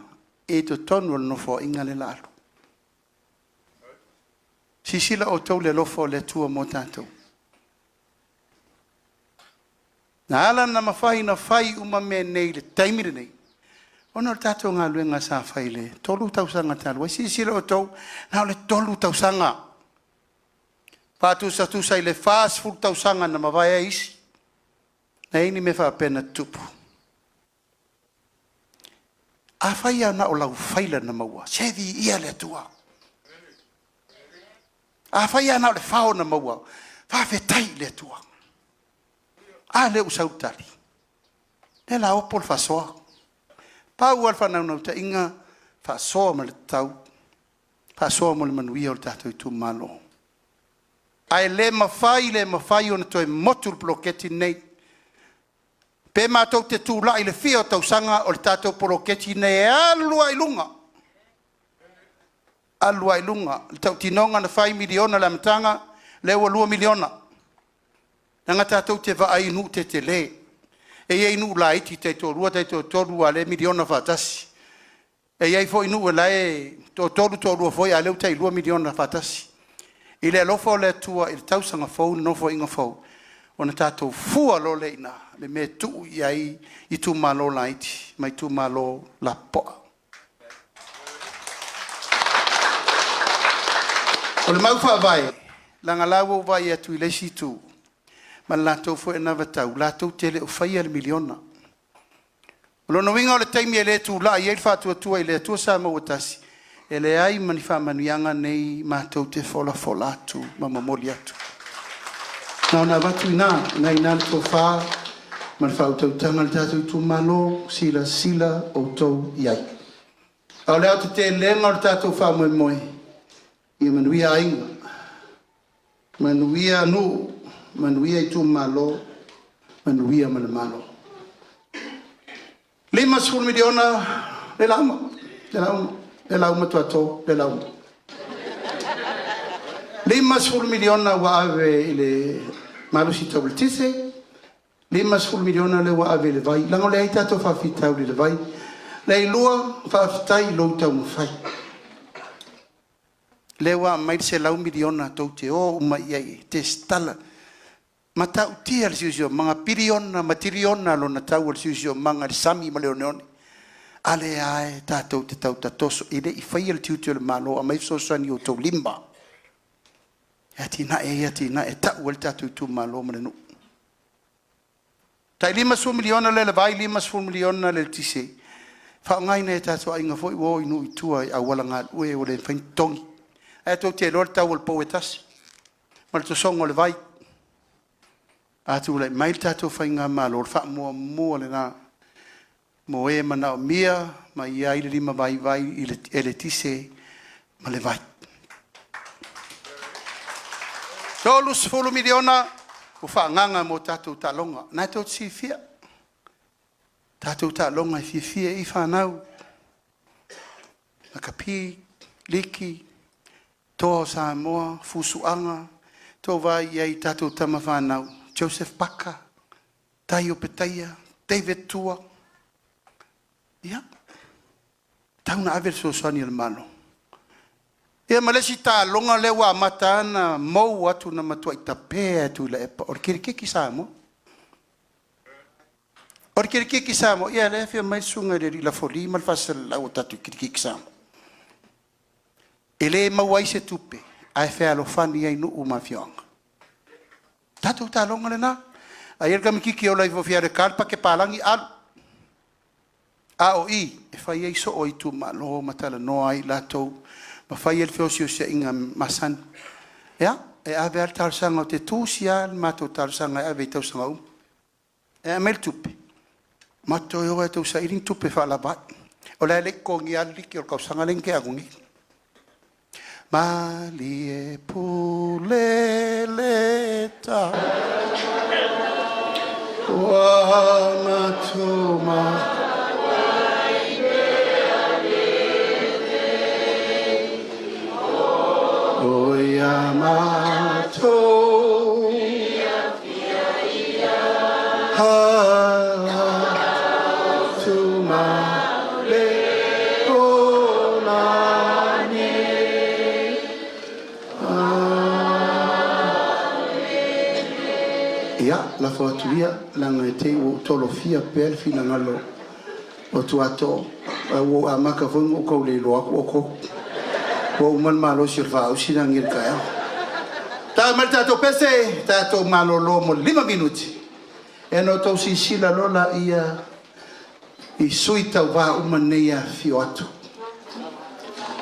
i totonu o le Nofoaiga lea o le a alu. Silasila outou i le alofa o le Atua mo tatou? Na ala ona mafai ona fai uma mea nei i le taimi lenei, ona o le tatou galuega sa fai i le 3 tausaga talu ai. Silasila outou, na o le 3 tausaga, faatusatusa i le 40 tausaga na mavae ai isi. E leai ni mea faapea na tutupu. Afai lava na o lau faila na maua, se viia le Atua. Afai lava na o le fao na maua, faafetai i le Atua. A lea ua sau le tali? O lea o le a opo le faasoa. Pau lava le faanaunautaiga, faasoa ma le tatau, faasoa mo le manuia o le tatou itumalo. Ae le mafai, le mafai ona toe motu le poloketi lenei. Pe matou te tulai i le fia o tausaga, o le tatou poloketi lenei e alu lava i luga, alu lava i luga. O le tautinoga na fai e $1 miliona i le amataga, lea ua $2 miliona. Leaga tatou te vaai i nuu tetele. E i ai nuu laiti taitoalua taitoatolu a o lea e miliona faatasi. E i ai foi nuu o la e toatolu, toalua foi a o lea ua tai $2 miliona faatasi. I le alofa o le Atua i le tausaga fou i le Nofoaiga fou, ona tatou fua loa lea i ina i le mea e tuu i ai itumalo laiti ma itumalo lapopoa. O le mau faavae, leaga o la e ua ou vaai atu i le isi itu ma le latou foi anavatau latou te le o faia le miliona. O lona uiga o le taimi e le tulai ai le Faatuatua i le Atua Samoa ua Tasi, e leai ma ni faamanuiaga nei matou te folafola atu ma momoli atu. Na ona avatu i ina, o lena e i ina le tofa ma le faautautaga a le tatou itumalo, silasila outou i ai. A o le aotetelega o le tatou faamoemoe, ia manuia aiga, manuia nuu, manuia itumalo, manuia ma le Malo. $50 miliona lea o le a uma, lea o le a uma, lea o le a uma Toatoo, lea o le a uma. $50 miliona ua ave i le malosi tau eletise, $50 miliona lea ua ave i le vai, leaga o lea e i ai tatou faafitauli i le vai. Leilua, faafetai i lou taumafai. Lea ua aumai le $100 miliona tou te o uma i ai e resitala. E matautia le siosiomaga, piliona ma tiliona lona tau o le siosiomaga i le sami ma le oneone. A lea lava e tatou te tau tatoso, e le i faia le tiute o le Malo, aumai fesoasoani i outou lima e atinae ai atinae e tau ai le tatou itumalo ma le nuu. Tai $50 miliona lea i le vai, $50 miliona le eletise, faaaoga i nai o tatou aiga foi ua o i nuu i tua i auala galue ua le mafai ona totogi. Ae tou te iloa le tau o le pou e tasi ma le tosoga o le vai. A tulai mai le tatou faigamalo, o le faamuamua lena mo e manaomia ma i ai le limavaivai i le eletise ma le vai. $30 miliona ua faaagaaga mo tatou taaloga. O lena tou te silafia, tatou taaloga e fiafia i ai fanau, lakapi, liki, Toa o Samoa, Fusuaga, tou vaai i ai i tatou tama fanau, Joseph Paka, Tai Opetaia, David Tua, ia, e tatau ona ave le fesoasoani a le Malo. Ia ma le isi taaloga lea ua amata lava ona mou atu na matuai tape lava e Tuilaepa, o le kirikiti Samoa. O le kirikiti Samoa, ia o lea e afio mai le susuga i le alii Lafoli ma le faasalelau o le tatou kirikiti Samoa. E le maua ai se tupe ae fealofani ai nuu ma afioaga. O tatou taaloga lena. A i ai le tamaititi e ola ifo e fia alu e ta le pake palagi, alu. A o i e fai ai soo o itumalo ma talanoa ai latou ma fai ai le feosiosiaiga masani. Ia, e ave lava le talosaga, ou te tusi lava le matou talosaga e ave i tausaga uma. E aumai le tupe, matou te o e tausaili ni tupe e faalava ai. O la e le i totogia lava le liki o le tausaga lea na tea atu nei. Malie pule le tau ua matou O ia matou Atumalelolagi. Ia, lafo atu ia, leaga e te i ua ou tolofia pea le finagalo o Tuato, ae ua ou amata foi ona ou tau le iloa atu outou. Ua uma le malosi o le faaausi le agi i le taeao. Tau mai le tatou pese, tatou malolo mo le 5 minute, ona outou silasila loa lea i sui tauva uma nei e afifio atu.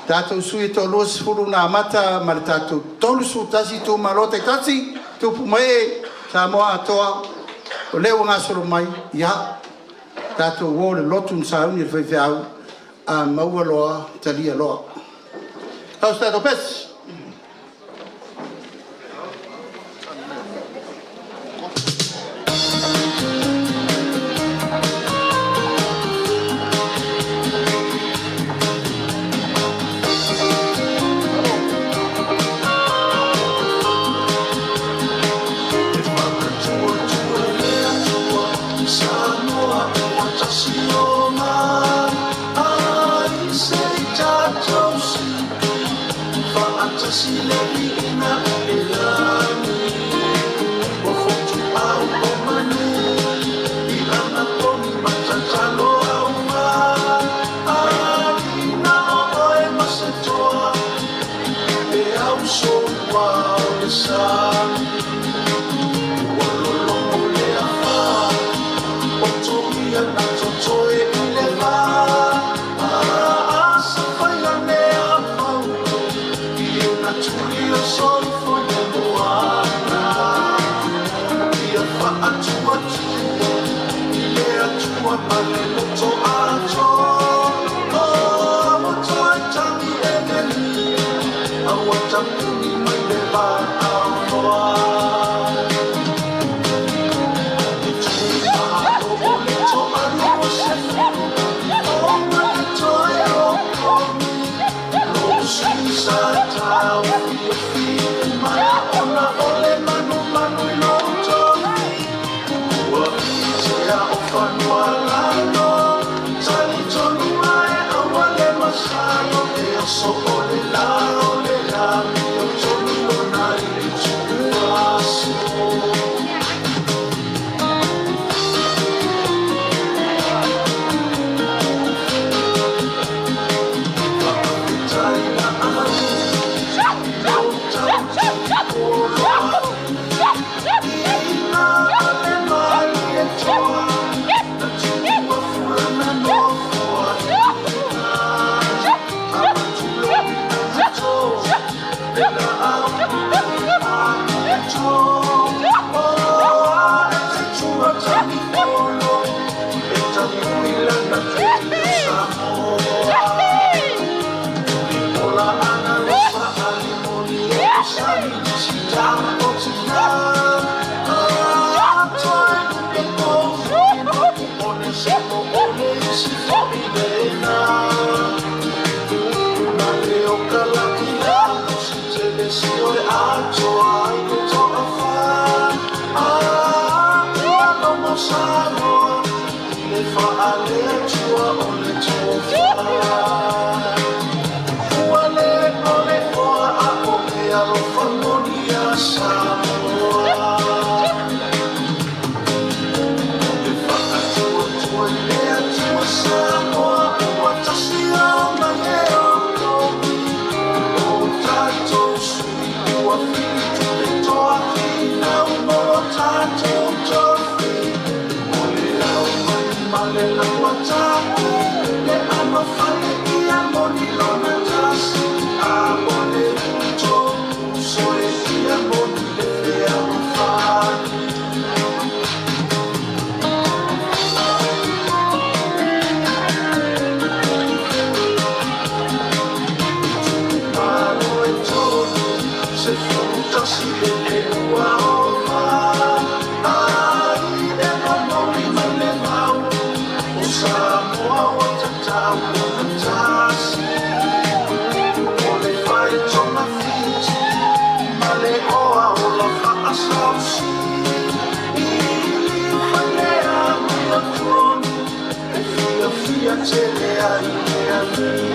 Tatou sui e toa-20 na amata ma le tatou 31 itumalo taitasi, tupu ma ee, Samoa atoa, o lea ua gasolo mai, ia, tatou o i le lotu na sauni e le faifeau, a maua loa, talia loa. Tau se tatou pese. E Samoa ua tasi ona ai se i tatou faatasi le viiga i le lagi. Ua fotuau o manu i anapogi ma tatalo auma ai na o oe ma se toa e au soua o le sami. Ua lologo le afa o togia na totoe i le va asa fai ane a pau i na tuli o soifo le moana ia faatuatua i le Atua ma le loto atoa o ua toe tagi e meli aua tapuni mai le vaaonoa. So o le la o le la mi o tolu ona i le tuaso. Samoa. Ola ana losa ali moni o sami sita o tina. Atoa e o o ne se o o ne si fo i le na. Na le o kala ki la si te le si o le atoa i le toa fa. A ua lomo Samoa i le faale atua o le tofa. Ua le ole oa a o le alofa moni a Samoa. E faatuatua i le Atua Samoa ua tasi ona e o togi. Tele ai le ali.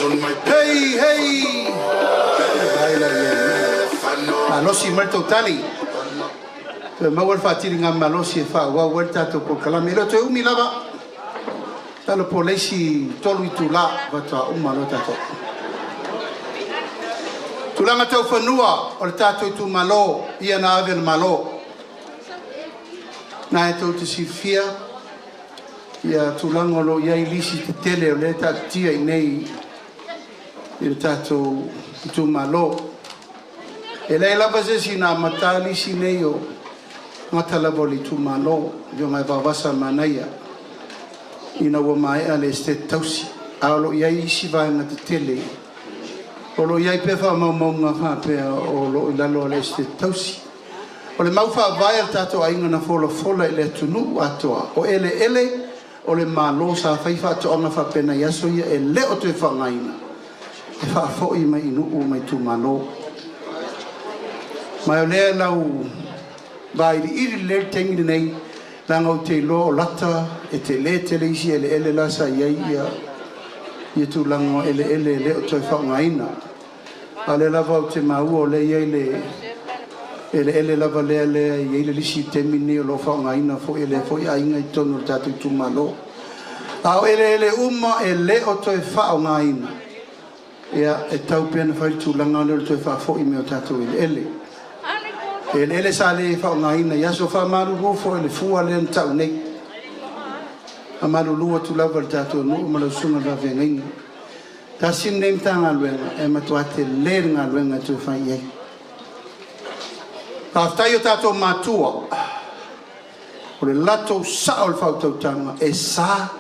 Hei, hei! Ai la ia. Malosi mai le tautali. Toe maua le faasiligamalosi e faaauau ai le tatou polokalame. E le o toe umi lava. Masalo po o le isi 3 itula faatoa uma loa tatou. Tulaga tau fanua o le tatou itumalo, ia na ave i le Malo. Na e tou te silafia ia tulaga o lo o i ai lisi tetele o lea e taatitia i inei i le tatou itumalo. E leai lava se isi na amata lisi nei o gata lava o le itumalo, afioga ia Vaovasa Manaia, ina ua maea le Esetete Tausi, a o lo o i ai isi vaega tetele o lo o i ai pea faamaumauga faapea o lo o i lalo o le Esetete Tausi. O le mau faavae a le tatou aiga na folafola i le atunuu atoa, o eleele o le Malo sa fai faatoaga faapena i aso ia e le o toe faaaogaina, e faafoi mai i nuu ma itumalo. Ma o lea e lau vailiili lelei le taimi lenei, leaga ou te iloa o lata e tele tele isi eleele la sa i ai ia tulaga o eleele e le o toe faaaogaina. A o lea lava ou te maua o lea e i ai le eleele lava lea e i ai le lisi i le taimi lenei o lo o faaaogaina foi e lea foi aiga i totonu o le tatou itumalo. A o eleele uma e le o toe faaaogaina, ia e tau pea ona fai le tulaga lea o le toe faafoi mai o tatou eleele. Eleele sa le faaaogaina i aso faamalulu foi i le fua lea na tau nei. Faamalulu atu lava i le tatou nuu ma lau susuga i le faafeagaiga. Tasi lenei Matagaluega e matua tele le galuega e toe fai i ai. Faafetai i o tatou matua, o le latou sao o le faautautaga e sa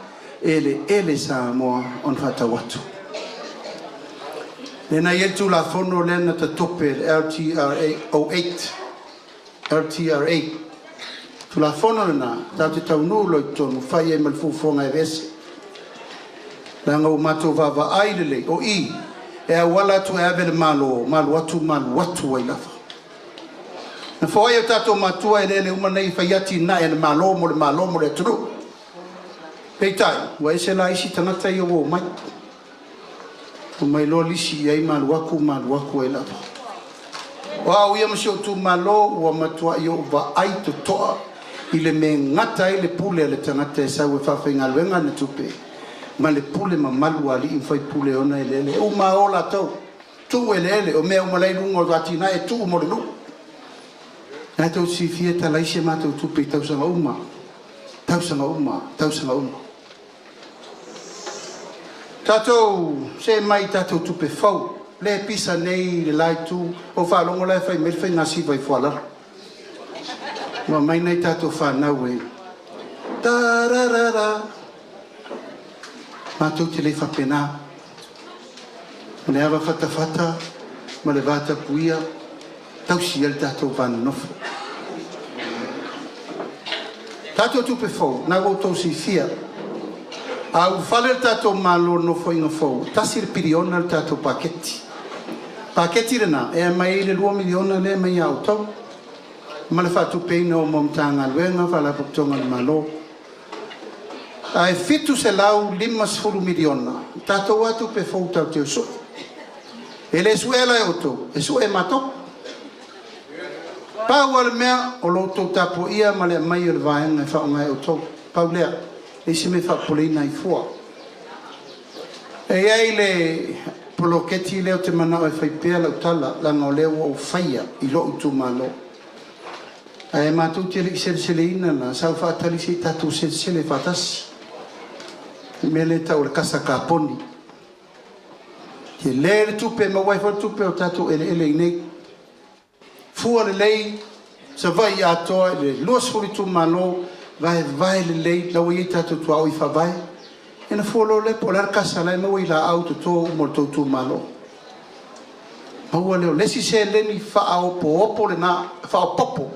eleele Samoa ona faatau atu. Lea na i ai le Tulafono lea na tatope le LTRA 08, LTRA. Tulafono lena, tatou te taunuu loa i totonu, fai ai ma le fuafuaga e aveese. Leaga ua matou vaavaai lelei, o i e auala atu e ave le Malo, ma alu atu ma alu atu ai lava. Na foai e tatou matua eleele uma nei e fai atinae a le Malo mo le Malo mo le atunuu. Peitai, ua ese la isi tagata ia ua omai. Omai loa lisi i ai ma alu atu ma alu atu ai lava. O au ia ma si ou itumalo ua matuai ou vaai totoa i le mea e gata ai le pule a le tagata e sau e faafaigaluega ana tupe ma le pule mamalu a alii ma faipule e ona eleele. E uma lava o latou, tuu eleele, o mea uma la e i luga o atinae e tuu mo le nuu. Na tou te silafia e talai si a matou tupe i tausaga uma, tausaga uma, tausaga uma. Tatou see mai i tatou tupe fou, lea e pisa nei i le la itu, ua faalogo la e fai mai le faigasiva i Foalalo. Ua aumai nai tatou fanau e ta-ra-ra-ra. Matou te le faapena. O le ava fatafata ma le vatapuia tausi ai le tatou va nonofo. Tatou tupe fou, na ua outou silafia. A ulufale le tatou Malo i le Nofoaiga fou, e $1 piliona le tatou paketi. Paketi lena e aumai ai le $2 miliona lea e aumai ia outou ma le faatupeina o Matagaluega, Faalapotopotoga a le Malo. Ae $750 miliona tatou lava tupe fou tatou te o e sue. E le suea la e outou, e sue e matou. Pau lava le mea o lo outou tapuaia ma le aumai o le vaega e faaaoga e outou. Pau lea, e leai se mea e faapopoleina ai fua. E i ai le poloketi lea ou te manao e fai pea lau tala, leaga o lea ua ou faia i lou itumalo. Ae matou te le i seleseleina la, sa ou faatali se i tatou selesele faatasi. Le mea lea e tau o le kasa kaponi. Tele le tupe, maua ai foi le tupe o tatou eleele i inei. Fua lelei, Savaii atoa i le 20 itumalo, vaevae lelei, la ua i ai tatou tuaoi faavae. Ia ona fua loa lea po o le a le kasa la e maua i laau toto uma o le tou itumalo. Maua lea o le isi seleni faaopoopo lena, faaopoopo.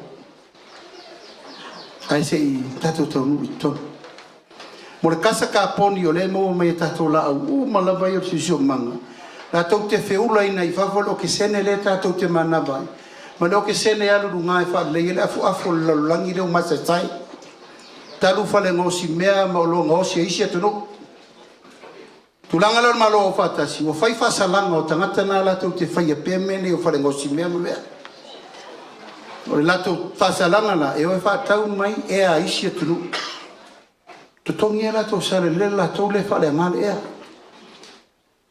Ae se i tatou taunuu i totonu. Mo le kasa kaponi o lea e maua mai e tatou laau uma lava ia o le siosiomaga, latou te feulaina i fafo le okesene lea tatou te manava ai, ma le okesene e alu i luga e faalelei ai le afuafu o le lalolagi lea ua masaesae, talu falegaosimea ma oloa gaosi e isi atunuu. Tulaga lea o le Malo Aufaatasi, ua fai faasalaga o tagata na latou te faia pea mea nei o fale gaosimea ma mea. O le latou faasalaga la, e o e faatau mai ea a isi atunuu, totogi a latou sala i le latou le faaleaga le ea.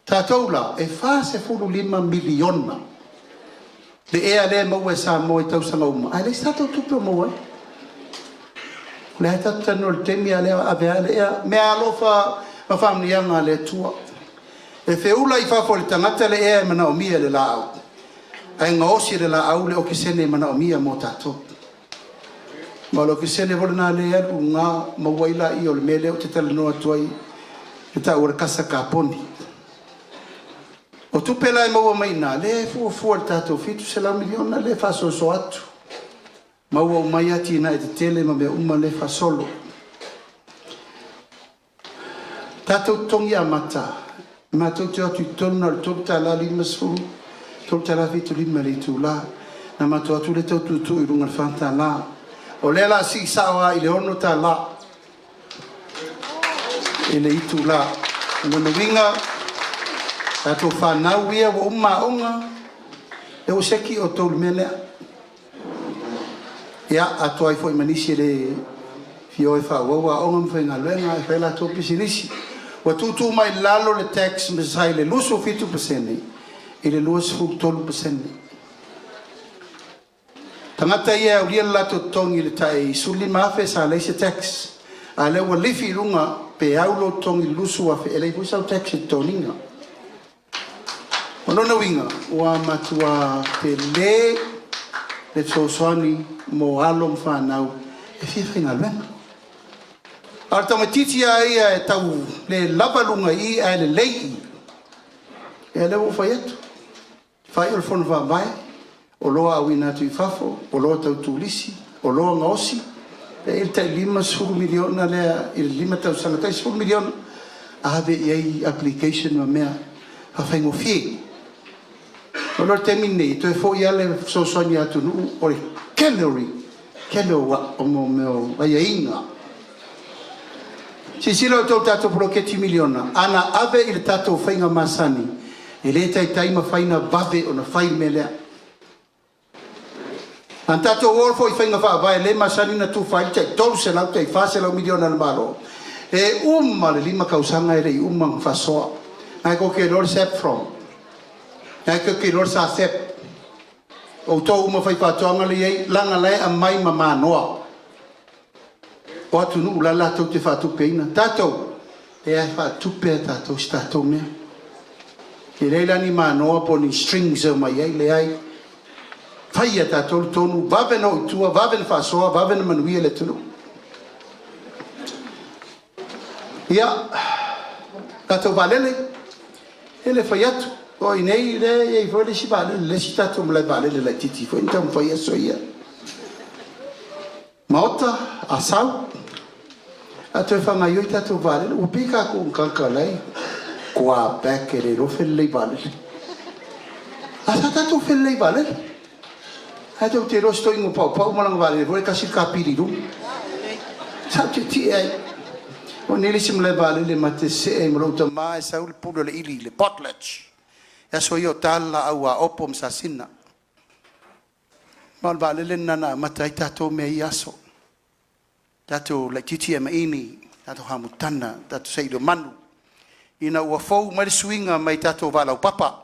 Tatou la, e $45 miliona le ea lea e maua e Samoa i tausaga uma, ae leai se tatou tupe o maua ai. O lea tatou te talanoa i le taimi a o lea e ave lava le ea, meaalofa ma faamanuiaga a le Atua. E feula i fafo e le tagata le ea e manaomia i le laau, ae gaosi e le laau le okesene e manaomia mo tatou. Ma o le okesene foi lena lea e alu i luga maua ai laia o le mea lea ou te talanoa atu ai e tau o le kasa kaponi. O tupe la e maua mai i ina, lea e fuafua i le tatou $700 miliona lea e faasoasoa atu, maua uma ai atinae tetele ma mea uma lea e faasolo. Tatou totogi amata, matou te o atu i totonu na o le $3.50, $3.75 i le itula. Na matou o atu lea tau tuutuu i luga i le $4. O lea o le a sii sao lava i le $6 i le itula. O lona uiga, tatou fanau ia ua uma aoga, lea ua seki outou i le mea lea. Ia, atoa ai foi ma nisi e le fia o e faaauau aoga ma faigaluega ae fai a latou pisinisi. Ua tuutuu mai i lalo le tax sa i le 27% i le 23%. Tagata ia e aulia le latou totogi i le tai $15,000 sa leai se tax, a o lea ua lifi i luga pe au lou totogi i le $20,000 e leai foi sau tax e totogiina. O lona uiga ua matua tele le fesoasoani mo alo ma fanau e fia faigaluega. A o le tamaitiiti lava ia e tau le lava luga i i ae lelei i i, ia lea ua ou fai atu, fai o le fono faavae, oloa auina atu i fafo, oloa tau turisi, oloa gaosi, e i ai le tai $50 miliona lea i le 5 tausaga, tai $10 miliona, ave i ai application ma mea faafaigofie. O le taimi lenei, e toe foi lava le fesoasoani a atunuu, o le tele o mea o aiaiga. Silasila outou i le tatou poloketi miliona, a na ave i le tatou faiga masani, e le taitai mafai ona vave ona fai le mea lea. A na tatou o foi i faiga faavae lea e masani ona tufa ai le tai $300 tai $400 miliona a le Malo, e uma le 5 tausaga e le i uma ona faasoa. Na tou te iloa le SAFPROM, na tou te iloa le SACEP, outou uma faifaatoaga lea e i ai, leaga o la e aumai ma manoa o atunuu la latou te faatupeina. Tatou, e faatupe lava e tatou se tatou mea. E leai la ni manoa po o ni strings e omai ai, leai. Fai e tatou le tonu, vave ona o i tua, vave ona faasoa, vave ona manuia le atunuu. Ia, tatou vaalele, e le fai atu. O i nei lea e i ai foi le isi vaalele, le isi tatou malae vaalele laitiiti foi na taumafai aso ia. Maota, Asau, a toe faagaoioi tatou vaalele, ua pei tatou o tagata la e tua back e le iloa felelei vaalele. A sa tatou felelei i vaalele. Ae tou te iloa si toeaina o Paupau ma lana vaalele foi lea e tasi le kapili i luga. Sa ou tietie ai. O nei le isi malae vaalele ma te se'e ai ma lou tama e sau le pulu o le ili le potlatch. E aso ia o ta le laau aopo ma sasina. Ma o le vaalele lena na amata ai tatou mea i ia aso. Tatou laitiiti ia maini, tatou hamutana, tatou sailiomanu. Ina ua fou mai le suiga mai tatou vaa laupapa.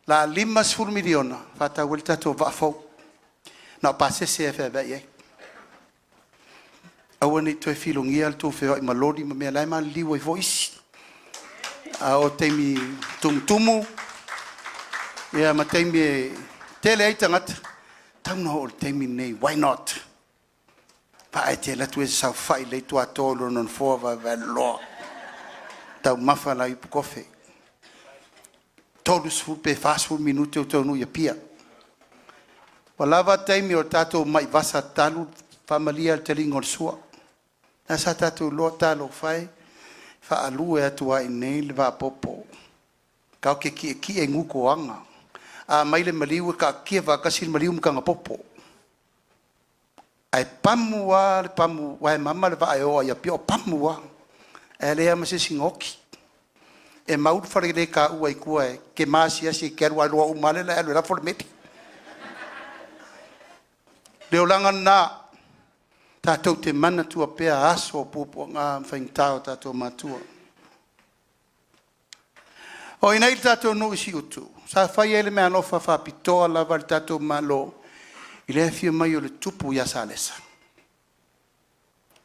La $50 miliona faatau ai le tatou vaa fou. Na o pasese lava e feaveai ai. Aua ne i toe filogia le tou feoai ma loli ma mea la e maliliu ai foi isi. A o taimi tumutumu ia ma taimi e tele ai tagata, tau ina oo i le taimi lenei, why not? Vaa e te alu atu e saofai lelei i tua i lona nofoa vaevaeloa taumafa lau ipukofe 30 pe 40 minute o taunuu i Apia. Ua lava taimi o tatou mai vasa talu faamalie a le taliga o le sua. Lena sa tatou iloa talofa e, faalue atu lava i inei le vapopo tatou te tietie i gutoaga. A mai le maliu e taatitia faatasi le maliu ma tagapopo. Ae pamu lava le pamu aua e mama le vaa e o lava i Apia o pamu lava, ae leai lava ma se isi na oti. E mau le falelekaua i tua e te maasiasi e te alu aloa uma lava lea e alu e lafo le meli. Le olaga lena, tatou te manatua pea aso o puapuaga ma faigata o tatou matua. O i inei i le tatou nuu i Siutu, sa fai ai le meaalofa faapitoa lava a le tatou Malo i le afio mai o le Tupu ia Salesa,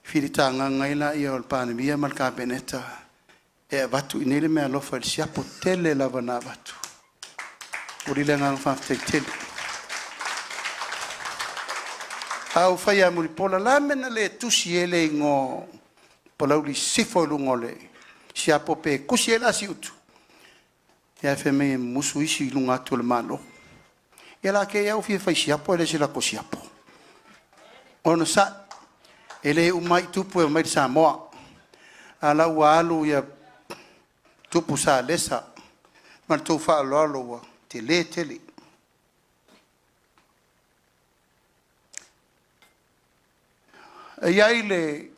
filitagaga ai lea o le Palemia ma le Kapeneta e avatu i inei le meaalofa i le siapo tele lava na avatu. E momoli le agaga faafetai tele. A ou fai ia Mulipola, o le a le mea na le tusi ai le igoa o Palauli Sisifo i luga o le siapo pe tusi ai la Siutu? Ae fai mai e mumusu isi i luga atu o le Malo. Ia o le a te i lava ua fia fai siapo ae le o se latou siapo. Onosai, e le uma ai tupu e omai i Samoa, a o la e ua alu Tupu Salesa ma le tou faaaloalo ua tele tele. E i ai le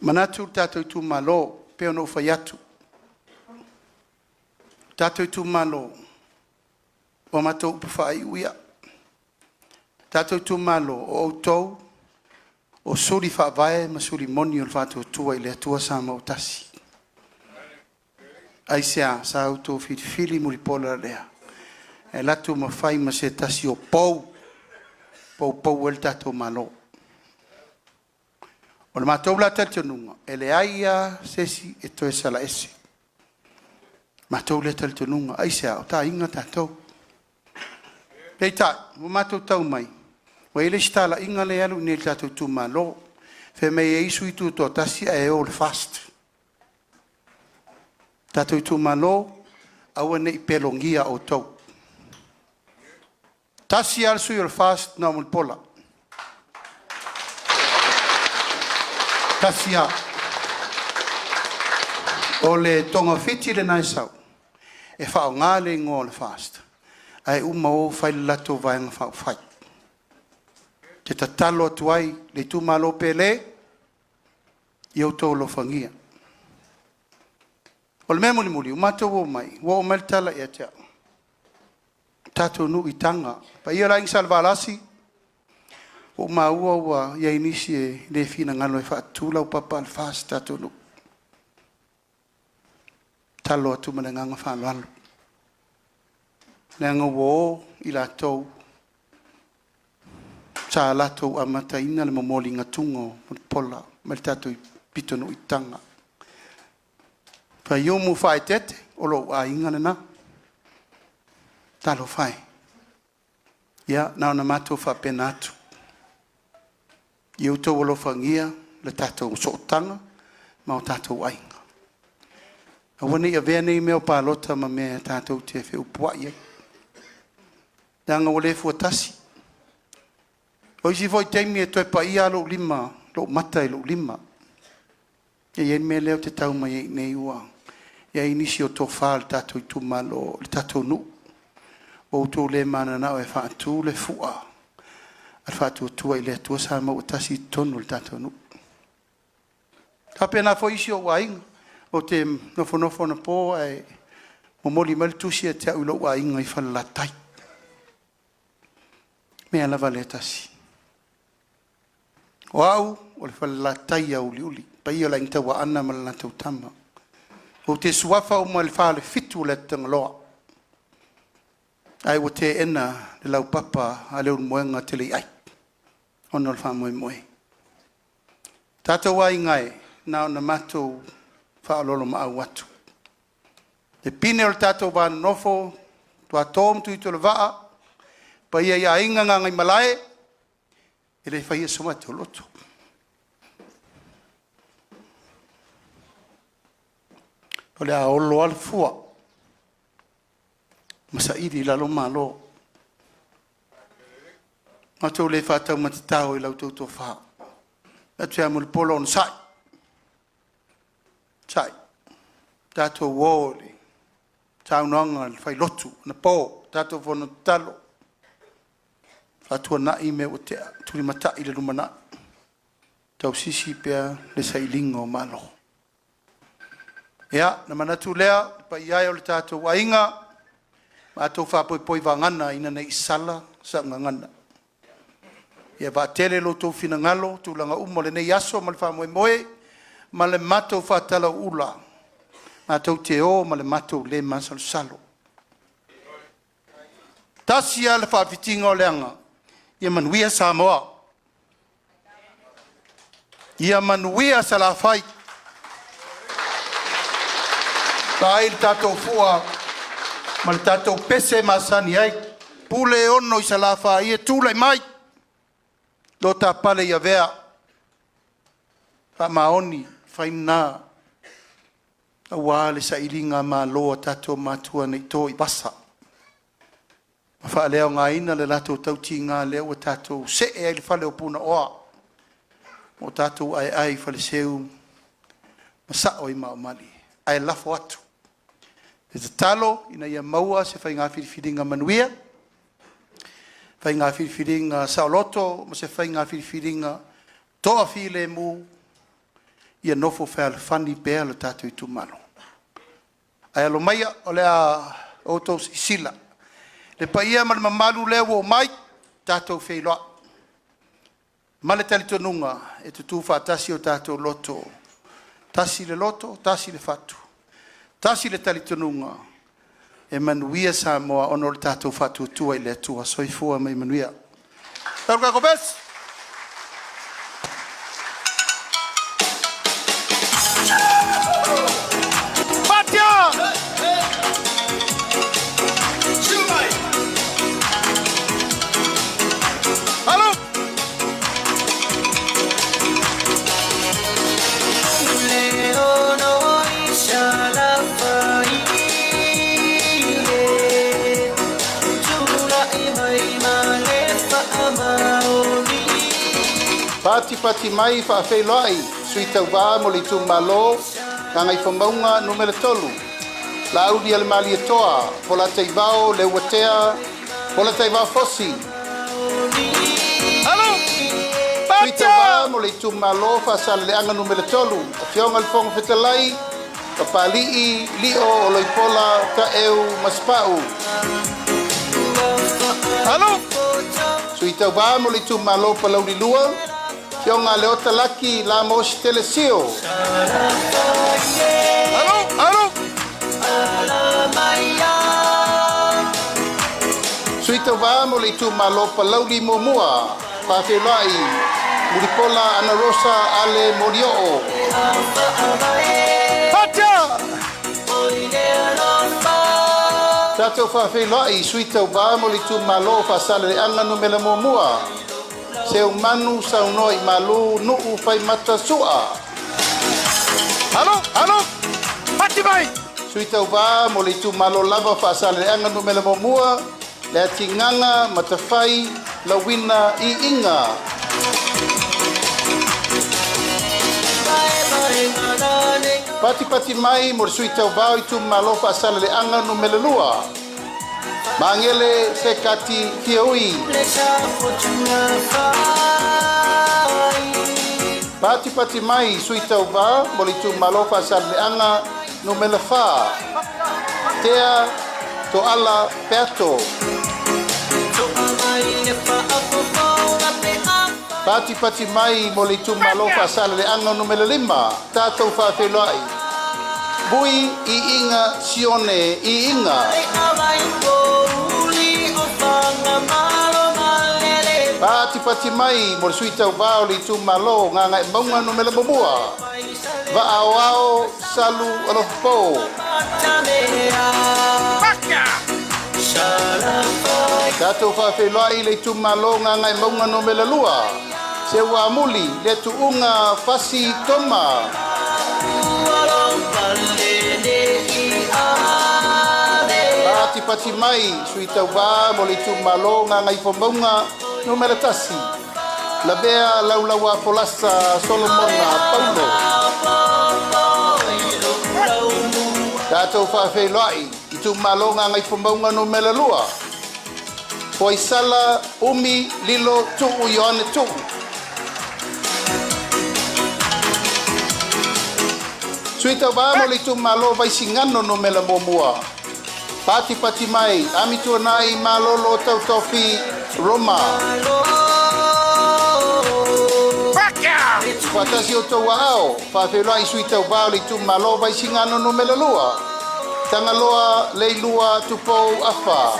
manatu le tatou itumalo pei ona ou fai atu, le tatou itumalo, o a matou upu faaiu ia, tatou itumalo, o outou o suli faavae ma suli moni o le Faatuatua i le Atua Samoa ua Tasi. Aisea? Sa outou filifili Mulipola lea e alu atu ma fai ma se tasi o pou e poupou ai le tatou Malo. O le matou la talitonuga, e leai lava se isi e toe sala ese, o le matou lea talitonuga. Aisea? O aiga tatou. Peitai, ua matou tau mai, ua i ai le isi talaiga lea e alu i inei i le tatou itumalo, fai mai e i ai sui tutoatasi ae o i le FAST. Tatou itumalo, aua ne i pelogia outou. Tasi lava le sui o le FAST na o Mulipola, tasi lava. O le togafiti lena e sau, e faaaoga le igoa o le FAST ae uma o fai le latou Vaega Faaupufai. Ou te tatalo atu ai le itumalo pele, ia outou alofagia. O le mea mulimuli, ua matou omai, ua oo mai le tala ia te au, tatou nuu i Taga. Le paia o le Aiga Salevalasi, ua ou maua ua i ai nisi e le finagalo e faatutu laupapa a le FAST i le tatou nuu. E tatalo atu ma le agaga faaaloalo, leaga ua o i latou sa latou amataina le momoliga tuga o Mulipola mai le tatou pitonuu i Taga. Faiumu Faaeteete, o lou aiga lena. Talofa e. Ia na ona matou faapena atu, ia outou alofagia le tatou sootaga ma o tatou aiga. Aua ne i avea nei mea o palota ma mea tatou te feupuai ai, leaga ua le fuatasi. O isi foi taimi e toe pai lava lou mata i lou lima. E i ai le mea lea ou te tau mai ai i inei ua i ai nisi o tofa o le tatou itumalo, le tatou nuu, ua outou le mananao e faatu le fua a le Faatuatua i le Atua Samoa ua Tasi i totonu o le tatou nuu. E faapena foi isi ou aiga, ou te nofonofo anapo ae momoli mai le tusi ia te au i lou aiga i Falelatai. O le mea lava lea e tasi. O au o le Falelatai auliuli, le paia o le Aiga Tauaana ma le latou Tama, ou te suafa uma i le falefitu o le Atutagaloa, ae ua teena le laupapa a Leulumoega teleiai ona o le faamoemoe. Tatou aiga e, na ona matou faaoloolomaau atu, le pine o le tatou va nonofo Tuato ma Tuitolovaa, le paia i aiga Gagaimalae, e le faia so matou loto, o le a olo lava le fua ma saili i lalo malo. Matou te le faataumatatao i la outou tofa. Ou fai atu ia Mulipola, onosai, onosai, tatou o i le saunoaga a le failotu anapo, tatou fono tatalo, faatuanai mea ua tea, tulimatai le lumanai, tausisi pea le sailiga o malo. Ia, ona manatu lea le paia e o le tatou aiga, matou faapoipoi vagana ina ne i sala sau gagana. Ia vaatele lo outou finagalo i tulaga uma o lenei aso ma le faamoemoe ma le matou faatalauula, matou te o ma le matou le masalosalo. E tasi lava le faafitiga o le aga, ia manuia Samoa, ia manuia Salafai. Vaai le tatou fua ma le tatou pese masani ai, pule e ono i Salafai e tulai mai, lo ta pale i Avea, faamaoni fai lena aua le sailigamalo a tatou matua nei to i vasa, ma faaleaogaina le latou tautiga lea ua tatou see ai i le fale o Punaoa ma o tatou aeae i faleseu ma sao i maaomali. Ae lafo atu le tatalo ina ia maua se faiga filifiliga manuia, faiga filifiliga saoloto ma se faiga filifiliga toafilemu, ia nofo fealofani pea lo tatou itumalo. Ae alo maia o le a outou silasila le paia ma le mamalu lea ua omai tatou feiloai ma le talitonuga e tutu faatasi o tatou loto, tasi le loto tasi le fatu, tasi le talitonuga e manuia Samoa ona o le tatou faatuatua i le Atua. Soifua ma ia manuia. Le tatou vesi. Patipati mai faafeiloai Sui Tauva mo le Itumalo Gagaifomauga Nu.3, Laaulialemalietoa Polataivao Leuatea Polataivao Fosi. Sui Tauva mo le Itumalo Faasaleleaga Nu.3, Afioga i le Fofoga Fetalai, Papalii Lio Oloipola Taeu Masepau. Sui Tauva mo le Itumalo Palauli 2, Afioga Leota Laki Lamos Telesio. Sui Tauva mo le Itumalo Palauli 1, Faafeiloai Mulipola Anarosa Ale Molioo. Tatou faafeiloai Sui Tauva mo le Itumalo Faasaleleaga Nu.1, Seumanu Saunoa i Malu Nuu Faimata Sua. Sui Tauva mo le Itumalo lava Faasaleleaga Nu.1, Leatigaga Matafai Lauina Iiga. Patipati mai mo le Sui Tauva o Itumalo Faasaleleaga Nu.2, Magele Sekati Fiaui. Patipati mai Sui Tauva mo le Itumalo Faasaleleaga Nu.4, Tea Toala Peato. Patipati mai mo le Itumalo Faasaleleaga Nu.5, tatou faafeiloai Bui Iiga Sione Iiga. Patipati mai mo le Sui Tauva o le Itumalo Gagaemauga Nu.1, Vaaoao Salu Alofapo. Tatou faafeiloai le Itumalo Gagaemauga Nu.2, Seuamuli le Tuuga Fasi Toma. Patipati mai Sui Tauva mo le Itumalo Gagaifomauga Nu.1, Lavea Laulaua Folasa Solomona Paulo. Tatou faafeiloai Itumalo Gagaifomauga Nu.2, Foaisala Umi Lilo Tuu Ioane Tuu. Sui tauvā mo le itumalo Vaisigano 1. Patipati mai, Amituanai Malolo Tautofi Roma. Faatasi o outou aao, faafeiloai sui tauvā o le itumalo Vaisigano 2. Tagaloa Leilua Tupou Afa.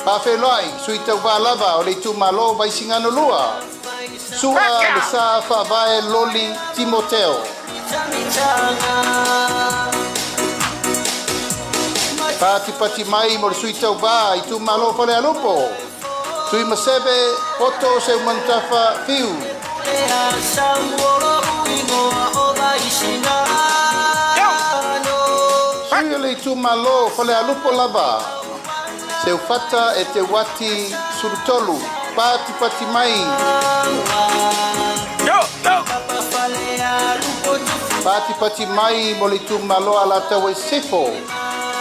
Faafeiloai sui tauvā lava o le itumalo Vaisigano 2. Sua le Sa Faavae Loli Timoteo. Patipati mai mo le sui tauvā itumalo Falealupo. Tuimaseve Poto Seumanutafa Fiu. Sui o le itumalo Falealupo lava. Seufata e te wati Sulutolu. Patipati mai. Patipati mai mo le itumalo Alataua i Sisifo.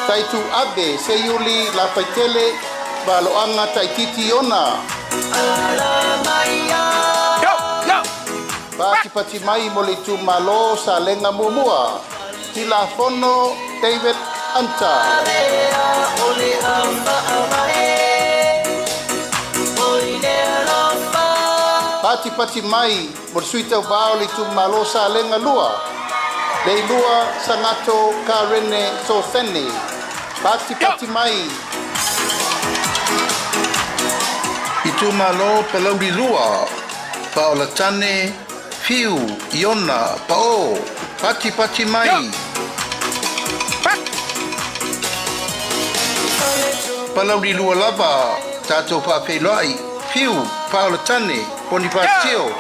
Taitu Ave Seiuli Lafaitele Valoanga Taititi Ona. Patipati mai mo le itumalo Salega 1. Tilafono David Anta. Patipati mai mo le sui tauvā o le itumalo Salega 2. Leilua Sagato Karene Sosene. Patipati mai. Itumalo Palauli 2. Paolatane Fiu Iona Pao. Patipati mai. Palauli 2 lava, tatou faafeiloai, Fiu, Paolatane, Ponifasio,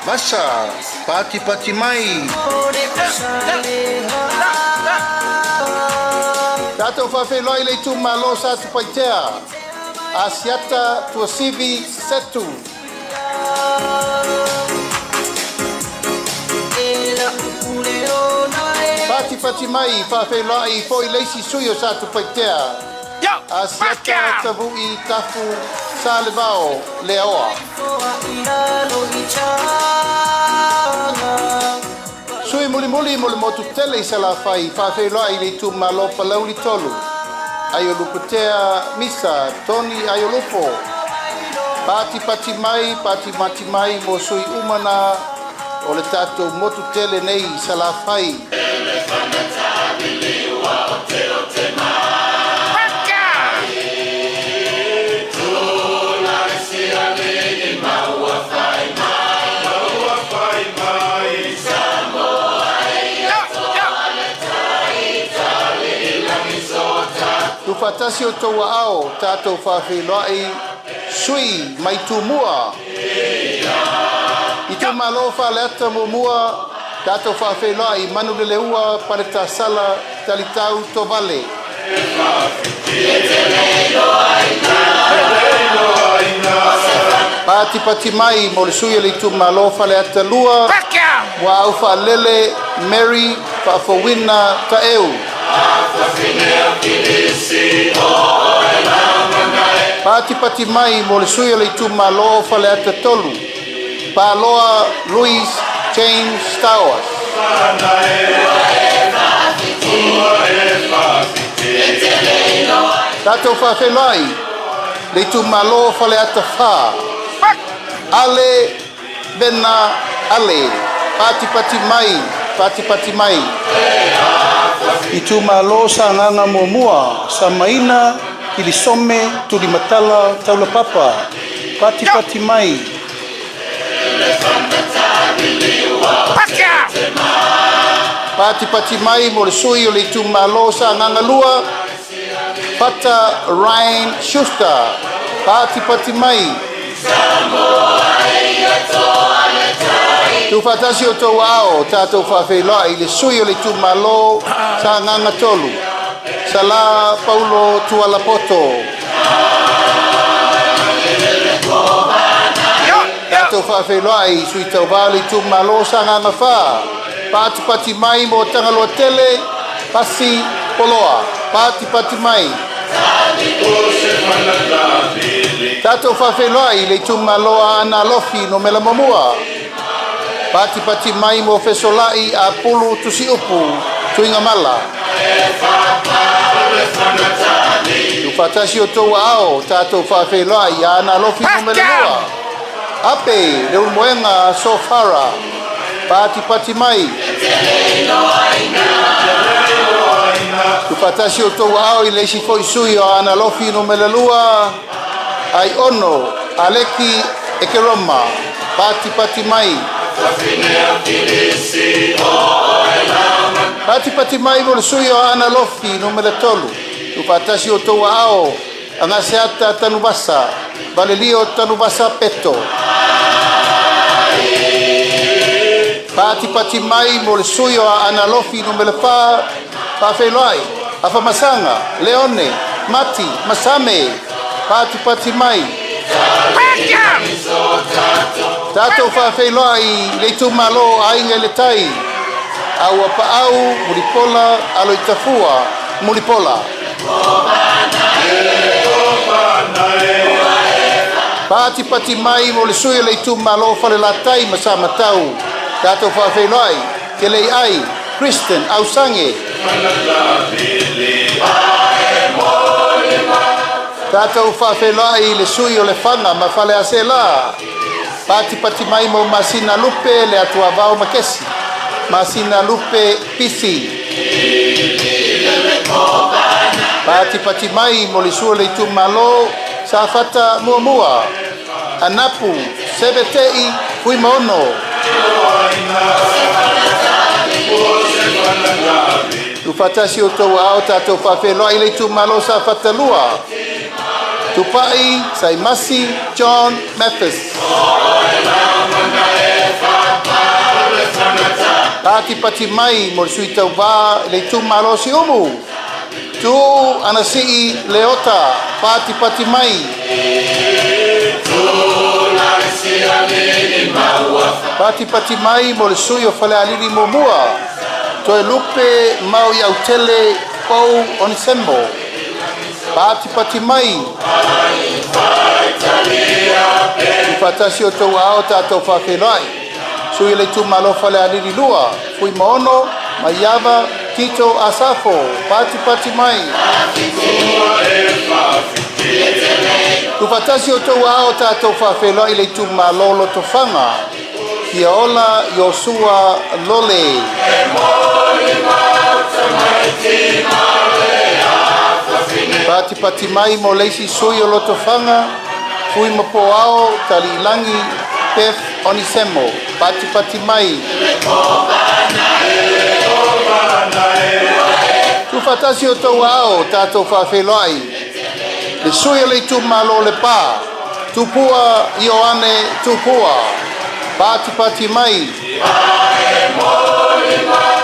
Vasa, patipati mai. Tatou faafeiloai le itumalo Satupaitea, Asiata Tuasivi Setu. Patipati mai, faafeiloai foi le isi sui o Satupaitea, Asiata Tavu'i Tafu Salevao Leaoa. Sui mulimuli mo le motu tele i Salafai, faafeiloai le itumalo Palauli 3. Aiolupotea Misa, Tony Aiolupo. Patipati mai, patipati mai mo sui umana o le tatou motu tele nei i Salafai. Tuufaatasi o outou aao, tatou faafeiloai sui mai Tumua. Itumalo Faleata 1, tatou faafeiloai Manuleleua Paletasala Talitau Tovale. Patipati mai mo le sui o le itumalo Faleata 2, Muaau Faalele Mary Faafouina Taeu. Patipati mai mo le sui o le itumalo Faleata 3, Paloa Louis James Stowers. Tatou faafeiloai le itumalo Faleata 4, Ale Vena Ale. Patipati mai, patipati mai. Itumalo Sagaga 1, Samaina Kilisome Tulimatala Taulapapa. Patipati mai. Patipati mai mo le sui o le itumalo Sagaga 2, Fata Ryan Schuster. Patipati mai. Tuufaatasi o outou aao, tatou faafeiloai i le sui o le itumalo Sagaga 3, Sala Paulo Tualapoto. Tatou faafeiloai i sui tauvā o le itumalo Sagaga 4, patipati mai mo Tagaloa Tele, Pasi Poloa. Patipati mai. Tatou faafeiloai i le itumalo Aana Alofi 1, Patipati mai mo Fesolai Apulu Tusiupu Tuigamala. Tuufaatasi o outou aao, tatou faafeiloai i Aana Alofi Nu.2. Ape Leulumoega Sofara. Patipati mai. Tuufaatasi o outou aao i le isi foi sui o Aana Alofi Nu.2, Aiono Aleki Ekeroma. Patipati mai. Patipati mai mo le sui o Aana Alofi Nu.3. Tuufaatasi o outou aao, Agaseata Tanuvasa, Valelio Tanuvasa Peto. Patipati mai mo le sui o Aana Alofi Nu.4, faafeiloai, Afamasaga, Leone, Mati, Masame. Patipati mai. Tatou faafeiloai i le itumalo Aiga i le Tai, Auapaau, Mulipola, Aloitafua, Mulipola. Patipati mai mo le sui o le itumalo Falelatai ma Samatau, tatou faafeiloai, Keleiai, Kristen Ausange. Tatou faafeiloai i le sui o Lefaga ma Faleaseela. Patipati mai mo Masina Lupe le Atuavao Makesi. Masina Lupe Pisi. Patipati mai mo le sui o le itumalo Safata Muamua. Anapu Sebetei Fuimaono. Tuufaatasi o outou aao, tatou faafeiloai i le itumalo Safata 2. Tupai Saimasi John Mathis. Patipati mai mo le sui tauvā i le itumalo Siumu. Tu Anasii Leota. Patipati mai. Patipati mai mo le sui o Falealili Muamua. Toe Lupe Mau Autele Pau Onisemo. Patipati mai. Tuufaatasi o outou aao, tatou faafeiloai. Sui o le itumalo Falealili 2, Fuimaono, Maiava, Tito Asafo. Patipati mai. Tuufaatasi o outou aao, tatou faafeiloai i le itumalo Lotofaga. Fiaola Iosua Lole. Patipati mai mo le isi sui o Lotofaga, Fui Mapoao Taliilangi Pef Onisemo. Patipati mai. Tuufaatasi o outou aao, tatou faafeiloai. Le sui o le itumalo Lepa, Tupua Ioane Tupua. Patipati mai.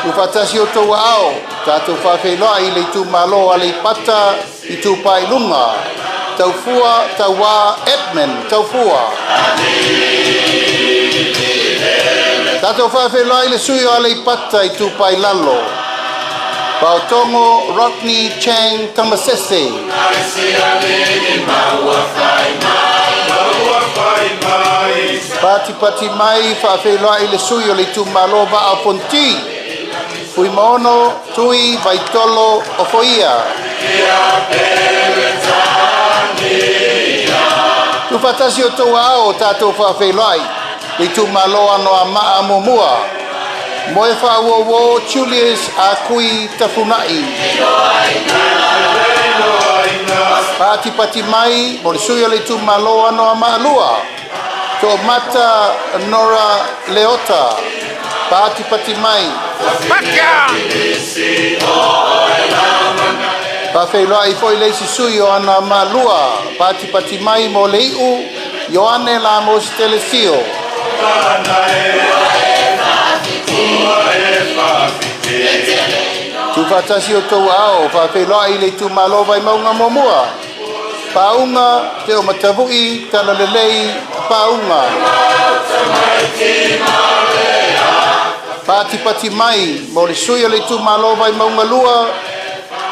Tuufaatasi o outou aao, tatou faafeiloai i le itumalo Aleipata Itupa i Luga. Taufua Tauā Edmund Taufua. Tatou faafeiloai i le sui o Aleipata Itupa i Lalo. Paotogo Rodney Chang Tamasese. Patipati mai faafeiloai i le sui o le itumalo Vaa o Fonoti. Fuimaono Tui Vaitolo Ofoia. Tuufaatasi o outou aao, tatou faafeiloai le itumalo Anoamaa Muamua. Moe Faauouo Julius Akui Tafunai. Patipati mai mo le sui o le itumalo Anoamaa 2. To'omata Nora Leota. Patipati mai. Faafeiloai foi le isi sui o Anoamaa 2. Patipati mai mo le iu Ioane Lamos Telesio. Tuufaatasi o outou aao, faafeiloai i le itumalo Vaimauga Muamua. Pauga Te o Matavu'i Talalelei Pauga. Patipati mai mo le sui o le itumalo Vaimauga 2,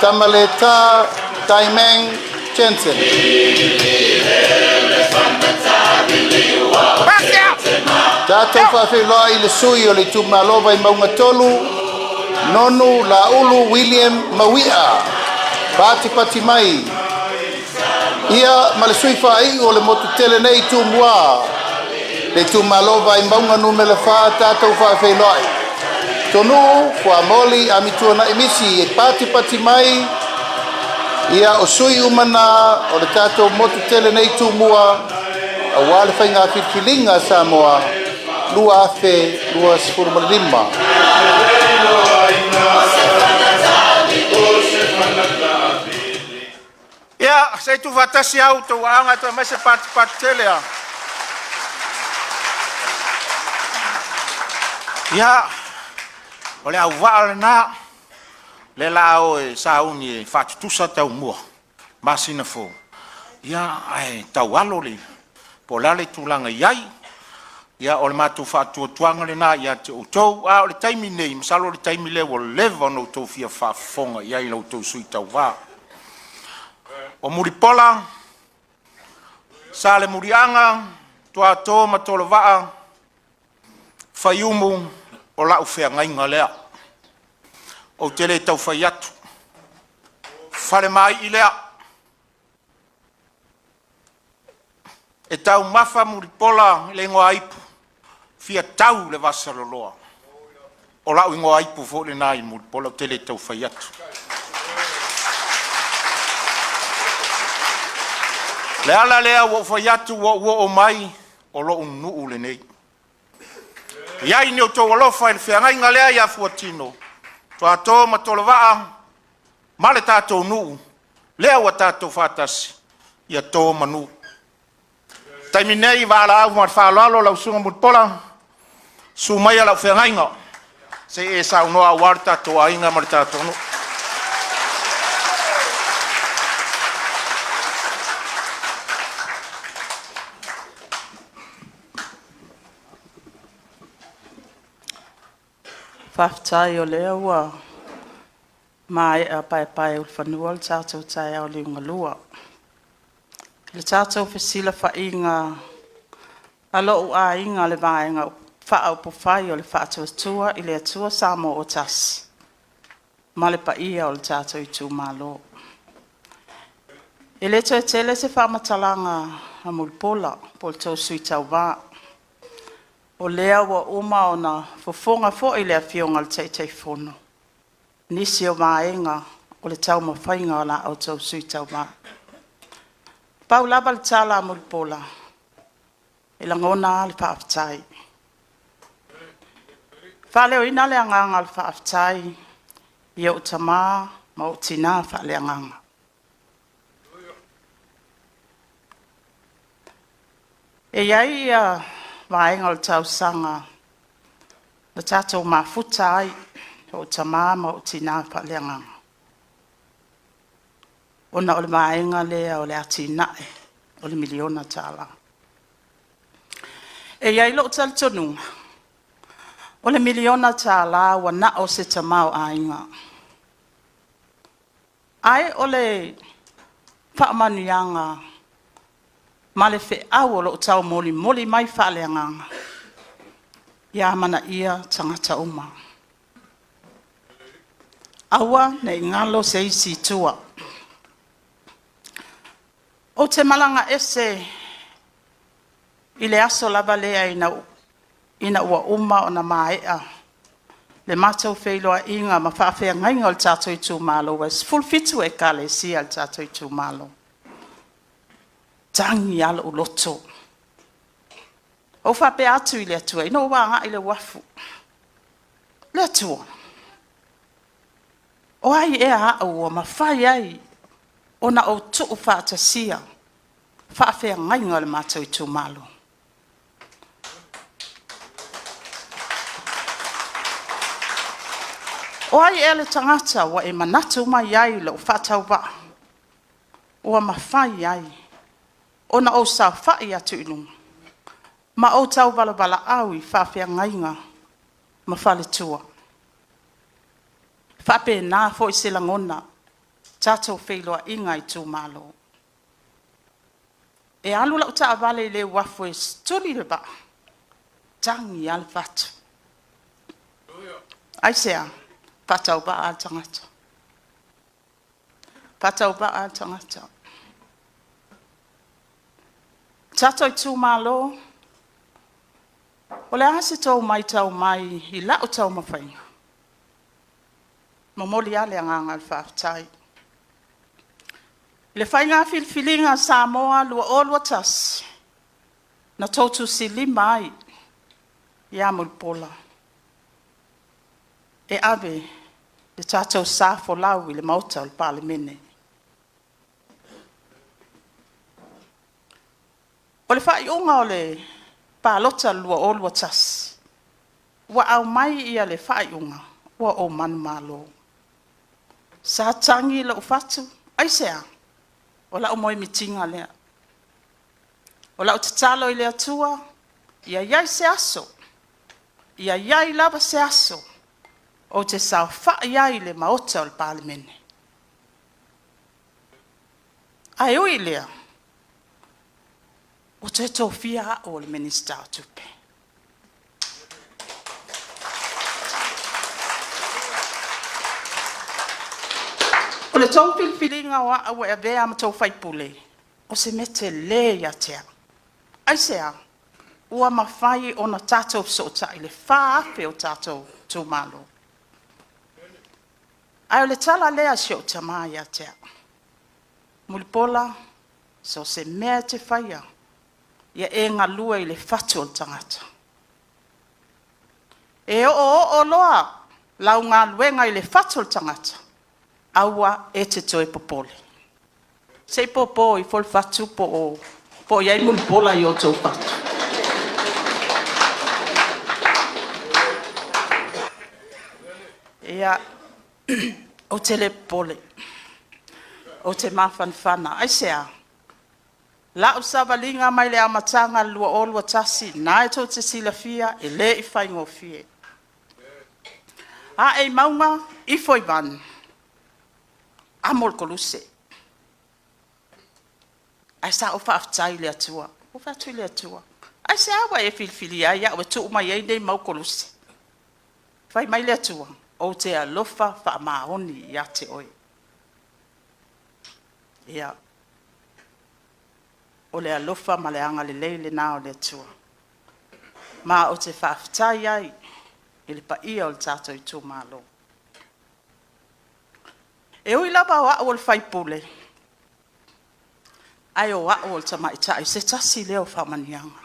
Tamaleta Taimang Jensen. Tatou faafeiloai i le sui o le itumalo Vaimauga 3, Nonu Laulu William Mauia, patipati mai. Ia ma le sui faaiu o le motu tele nei Tumua, le itumalo Vaimauga Nu.4, tatou faafeiloai. Tonu'u Fuamoli Amituanai Misi e patipati mai. Ia o sui uma na o le tatou motu tele nei Tumua aua le faiga filifiliga a Samoa 2025. Ia, se i tuufaatasi au outou aoga e toe aumai se patipati tele a. Ia, o le auvaa lena, lea o le a o e sauni e faatutusa taumua masina fou, ia ae taualo le po o le a le tulaga e i ai. Ia o le matou faatuatuaga lena ia te outou, a o le taimi lenei, masalo o le taimi lea ua leva ona outou fia faafofoga i ai i la outou sui tauva. O Mulipola Salemuliaga Atuato ma Tolovaa Faiumu, o lau feagaiga lea. Ou te le tau fai atu, falemaii lea, e taumafa Mulipola i le igoaipu, fia tau i le vasaloloa. O lau igoaipu foi lena i Mulipola ou te le tau fai atu. O le ala lea ua ou fai atu ua ou oo mai, o lou nuu lenei. E i ai ni outou alofa i le feagaiga lea ia Fuatino, Atuato ma Tolovaa ma le tatou nuu, lea ua tatou faatasi, ia to manu. O le taimi lenei, valaau ma le faaaloalo lau Susuga Mulipola, susu maia lau feagaiga se i e saunoa aua lo tatou aiga ma le tatou nuu. Faafetai o lea ua maea paepaeulufanua le tatou taeao liugalua i le tatou fesilafaiga a lou aiga, le Vaega Faaupufai o le Faatuatua i le Atua Samoa ua Tasi ma le paia o le tatou itumalo. E le toe tele se faamatalaga a Mulipola po o le tou sui tauva, o lea ua uma ona fofoga foi le Afioga i le Taitaifono nisi o vaega o le taumafaiga o la outou sui tauva. Pau lava le tala a Mulipola, e lagona lava le faafetai. E faaleoina le agaga o le faafetai i ou tama ma ou tina faaleagaga. E i ai vaega o le tausaga na tatou mafuta ai, ou tama ma ou tina faaleagaga, ona o le vaega lea o le atinae o le $1miliona. E i ai lou talitonuga, o le $1miliona ua na o se tamaoaiga, ae o le faamanuiaga ma le feau o lo o taumolimoli mai faaleagaga, ia amanaia tagata uma, aua ne i galo se isi i tua. Ou te malaga ese i le aso lava lea ina ua uma ona maea le matou feiloaiga ma faafeagaiga o le tatou itumalo, aua e 17 Ekalesia a le tatou itumalo. E tagi lava lou loto, ou faapea atu i le Atua ina ua ou agai i le uafu, “Le Atua, o ai ea au ua mafai ai ona ou tuufaatasia faafeagaiga o le matou itumalo? O ai ea le tagata ua e manatu mai ai i lou faatauvaa ua mafai ai ona ou saofai atu i luga ma ou tauvalavalaau i faafeagaiga ma faletua?” E faapena foi se lagona i tatou feiloaiga i itumalo. E alu lau taavale i le uafu e tuli le vaa. Tagi lava le fatu. Aisea? Faatauvaa le tagata. Faatauvaa le tagata. Tatou itumalo, o le a se tou matau mai i lau taumafaiga? Momoli lava le agaga o le faafetai. I le faiga filifiliga a Samoa 2021, na tou tusilima ai ia Mulipola e ave le tatou sa folau i le Maota o le Palemene. O le faaiuga o le palota 2021, ua aumai le faaiuga ua ou manumalo. Sa tagi lou fatu, aisea? O lau moemitiga lea. O lau tatalo i le Atua, ia i ai se aso, ia i ai lava se aso ou te saofai ai i le Maota o le Palemene. Ae ui i lea, ua toe tofia au o le Minisita o Tupe. O le tou filifiliga o au e avea ma tou sui usufono, o se mea tele ia te au. Aisea? Ua mafai ona tatou fesootai i le 4,000 o tatou itumalo. Ae o le tala lea a si ou tama ia te au, Mulipola, so o se mea e te faia, ia e galue i le fatu o le tagata. E oooo loa lau galuega i le fatu o le tagata, aua e te toe popole. Se i popo ifo le fatu po o i ai Mulipola i o outou fatu. Ia, ou te le popole, ou te mafanafana. Aisea? Lau savaliga mai le amataga i le 2021, lena e tou te silafia e le i faigofie. Ae i mauga, ifo i vanu, amo le koluse. Ae sa ou faafetai i le Atua. Ou fai atu i le Atua, aisea ua e filifilia ai au e tuu mai ai nei mau koluse? Fai mai le Atua, ou te alofa faamaoni ia te oe. Ia, o le alofa ma le agalelei lena o le Atua. Ma ou te faafetai ai i le paia o le tatou itumalo. E ui lava o au o le sui usufono, ae o au o le tamaitai o se tasi lea o faamanuiaga.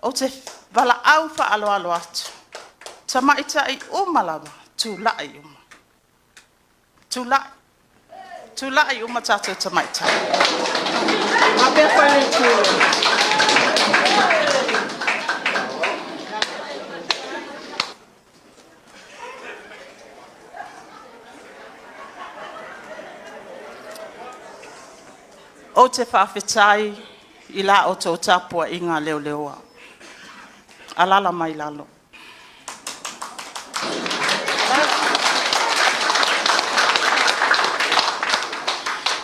Ou te valaau faaaloalo atu, tamaitai uma lava, tulai uma, tulai, tulai uma tatou tamaitai. Ou te faafetai i la outou tapuaiga leleoa, alaala mai lalo.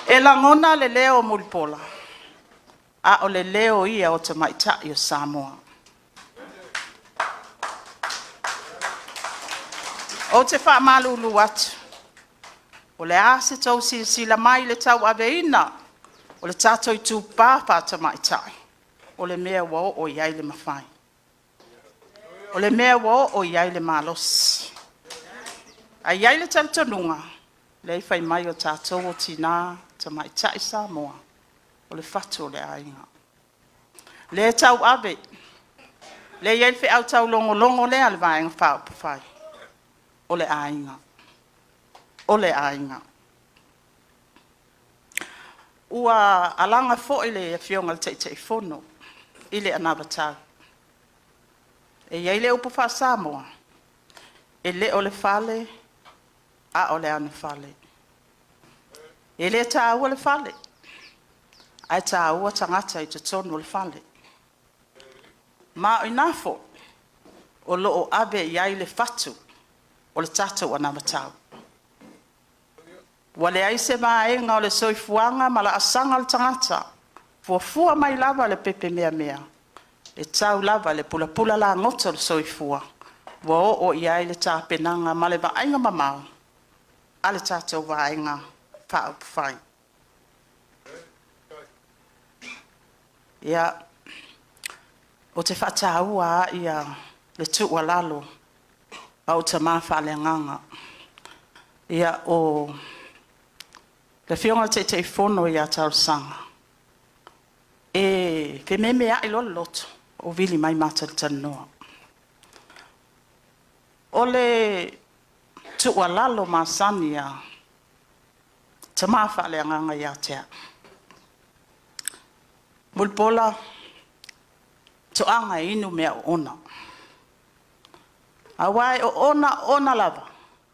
E lagona le leo o Mulipola, a o le leo ia o tamaitai o Samoa. Ou te faamalulu atu, o le a se tou silasila mai i le tauaveina o le tatou itupa faa-tamaitai, o le mea ua oo i ai le mafai, o le mea ua oo i ai le malosi. Ae i ai le talitonuga, lea e fai mai o tatou o tina ma tamaitai Samoa, o le fatu o le aiga. O lea e tauave, lea e i ai le feau taulogologo lea a le Vaega Faaupufai, o le aiga, o le aiga. Ua alaga foi le Afioga i le Taitaifono i le anavatau. E i ai le upu faa-Samoa, e le o le fale a o le anofale. E le taua le fale, ae taua tagata i totonu o le fale. Ma o i ina foi o lo o ave i ai le fatu o le tatou anavatau. Ua leai se vaega o le soifuaga ma laasaga o le tagata, fuafua mai lava i le pepe meamea E tau lava i le pulapula lagoto o le soifua ua oo i ai le tapenaga ma le vaaiga mamao a le tatou Vaega Faaupufai. Ia, ou te faataua lava le tuualalo a ou tama faaleagaga. Ia, o le Afioga i le Taitaifono ia Talosaga, e fememeai loa le loto o vili mai ma talatalanoa. O le tuualalo masani a tama faaleagaga ia te au, Mulipola, toaga e inu mea oona, aua e oona oona lava,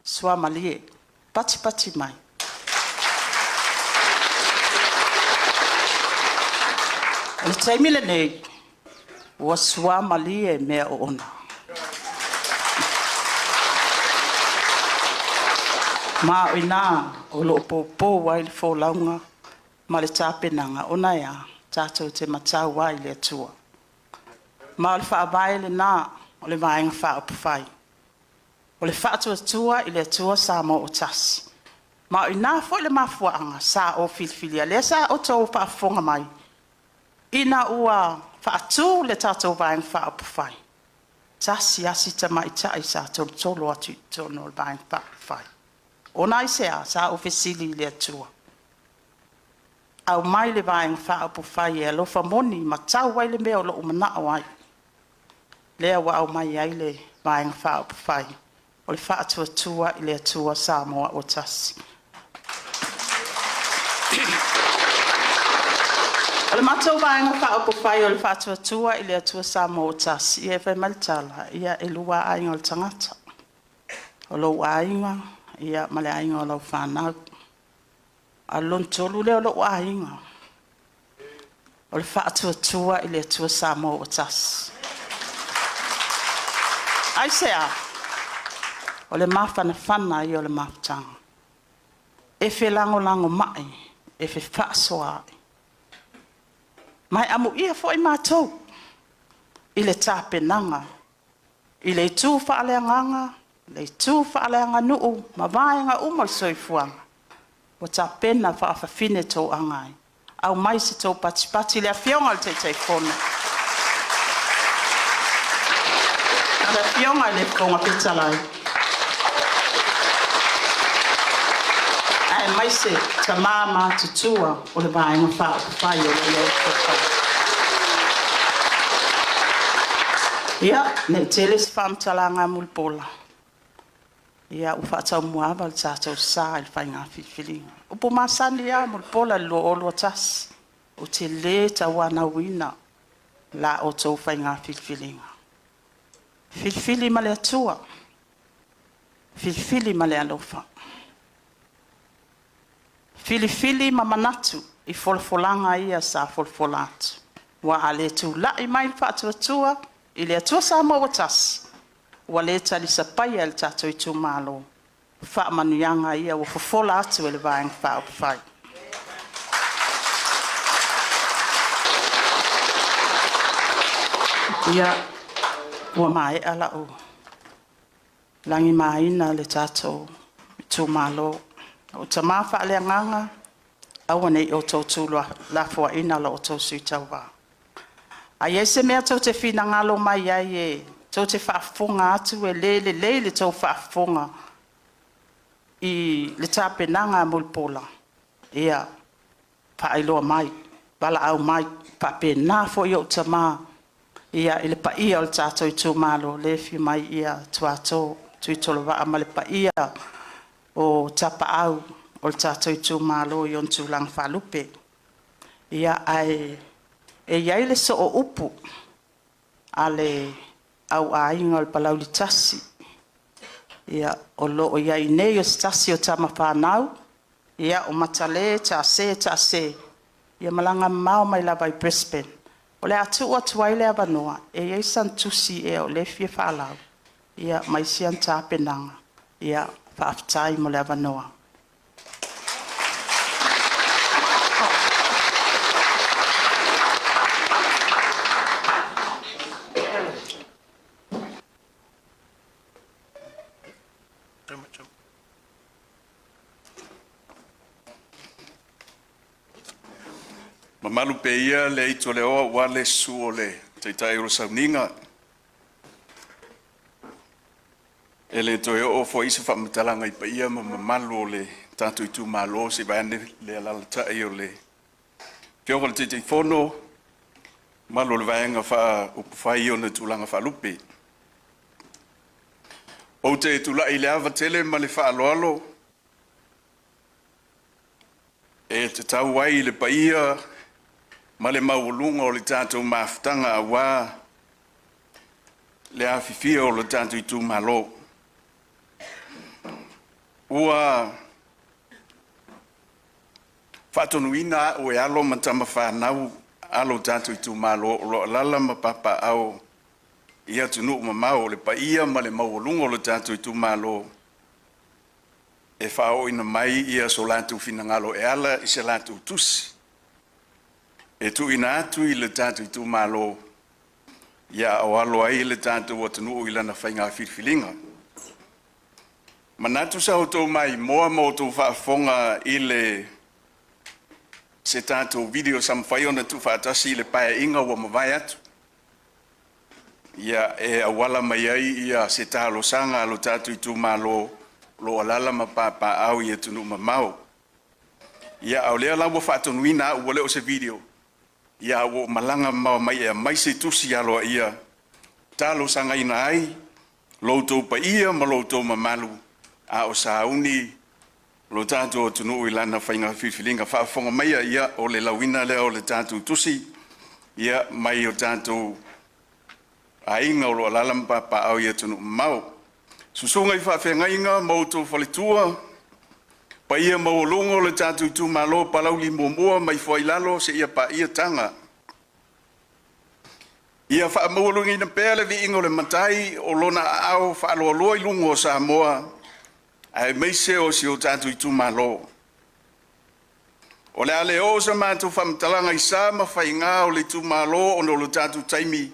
suamalie, patipati mai. O le taimi lenei, ua suamalie mea oona. Ma o i ina o lo o poupou ai le folauga ma le tapenaga, ona e a? Tatou te matau ai i le Atua. Ma o le faavae lena o le Vaega Faaupufai, o le Faatuatua i le Atua Samoa ua Tasi. Ma o i ina foi le mafuaaga sa ou filifilia, lea sa outou faafofoga mai ina ua faatu le tatou Vaega Faaupufai, tasi lava si tamaitai sa tolotolo atu i totonu o le Vaega Faaupufai. Ona aisea? Sa ou fesili i le Atua, aumai le Vaega Faaupufai e alofa moni ma tau ai le mea o lou manao ai. Lea ua aumai ai le Vaega Faaupufai o le Faatuatua i le Atua Samoa ua Tasi. O le matou Vaega Faaupufai o le Faatuatua i le Atua Samoa ua Tasi, ia e fai mai le tala, ia e lua lava aiga o le tagata, o lou aiga ma le aiga o lau fanau. A o le lona tolu lea o lou aiga, o le Faatuatua i le Atua Samoa ua Tasi. Aisea? O le mafanafana ia o le mafutaga, e felagolagomai, e fefaasoaai. Ma e amuia foi matou i le tapenaga i le itu faaleagaga, le itu faaleaganuu ma vaega uma o le soifuaga ua tapena faafafine toaga ai. Aumai se tou patipati i le Afioga i le Taitaifono, le Afioga i le Fofoga Fetalai, aemaise tama matutua o le Vaega Faaupufai o lo o i ai. Ia, ne i tele se faamatalaga a Mulipola, ia ua faataumuaava le tatou sa i le faiga filifiliga. Upu masani lava Mulipola i le 2021, ou te le tauanauina la outou faiga filifiliga. Filifili ma le Atua, filifili ma le alofa, filifili ma manatu i folafolaga ia sa folafola atu. Aua a le tulai mai le Faatuatua i le Atua Samoa ua Tasi, ua le talisapaia e le tatou itumalo faamanuiaga ia ua fofola atu e le Vaega Faaupufai. Ia, ua maea lau lagimaina le tatou itumalo. O tama faaleagaga, aua ne i outou tuulafoaiina la outou sui tauva. A i ai se mea tou te finagalo mai ai e tou te faafofoga atu e le lelei le tou faafofoga i le tapenaga a Mulipola, ia faailoa mai, valaau mai, faapena foi ou tama ia i le paia o le tatou itumalo, lea e afio mai Tuato Tuitolovaa ma le paia o tapaau o le tatou itumalo i ona tulaga faalupe. Ia, ae e i ai le soo upu a le auaiga o le Palauli 1, ia, o lo o i ai nei o se tasi o tama fanau, ia, o Matale Taase Taase, ia malaga mamao mai lava i Brisbane. O le a tuu atu ai le avanoa, e i ai sana tusi ea o lea e fia faalau, ia, ma isi ana tapenaga. Ia, faafetai mo le avanoa. Mamalu pea ia le aitu o le oa aua le susu o le Taitai o le Sauniga. E le toe oo foi se faamatalaga i paia ma mamalu o le tatou itumalo se i vaeane le alaalatai o le Afioga i le Taitaifono, mamalu o le Vaega Faaupufai i ona tulaga faalupe. Ou te tulai i le ava tele ma le faaaloalo e tatau ai i le paia ma le maualuga o le tatou mafutaga aua le afifio o le tatou itumalo. Ua faatonuina au e alo ma tama fanau a lo tatou itumalo o lo o alaala ma papaaao i atunuu mamao, o le paia ma le maualuga o le tatou itumalo e faaooina mai ia so latou finagalo e ala i se latou tusi e tuuina atu i le tatou itumalo a o alo ai le tatou atunuu i lana faiga filifiliga. Manatu sa outou maimoa ma outou faafofoga i le se tatou video sa mafai ona tuufaatasi i le Paeaiga ua mavae atu, ia e auala mai ai ia se talosaga a lo tatou itumalo o lo o alaala ma papaaao i atunuu mamao. Ia a o lea la ua faatonuina au ua le o se video, ia ua ou malaga mamao mai e aumai se tusi aloaia e talosagaina ai lo outou paia ma lo outou mamalu a o sauni lo tatou atunuu i lana faiga filifiliga. Faafofoga maia, ia o le lauina lea o le tatou tusi ia mai o tatou aiga o lo o alaala ma papaaao i atunuu mamao. Susuga i faafeagaiga ma outou faletua, paia maualuga o le tatou itumalo Palauli 1 mai Foailalo seia paia Taga. Ia faamaualugaina pea le viiga o le Matai o lona aao faaloaloa i luga o Samoa aemaise o si o tatou itumalo. O le a le oo sa matou faamatalaga i sa ma faiga o le itumalo ona o le tatou taimi,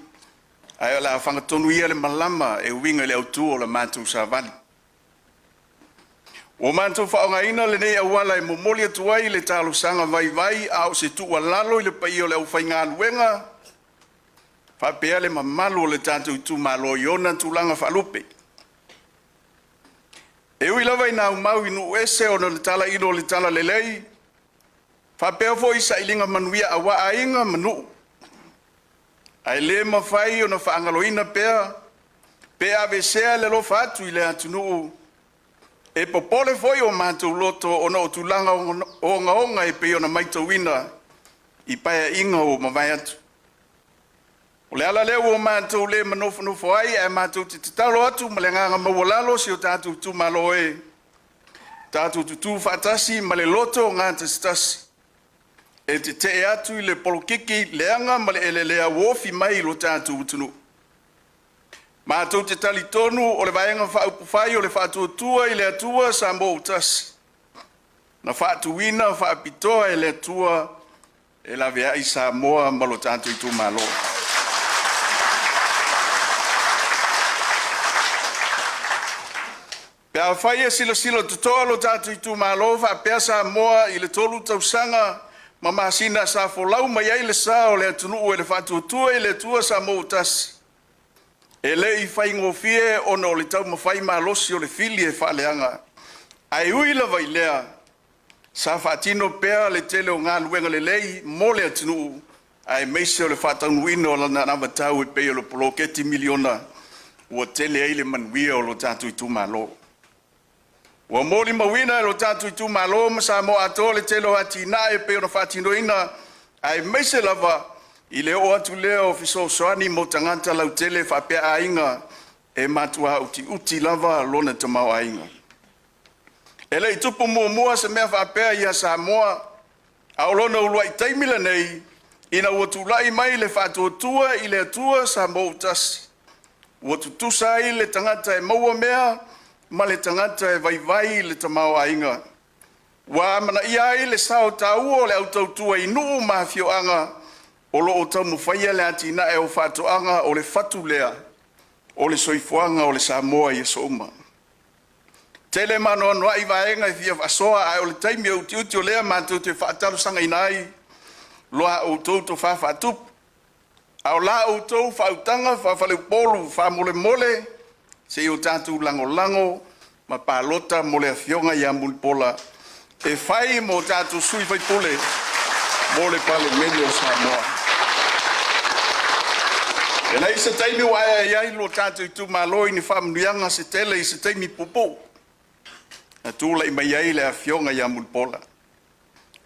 ae o le a fagatonu ia le malama e uiga i le autu o la matou savali. Ua matou faaaogaina lenei auala e momoli atu ai le talosaga vaivai a o se tuualalo i le paia o le aufaigaluega faapea le mamalu o le tatou itumalo i ona tulaga faalupe. E ui lava ina aumau i nuu ese ona o le talaiina o le talalelei, faapea foi sailiga manuia aua aiga ma nuu, ae le mafai ona faagaloina pea pe aveesea le alofa atu i le atunuu. E popole foi o matou loto ona o tulaga ogaoga e pei ona matauina i paeaiga ua mavae atu. O le ala lea ua matou le manofonofo ai ae matou te tatalo atu ma le agaga maualalo si o tatou itumalo e tatou tutu faatasi ma le loto gatasitasi e tetee atu i le polokiki leaga ma le elelea ua ofi mai i lo tatou atunuu. Matou te talitonu o le Vaega Faaupufai o le Faatuatua i le Atua Samoa ua Tasi, na faatuina faapitoa e le Atua e laveai Samoa ma lo tatou itumalo. Pe afai e silasila totoa lo tatou itumalo faapea Samoa i le 3 tausaga ma masina sa folau mai ai le sa o le atunuu e le Faatuatua i le Atua Samoa ua Tasi, e le i faigofie ona o le taumafai malosi o le fili e faaleaga. Ae ui lava i lea, sa faatino pea le tele o galuega lelei mo le atunuu aemaise o le faataunuuina o lana anavatau e pei o le poloketi miliona ua tele ai le manuia o lo tatou itumalo. Ua molimauina e lo tatou itumalo ma Samoa atoa le tele o atinae e pei ona faatinoina, aemaise lava i le oo atu lea o fesoasoani mo tagata lautele faapea aiga e matua utiuti lava lona tamaoaiga. E le i tupu muamua se mea faapea ia Samoa, a o lona uluai taimi lenei ina ua tulai mai le Faatuatua i le Atua Samoa ua Tasi, ua tutusa ai le tagata e maua mea ma le tagata e vaivai le tamaoaiga. Ua amanaia ai le sao taua o le au tautua i nuu ma afioaga o lo o taumafaia le atinae o faatoaga, o le fatu lea o le soifuaga o le Samoa i aso uma. Tele ma anoanoai vaega e fia faasoa, ae o le taimi e utiuti o lea matou te faatalosagaina ai Lo outou tofā faatupu, a o la outou faautaga faafaleupolu faamolemole se i o tatou lagolago ma palota mo le Afioga ia Mulipola e fai mo tatou sui faipule mo le Palemene o Samoa. E leai se taimi ua ae ai lo tatou itumalo i ni faamanuiaga se tele i se taimi puupuu na tulai mai ai le Afioga ia Mulipola.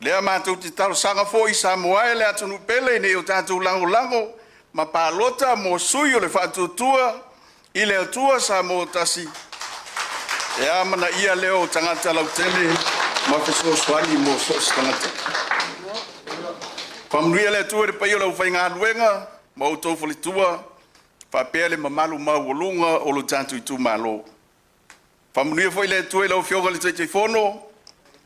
Lea matou te talosaga foi Samoa e le atunuu pele ina ia o tatou lagolago ma palota mo sui o le Faatuatua i le Atua Samoa ua tasi, e amanaia lea o tagata lautele ma fesoasoani mo so o se tagata. Faamanuia le Atua i le paia o le aufaigaluega ma outou faletua faapea le mamalu maualuga o lo tatou itumalo. Faamanuia foi le Atua i lau Afioga i le Taitaifono,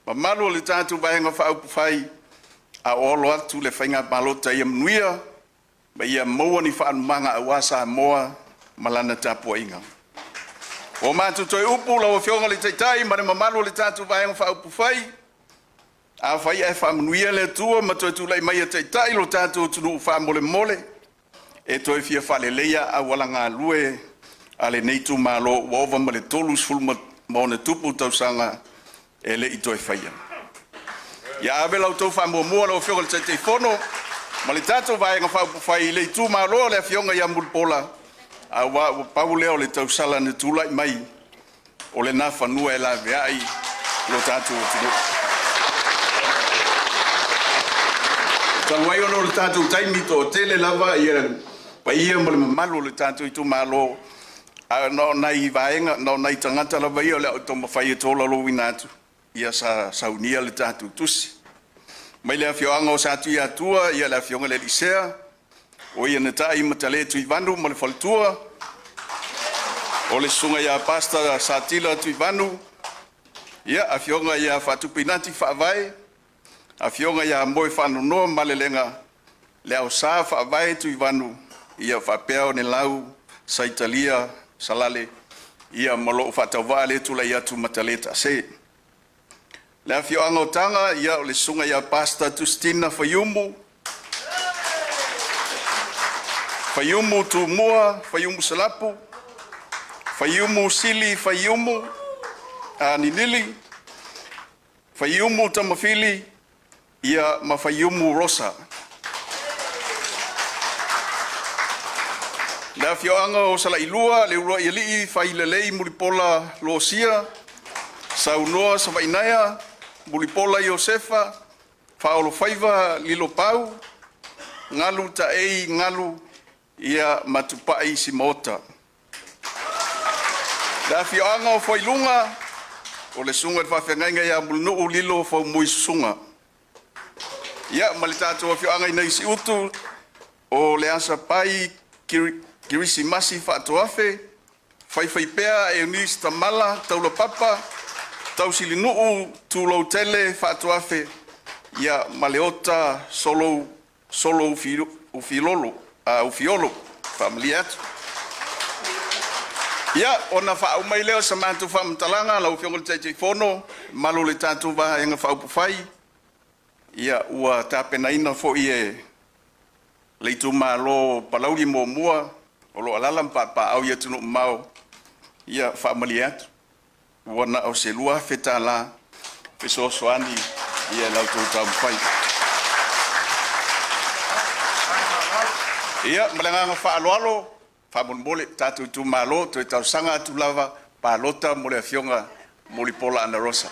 mamalu o le tatou Vaega Faaupufai a o alo atu le faiga palota. Ia manuia ma ia maua ni faalumaga aua Samoa ma lana tapuaiga. Ua matou toe upu lau Afioga i le Taitai ma le mamalu o le tatou Vaega Faaupufai, afai ae faamanuia le Atua ma toe tulai mai e taitai lo tatou atunuu, faamolemole e toe fia faaleleia auala galue a lenei itumalo ua ova ma le 30+ tausaga e le i toe faia. Ia ave la outou faamuamua lau Afioga i le Taitaifono ma le tatou Vaega Faaupufai i le itumalo o le Afioga ia Mulipola, aua ua pau lea o le tausala na tulai mai o lena fanua e laveai lo tatou atunuu. Talu ai ona o le tatou taimi toatele lava ia paia ma le mamalu o le tatou itumalo, ae na o nai vaega na o nai tagata lava ia o le a ou taumafai e tolaulauina atu ia sa saunia le tatou tusi. Mai le afioaga o Satuiatua ia le afioga i le alii Sea o ia na tai Matale Tuivanu ma le faletua, o le susuga ia Pastor Satila Tuivanu, ia afioga ia Faatupinati Faavae, afioga ia Moe Faanonoa Malelega, le Aosa Faavae Tuivanu, ia faapea Onelau Saitalia Salale, ia ma lou faatauvaa lea tulai atu Matale Taase. Le afioaga o Taga, ia o le susuga ia Pastor Tustina Faiumu, Faiumu Tumua, Faiumu Salapu, Faiumu Sili Faiumu Ninili, Faiumu Tamafili, ia ma Faiumu Rosa. Le afioaga o Salailua, le uluai alii Failelei Mulipola Losia, Saunoa Savainaea, Mulipola Iosefa, Faaolofaiva Lilopau, Galu Taei Galu, ia ma Tupai Simaota. Le afioaga o Fuailuga, o le susuga i le faafeagaiga ia Mulinuu Lilo Faumui Susuga. Ia ma le tatou afioaga i nai Siutu, o le Asapai Kerisimasi Faatoafe, Faifaipea Eunice Tamala Taulapapa, Tausilinuu Tuloutele Faatoafe, ia ma Leota Solou Solo Ufiolo, Ufiolo, faamalie atu. Ia, ona faauma ai lea o sa matou faamatalaga lau Afioga i le Taitaifono, mamalu o le tatou Vaega Faaupufai, ia ua tapenaina foi e le itumalo o Palauli 1 o lo o alaala ma papaaao i atunuu mamao, ia faamalie atu, ua na o se $2,000 fesoasoani i la outou taumafai. Ia ma le agaga faaaloalo, faamolemole tatou itumalo, toe talosaga atu lava, palota mo le Afioga Mulipola Anarosa.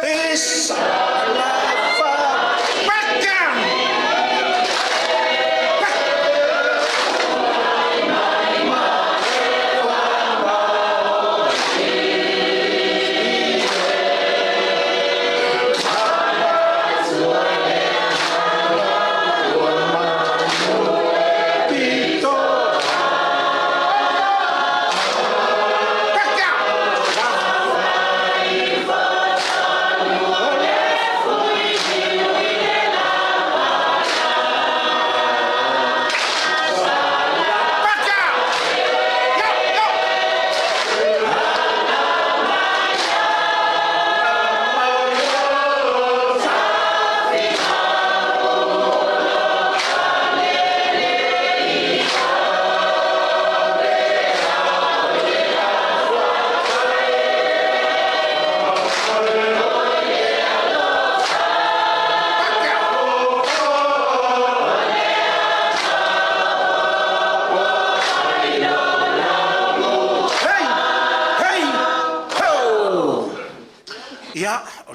Peace.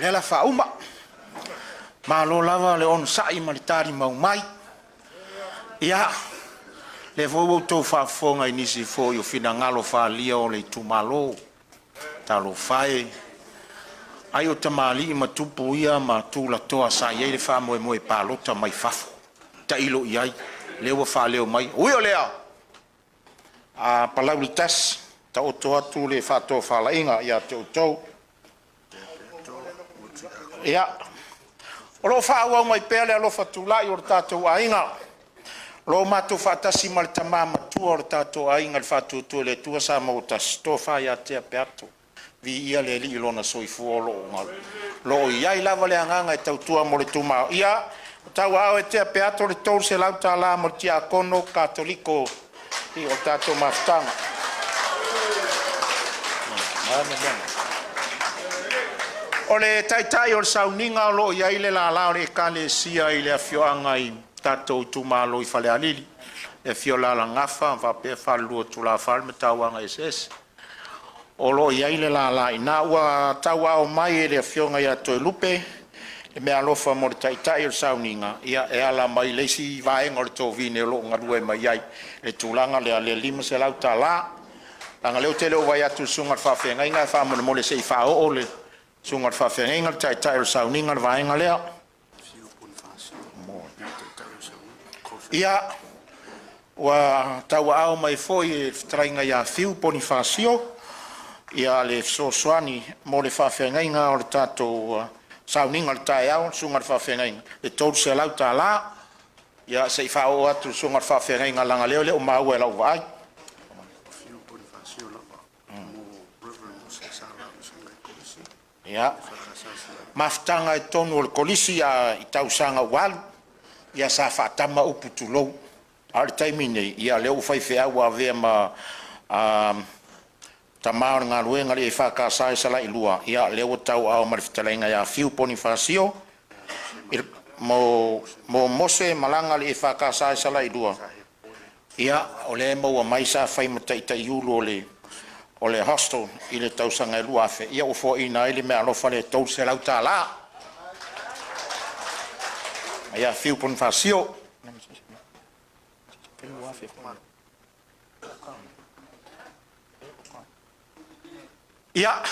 lea o le a faauma. Malo lava le onosai ma le talimau mai. Ia, lea foi ua outou faafofoga i nisi foi o finagalo faaalia o le itumalo. Talofa e, ai o tamalii ma tupu ia ma tulatoa sa i ai le faamoemoe e palota mai fafo. Tailo i ai, lea ua faaleo mai. Ui o lea, a Palauli 1, taoto atu le faatofalaiga ia te outou. Ia, o lo o faaauau mai pea le alofa tulai o le tatou aiga, o lo o matou faatasi ma le tama matua o le tatou aiga i le Faatuatua i le Atua Samoa ua Tasi, le Tofa ia Tea Peato. Viia le Alii i lona soifua o lo o i ai lava le agaga e tautua mo le itumalo. Ia, tauaao e Tea Peato le $300 mo le Tiakono Katoliko o le tatou mafutaga. O le taitai o le sauniga o lo o i ai le lala o le Ekalesia i le afioaga i tatou itumalo i Falealili, le afio o le Alaala Gafa faapea le falelua o Tulafale ma Tauagaeseese. O lo o i ai le lala i ina ua tauaao mai e le afioga ia Toelupe le meaalofa mo le taitai o le sauniga, ia e ala mai i le isi vaega o le tovine o lo o galue mai ai i le tulaga lea le $500. Leaga o lea ou te le o vaai atu i le susuga i le faafeagaiga, ae faamolemole se i faaoo e le susuga i le faafeagaiga le taitai o le sauniga le vaega lea. Ia, ua tauaao mai foi e le fetalaiga ia Fiu Ponifasio le fesoasoani mo le faafeagaiga o le tatou sauniga o le taeao, le susuga i le faafeagaiga, le $300. Ia se i faaoo atu i le susuga i le faafeagaiga leaga o lea e le o maua e lau vaai. Ia, mafutaga i totonu o le Kolisi i tausaga ua alu, ia sa faatama upu tulou, a o le taimi nei, ia lea ua faifeau ua avea ma tama o le galuega a le EFKS i Salailua, ia lea ua tauaao ma le fetalaiga ia Fiu Ponifasio mo Mose Malaga i le EFKS i Salailua. Ia o lea e maua mai sa fai ma taitaiulu o le hostel i le tausaga e 2000, ia ua foaiina ai le meaalofa lea e $300 ia Fiu Ponifasio. Ia,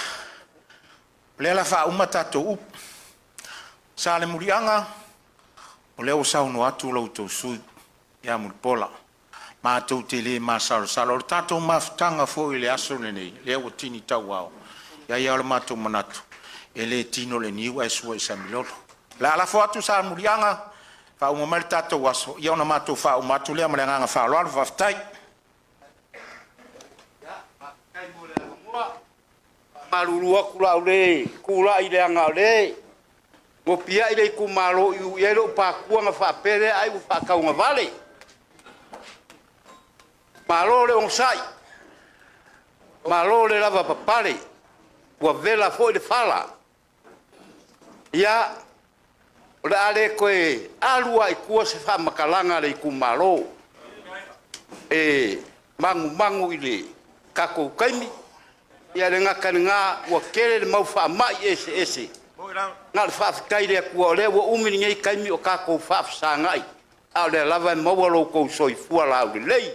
o lea o le a faauma tatou upu. Salemuliaga, o lea ua saunoa atu lo outou sui usufono ia Mulipola, matou te le masalosalo. O le tatou mafutaga foi i le aso lenei, lea ua tini tauao, e i ai lava lo matou manatu, e le tino i le niu ae sua i le samilolo. O le a lafo atu Salemuliaga faauma mai le tatou aso, ia ona matou faauma atu lea ma le agaga faaaloalo. Faafetai. Faamalulu atu o le a ou le tulai leaga o lea e nopiai le itumalo i i ai lou patua ona faapea lea ai ua faatauagavale. Malo le onosai, malo le lavapapale, ua vela foi le fala. Ia, o le a le toe alu lava i tua se faamatalaga a le itumalo e manumanu i le tatou taimi. Ia e le gata i lena ua tele le mau faamai eseese, na o le faafetai i le Atua o lea ua umi lenei taimi o tatou faafesagai, a o lea lava e maua lo outou soifua laulelei.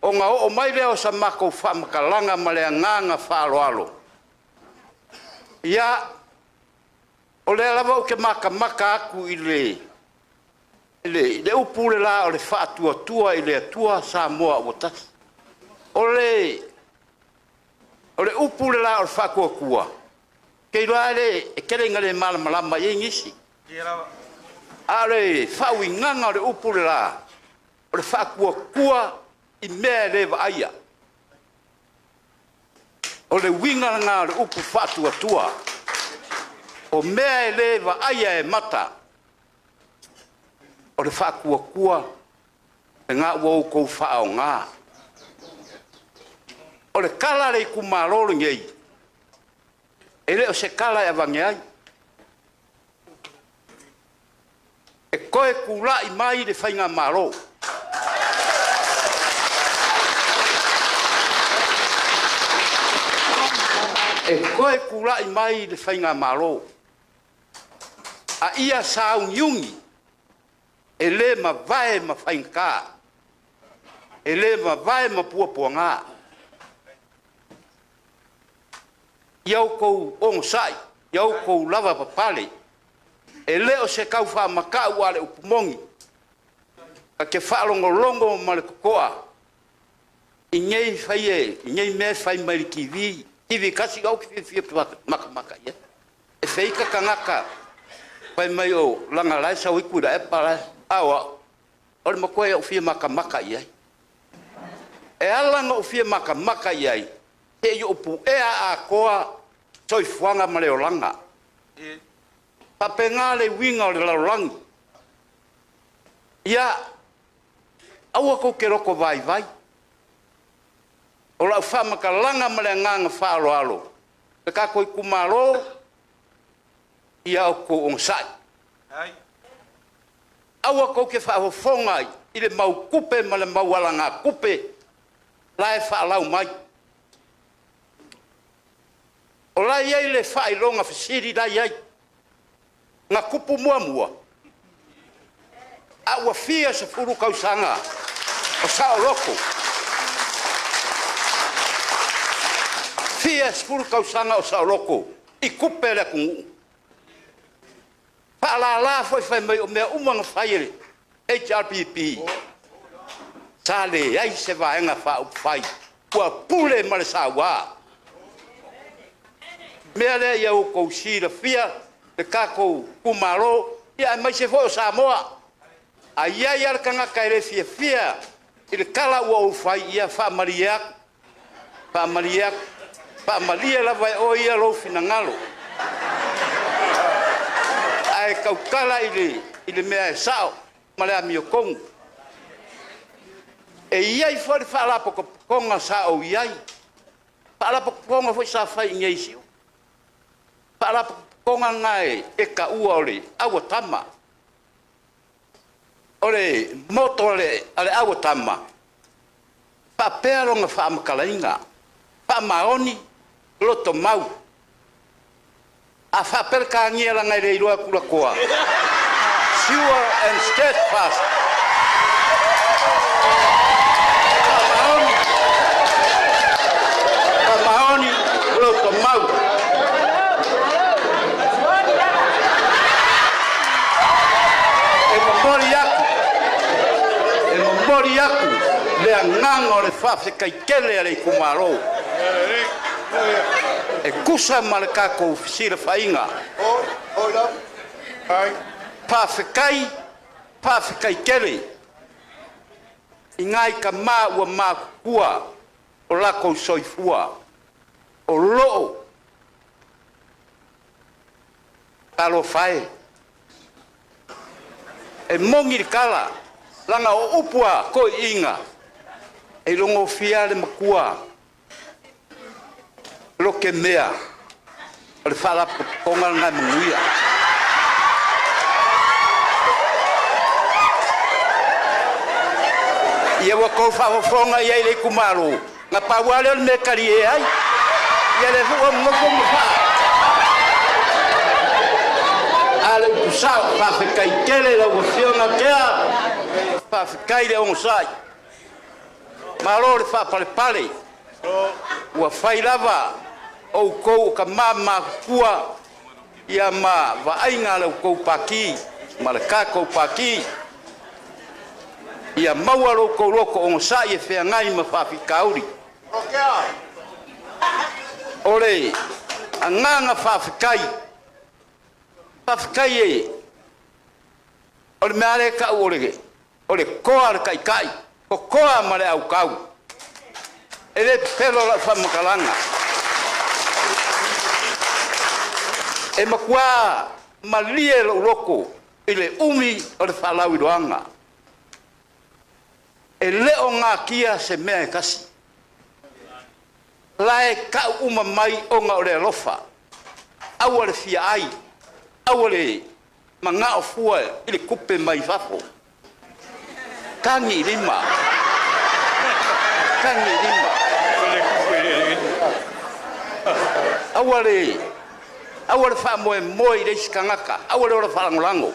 Ona oo mai lea o sa matou faamatalaga ma le agaga faaaloalo, ia, o lea lava ou te matamata atu i le upu le la o le Faatuatua i le Atua Samoa ua Tasi. O le upu le la o le faatuatua, ou te iloa lava e tele ina le malamalama i ai nisi. A o le faauigaga o le upu le la, o le faatuatua i mea e le vaaia. O le uiga lena o le upu faatuatua, o mea e le vaaia e mata, o le faatuatua lena ua outou faaaoga. O le tala a le itumalo lenei, e le o se tala e avane ai. E toe tulai mai le faigamalo. E toe tula'i mai le faigamalo a ia sauniuni e lē mavae ma faigata, e lē mavae ma puapuagā. Ia outou onosa'i, ia outou lavapapale, e le o se tau faamata'u a o le upu moni. Ta te faalogologo ma le toto'a i nei fai i nei mea e fai mai le TV, TV tasi lea ou te fiafia ou te matamata i ai. E feita tagata fai mai o leaga o la e sau ai Tuilaepa la e, a o au, o le matuai ou fia matamata i ai. E ala ona ou fia matamata i ai, se i ou puea atoa soifuaga ma le olaga. E faapena le uiga o le lalolagi. Ia aua tou te loto vaivai. O lau faamatalaga ma le agaga faaaloalo, le tatou itumalo, ia outou onosai. Aua tou te faafofoga i le mau tupe ma le mau alagatupe la e faalau mai. O la e i ai le faailoga fesili la e i ai, na tupu muamua, a ua fia sefulu tausaga o saoloto, fia sefulu tausaga o saoloto i tupe a le atunuu. Faalala foi fai mai o mea uma na fai e le HRPP, sa leai se Vaega Faaupufai ua pule ma le saua. O le mea lea ia outou silafia le tatou itumalo, aemaise foi o Samoa. A i ai lava le tagata e le fiafia i le tala ua ou fai, ia faamalie atu, faamalie atu, faamalie lava e oe ia lou finagalo, ae tautala i le mea e sao ma le amiotonu. E i ai foi le Faalapotopotoga sa ou i ai, Faalapotopotoga foi sa fai i inei i Siumu, Faalapotopotoga lena e taua o le Auatama. O le moto a le Auatama, e faapea lona faamatalaina, faamaoni, lotomau. A faa-Peretania leaga e le iloa e tulatoa, sure and steadfast. Faamaoni, faamaoni, lotomau. E momoli atu, e momoli atu le agaga o le faafetai tele a le itumalo e tusa ma le tatou fesilafaiga. Faafetai, faafetai tele i nai tama ua matutua o latou soifua o loo. Talofa e, e moni le tala, leaga o upu a toeaiina, e iloagofie le matua lotemea o le faalapotopotoga lena e manuia. Ia ua outou faafofoga i ai le itumalo, na pau lava lea o le mea e talie ai. Ia lea foi ua nonofo ma faa. A le upu sao, faafetai tele lau Afioga Tea, faafetai le onosai. Malo le faapalepale, ua fai lava outou o tama matutua ia ma vaaiga a la outou pati ma le tatou pati. Ia maua lo outou loto onosai e feagai ma faafitauli. O le agaga faafetai, faafetai e o le mea lea e tau o le toa o le taitai, totoa ma le autau. E le pepelo lau faamatalaga. E matua malie lou loto i le umi o le faalauiloaga. E le o natia se mea e tasi. La e tau uma mai ona o le alofa. Aua le fia ai, aua le manao fua i le tupe mai fafo. Tagi i lima. Tagi i lima. Aua le aua le faamoemoe i le isi tagata, aua le ola faalagolago.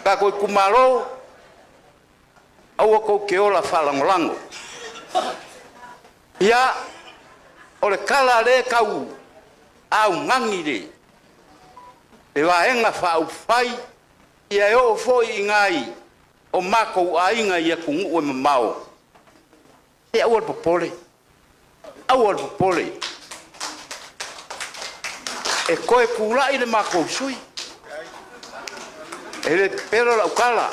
Tatou itumalo, aua tou te ola faalagolago. Ia, o le tala lea e tau augani le le Vaega Faaupufai, ia e oo foi i nai o matou aiga i atunuu e mamao, se aua le popole, aua le popole, e toe tulai le matou sui usufono. E le pepelo lau tala.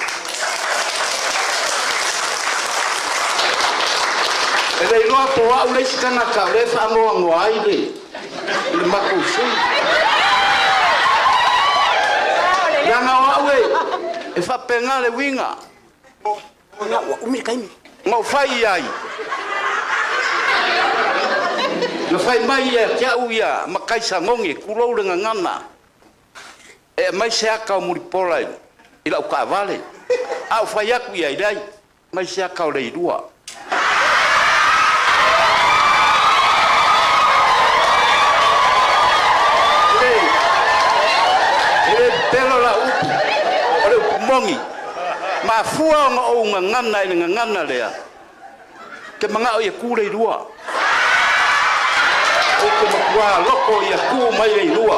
E le iloa po o au le isi tagata o lea e faanoanoa ai le le matou sui usufono. Leaga o au e faapena le uiga. Na ou fai i ai, na fai mai ia te au ia matai Sagogi, tulou le gagana, e aumai se ata o Mulipola i lau taavale. A ou fai atu i ai, leai, aumai se ata o Leilua. E le pepelo lau upu, o le upu moni. Mafua ona ou gagana i le gagana lea, ou te manao ia tu Leilua. Ou te matua loto ia tu mai Leilua.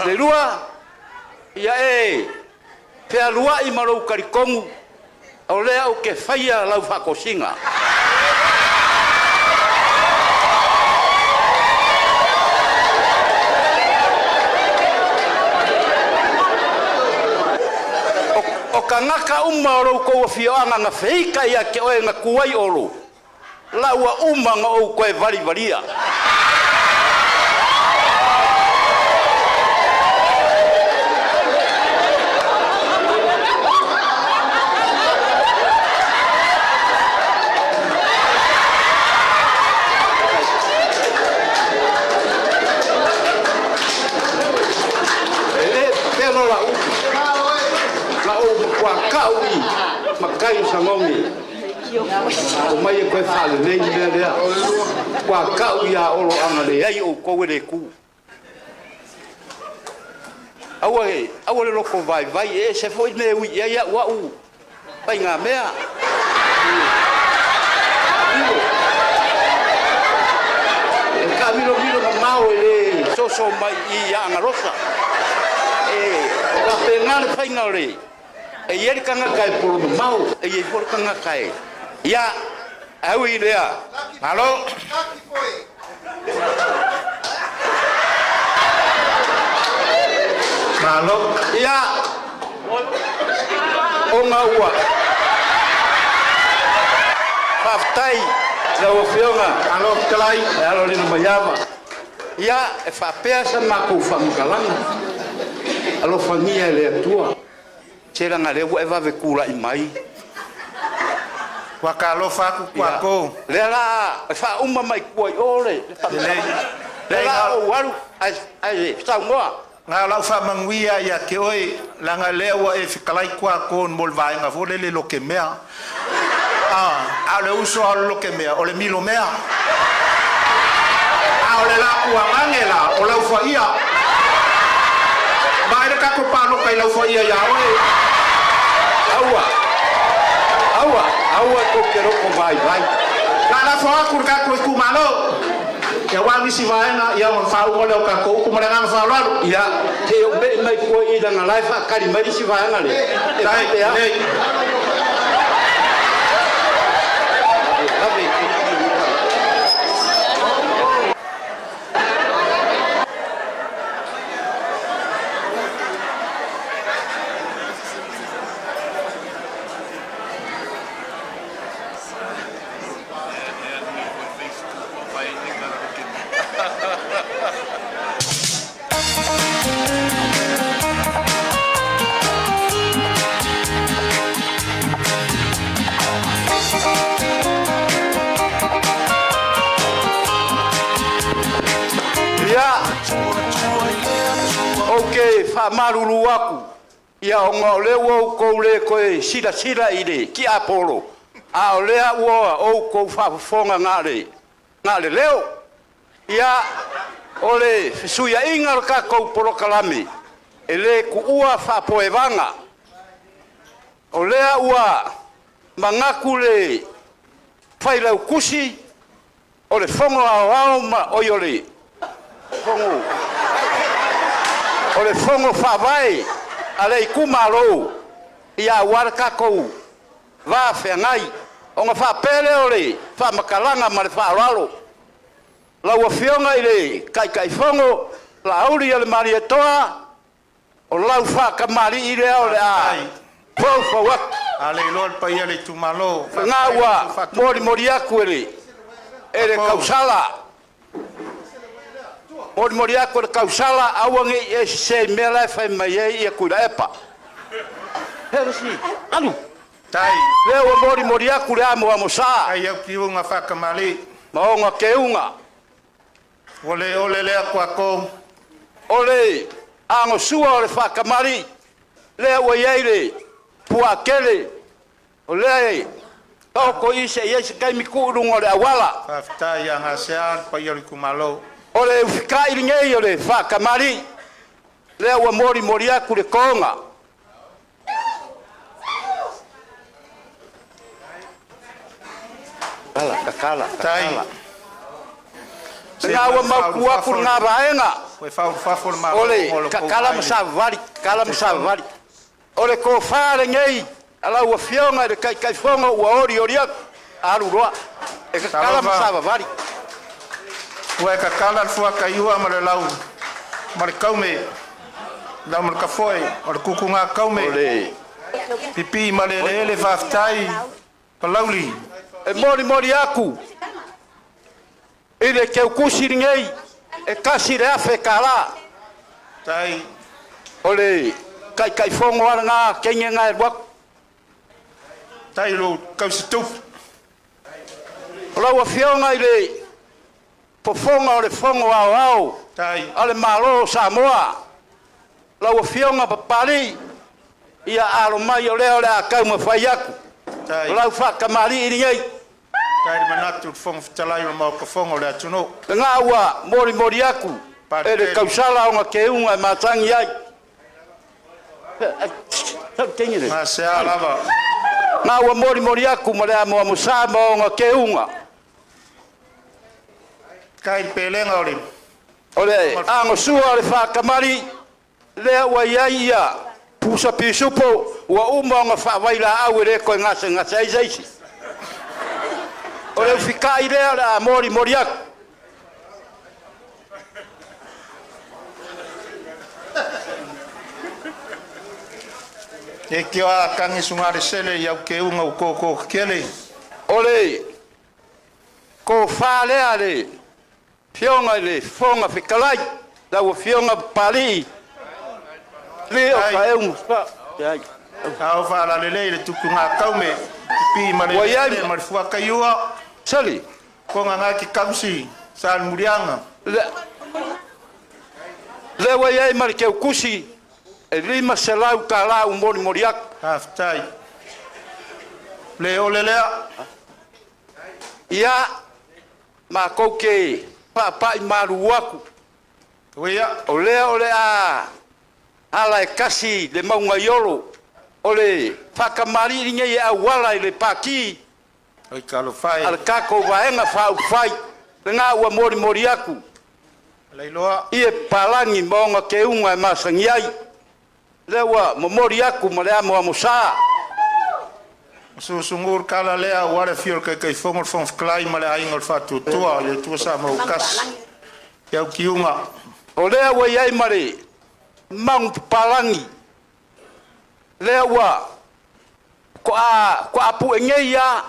Leilua, ia e fealuai ma lou talitonu, o lea ou te faia lau faatosina. O tagata uma o lo outou afioaga na feita ia te oe na tu ai Olo, la ua uma ona ou toe valivalia. E le pepelo lau upu, la ou matua tau i matai o Sagogi. Omai e toe faalelei le mea lea. Ua tau ia Olo ana leai outou e le tu. Aua, aua le loko vaivai, e ese foi mea e ui i ai au au faigamea. E taamilomilo mamao e le soso mai i Agalosa. E faapena le faiga o le E i ai le tagata e polo mamao, e i ai foi le tagata e... Ia, ae ui i lea. Malo. Malo. Ia, ona ua faafetai i lau Afioga. Malo fetalai. E alo lina maiava. Ia, e faapea sa matou faamatalaga. Alofagia e le Atua. Se leaga lea ua e vave tulai mai. Ua talofa atu Kuato. Lea la e faauma mai tua i o le faamatalaga. Lea la ou alu ae saunoa. Na o lau faamanuia ia te oe, leaga lea ua e fetalai Kuato mo le vaega foi lele lotemea. A o le uso a o le lotemea, o le milomea. A o le lapuagage la, o laufaia. Vaai le tatou palota i laufaia ia oe. Aua, aua, aua tou te loko vaivai. La lafo atu le tatou itumalo. Ia aua nisi vaega, ia ona faauma lea o tatou upu ma le agaga faaaloalo. Ia, se i ou me'i mai fua i leaga la e faatali mai le isi vaega lea. E faapea. Ia, ou te faamalulu atu, ia ona o lea ua outou le toe silasila i le tiapolo. A o lea ua outou faafofoga na o le leo. Ia, o le fesuiaiga o le tatou polokalame, e le tuua faapoevaga. O lea ua manatu le Failautusi o le Fono Aoao ma oi o le Fono o le Fono Faavae a le itumalo, ia aua le tatou va feagai. Ona faapea lea o le faamatalaga ma le faaaloalo. Lau Afioga i le Taitaifono Laaulialemalietoa, o lau faatamalii lea o le a foufou atu. A le iloa le paia le itumalo. Lena ua molimoli atu e le tausala, molimoli atu e le tausala, aua ne i e sese i mea la e fai mai ai ia Tuilaepa. Alu. Tai. Lea ua molimoli atu le amo sa. Ai au kiuga faakamali. Ma ona keuga. Ua le ole lea kuako. O le agosua o le faakamali, lea ua i ai le puakele, o lea e taoto i se i ai se taimi tuu i luga o le auala. Faafetai ia gasea le paia o le itumalo. O le ufikai lenei o le faakamali, lea ua molimoli atu le toga. Kala, kakala, kakala. Lena ua mautu atu lena vaega. Ua faulufafo le malo. O le kakala ma savavali, kakala ma savavali. O le tofa lenei a lau Afioga i le Taitaifono ua olioli atu, alu loa. E kakala ma savavali. Ua e kakala le fuakaiua ma le lau ma le kaume lau ma le kafoe o le kukuga kaume O le pipi ma le eleele faafetai Palauli. E molimoli atu i le teutusi lenei e $1,000. Tai. O le Taitaifono a lena teine na e alu atu. Tai lo kausitupu. O lau Afioga i le Fofoga o le Fono Aoao Tai. a le Malo o Samoa, lau Afioga Papalii, ia alo mai o lea o le a taumafai atu. Tai. O lau faatamalii lenei. Tai le manatu le Fofoga Fetalai o le Maota Fono o le atunuu. Lena ua molimoli atu e le tausala ona keuga e matagi ai. Gasea lava. Na ua molimoli atu ma le amoamosa ma ona keuga. Tai le pelega o le O le agosua o le faakamali, lea ua i ai ia pusa pisupo ua uma ona faavailaau e le toe gasegase ai se isi. O le ufikai lea o le a molimoli atu. E kio a kangi sungare sele i au keuga u koko kele. O le tofa lea le Afioga i le Fofoga Fetalai, lau Afioga Papalii, le o faeuga. Ao faalalelei le tutuga kaume pipi ma le Ua i ai- eleele ma le fuakaiua. Sali. Konga ngā ki kausi sa le mulianga. Lea ua i ai ma le keukusi e $500 u molimoli atu. Faafetai. Le ole lea. Ia, matou te faapai malu atu. Uia. O lea o le a ala e kasi le mauga i olo. O le faakamalii lenei e auala i le pati Oi kalofai. a le tatou Vaega Faaupufai. Lena ua molimoli atu. Leiloa. I e palagi ma ona keuga e masagi ai. Lea ua momoli atu ma le amoamosa. Susungur kala lea ua le fio le Taitaifono le Fofoga Fetalai ma le aiga o le Faatuatua i le Atua sa maukasi. I au kiuga. O lea ua i ai ma le magu papalagi. Lea ua ko a pue nei ia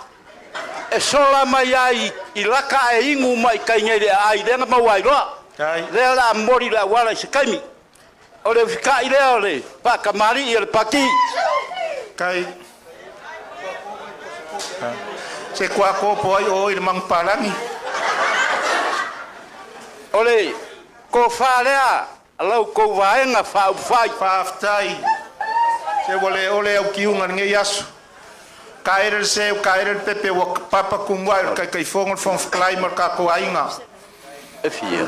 e sola mai ai i laka e igu mai kai nei le ai lea na maua ai loa. Tai. Lea la mori le auala i se taimi. O le ufikai lea o le faakamali'i o le pati. Tai. Se kua kopo ai o i le mangupalangi. O le tofa lea a lau tou Vaega Faaupufai. Faafetai. Se ua le ole au kiuga lenei aso. Taele le seu, taele le pepe ua papa tumuai o le Taitaifono, le Fofoga Fetalai ma le tatou aiga. E fia.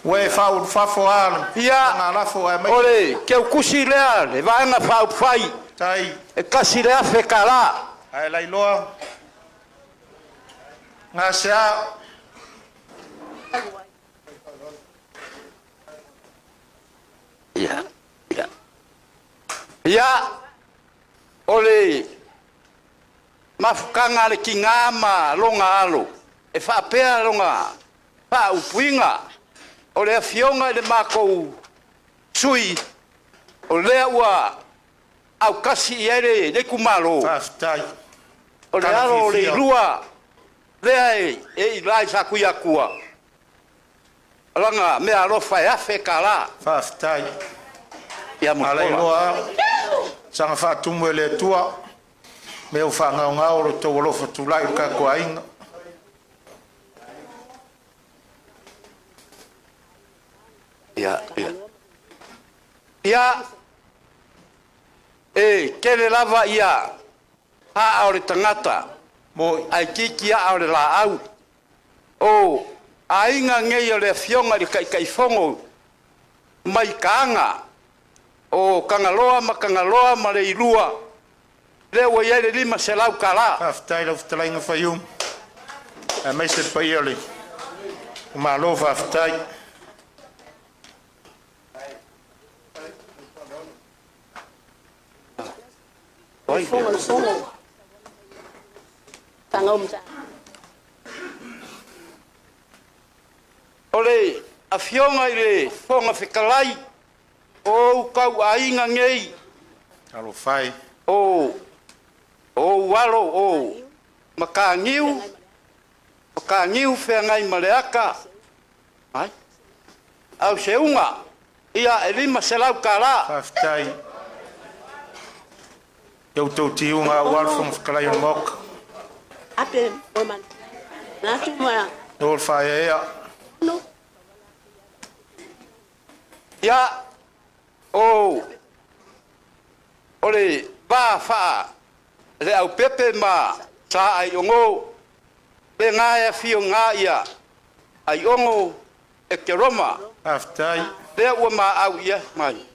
Ua e faaulufafo a le Ia, lafo ae mai. O le keukusi lea le Vaega Faaupufai Tai. e $1,000. Ae lailoa gasea. Ia, ia. Ia, o le mafutaga a le tigā ma lona alo e faapea lona faaupuina, o le afioga i le matou sui o lea ua autasi i ai le itumalo. Faafetai. O le alo o le Ilua lea e i ila i Satuiatua lana meaalofa e $1,000. Faafetai. Ia Mulipola. Alailoa saga faatumu e le Atua mea ua faagaogao lo outou alofa tulai i le tatou aiga. Ia, ia. Ia, e tele lava ia aa o le tagata Moi. ae kiki aa o le laau. O aiga nei o le afioga i le Taitaifono mai Kaaga, o Tagaloa ma Tagaloa ma le Ilua, lea ua i ai le $500. Faafetai lau fetalaiga Faiumu, aemaise le paia o le Malo, faafetai. O le afioga i le Fofoga Fetalai, o ou tauaiga nei, Alofa e. o ou alo o Mataniu, Mataniu Feagai ma Leata, ai, Auseuga, ia e $500. Faafetai i outou tiuga aua le Fofoga Fetalai o le Maota. O le faaeaea. Ia, o le va faa le aupepe ma sa aiogo le nga e afio nga ia aiogo e te Roma. Faafetai. Lea ua maau ia mai.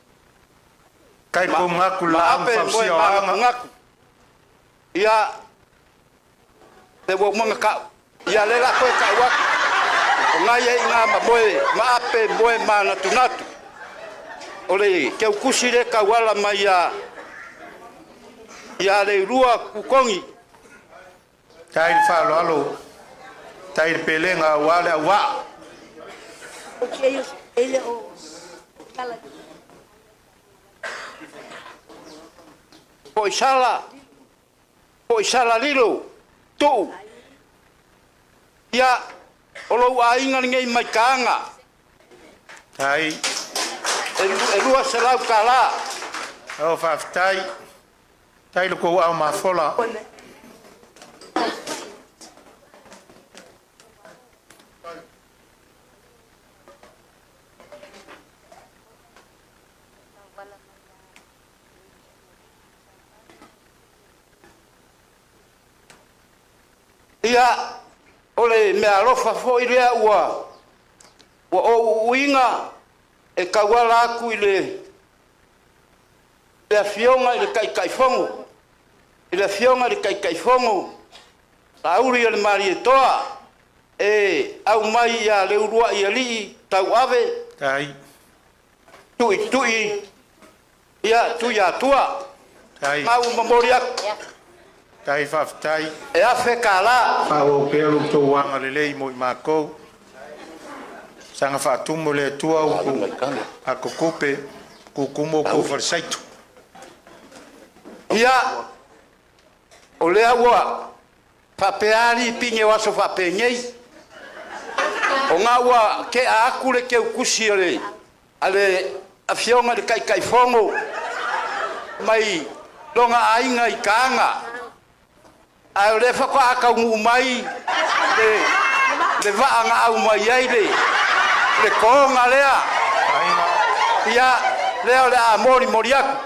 Tai po ngaku Ma la ape moe fausia o aga. Ngaku. Ia, le ua umanga kau. Ia le la koe kau atu. O ngai e ngā ma moe, ma ape moe ma natunatu. O le keukusi le kauala mai ia, ia le rua kukongi. Tai le faaaloalo, tai le pelega aua le auaa. Po i sala lilo, tuu. Ia, o lou aiga lenei mai Kaaga. Tai. E $200. O faafetai. Tai le kou au mafola. Ia, o le meaalofa foi lea ua ou uuiga e tauala atu i le afioga i le Taitaifono, i le afioga i le Taitaifono, Laauli o le Malietoa, e aumai ia le uluai alii tauave, Tai. tui tui, ia tui atua, Tai. mau momoli atu, Tai faafetai. e $1,000. Faaauau pea lo outou agalelei mo i makou. Saga faatumu e le Atua upu akokope kukumu o kou falesaitu. Ia, o lea ua faapea ali pine o aso faapenei. O ngā ua kea aku le keukusi o le, a le afioga i le Taitaifono mai longa aiga i Kaaga. Ae o lea faatoa taunuu mai le vaa na au mai ai le koga lea. Aiga. Ia, lea o le a molimoli atu.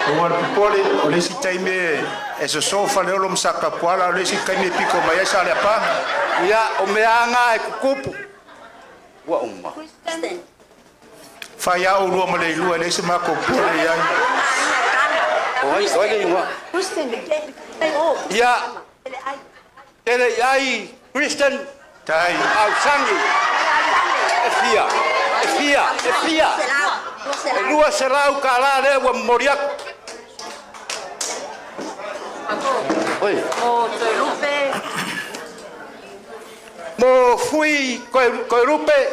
Aua le popole, o le isi taimi e sosō Faleolo ma Satapuala, o le isi taimi e pito mai ai Saleapaga. Ia, o meaga e tutupu ua uma. Fai lava oulua ma Leilua e leai se matou popole i ai. O ai le igoa? Ia, tele i ai Kristen. Tai. Ausagi. E fia, e fia, e fia? E $200 lea ua momoli atu. Oi. Mo Fui Koerupe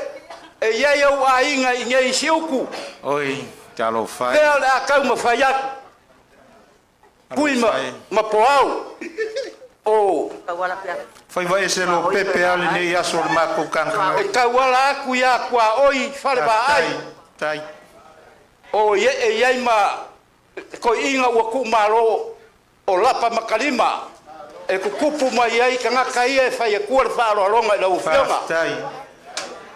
e i ai ou aiga i nei Siuku. Oi, talofa e. Lea o le a taumafai atu. Pui ma Poau. O Faiva ese lo pepe a lenei aso o le matou tagata. E tauala atu ia Tuaoi Falevaai. Tai. O ie e i ai ma koiiga ua tuumalo o lapa ma kalima e tutupu mai ai tagata ia e fai atua le faaaloaloga i lau afioga. Faafetai.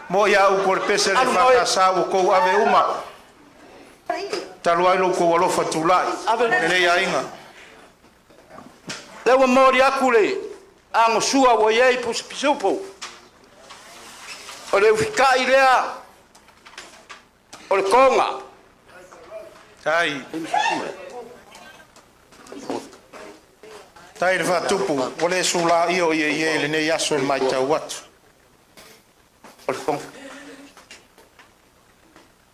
Mo ia upu o le pese le Alu mai. faatasa ua kou ave uma. Talu ai lo kou alofa tulai. Ave. Lenei aiga. Lea ua moli atu le agosua ua i ai pusipisupo. O le ufikai lea o le koga. Tai. Tai le faatupu, ua le sulaia o ia i e lenei aso i le matau atu. O le fofoga.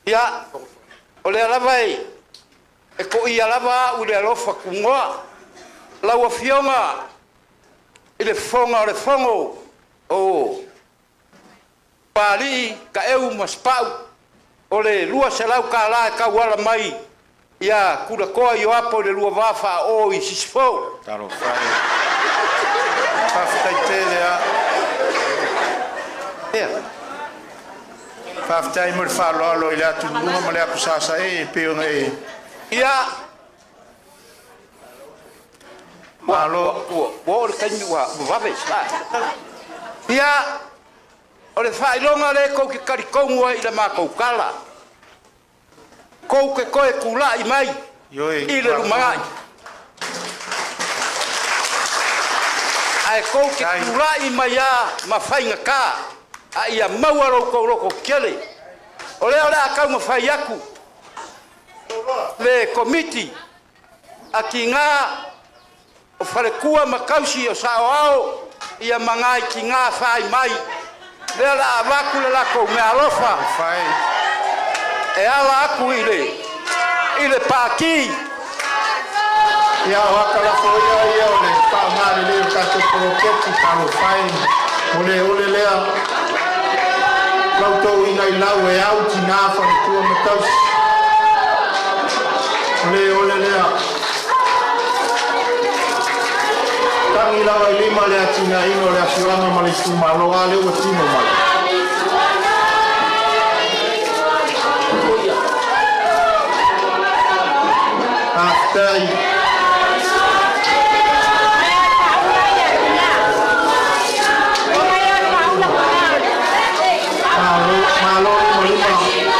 Ia, o lea lava e koia lava au i le alofa kugoa. Lau afioga i le fofoga o le fono o Palii, Kaeu ma Sapau, o le $200 e tauala mai ia Kulakoa Ioapo i le lua va faaoo i Sisifo. Talofa e. Faafetai tele a. Ia. Faafetai mo le faaaloalo i le atuluga ma le akusasa e pei ona e Ia, malo. Ua oo le taimi ua vave. Ia, o le faailoga lea kou te talitonu ai i le matou tala. Kou te toe tula'i mai Ioe. i le lumanai. Ae kou te Tai. tula'i mai a ma faigata, a ia maua lo outou loto tele. O lea o le a taumafai atu le komiti a tiga o faletua ma tausi o saoao ia magai tiga fai mai. Lea la avatu le latou meaalofa Fai. e ala atu i le pati. Ia o akalafo ia ia o le faaaoga lelei o tatou poloketi talofa e. O le ole lea. Lau ina i lau e au tina faletua ma tausi. O le ole lea. Tagi lava i lima le atinaeina o le afioaga ma le itumalo a lea ua tino mai. Faafetai. Malo, malo lima lima.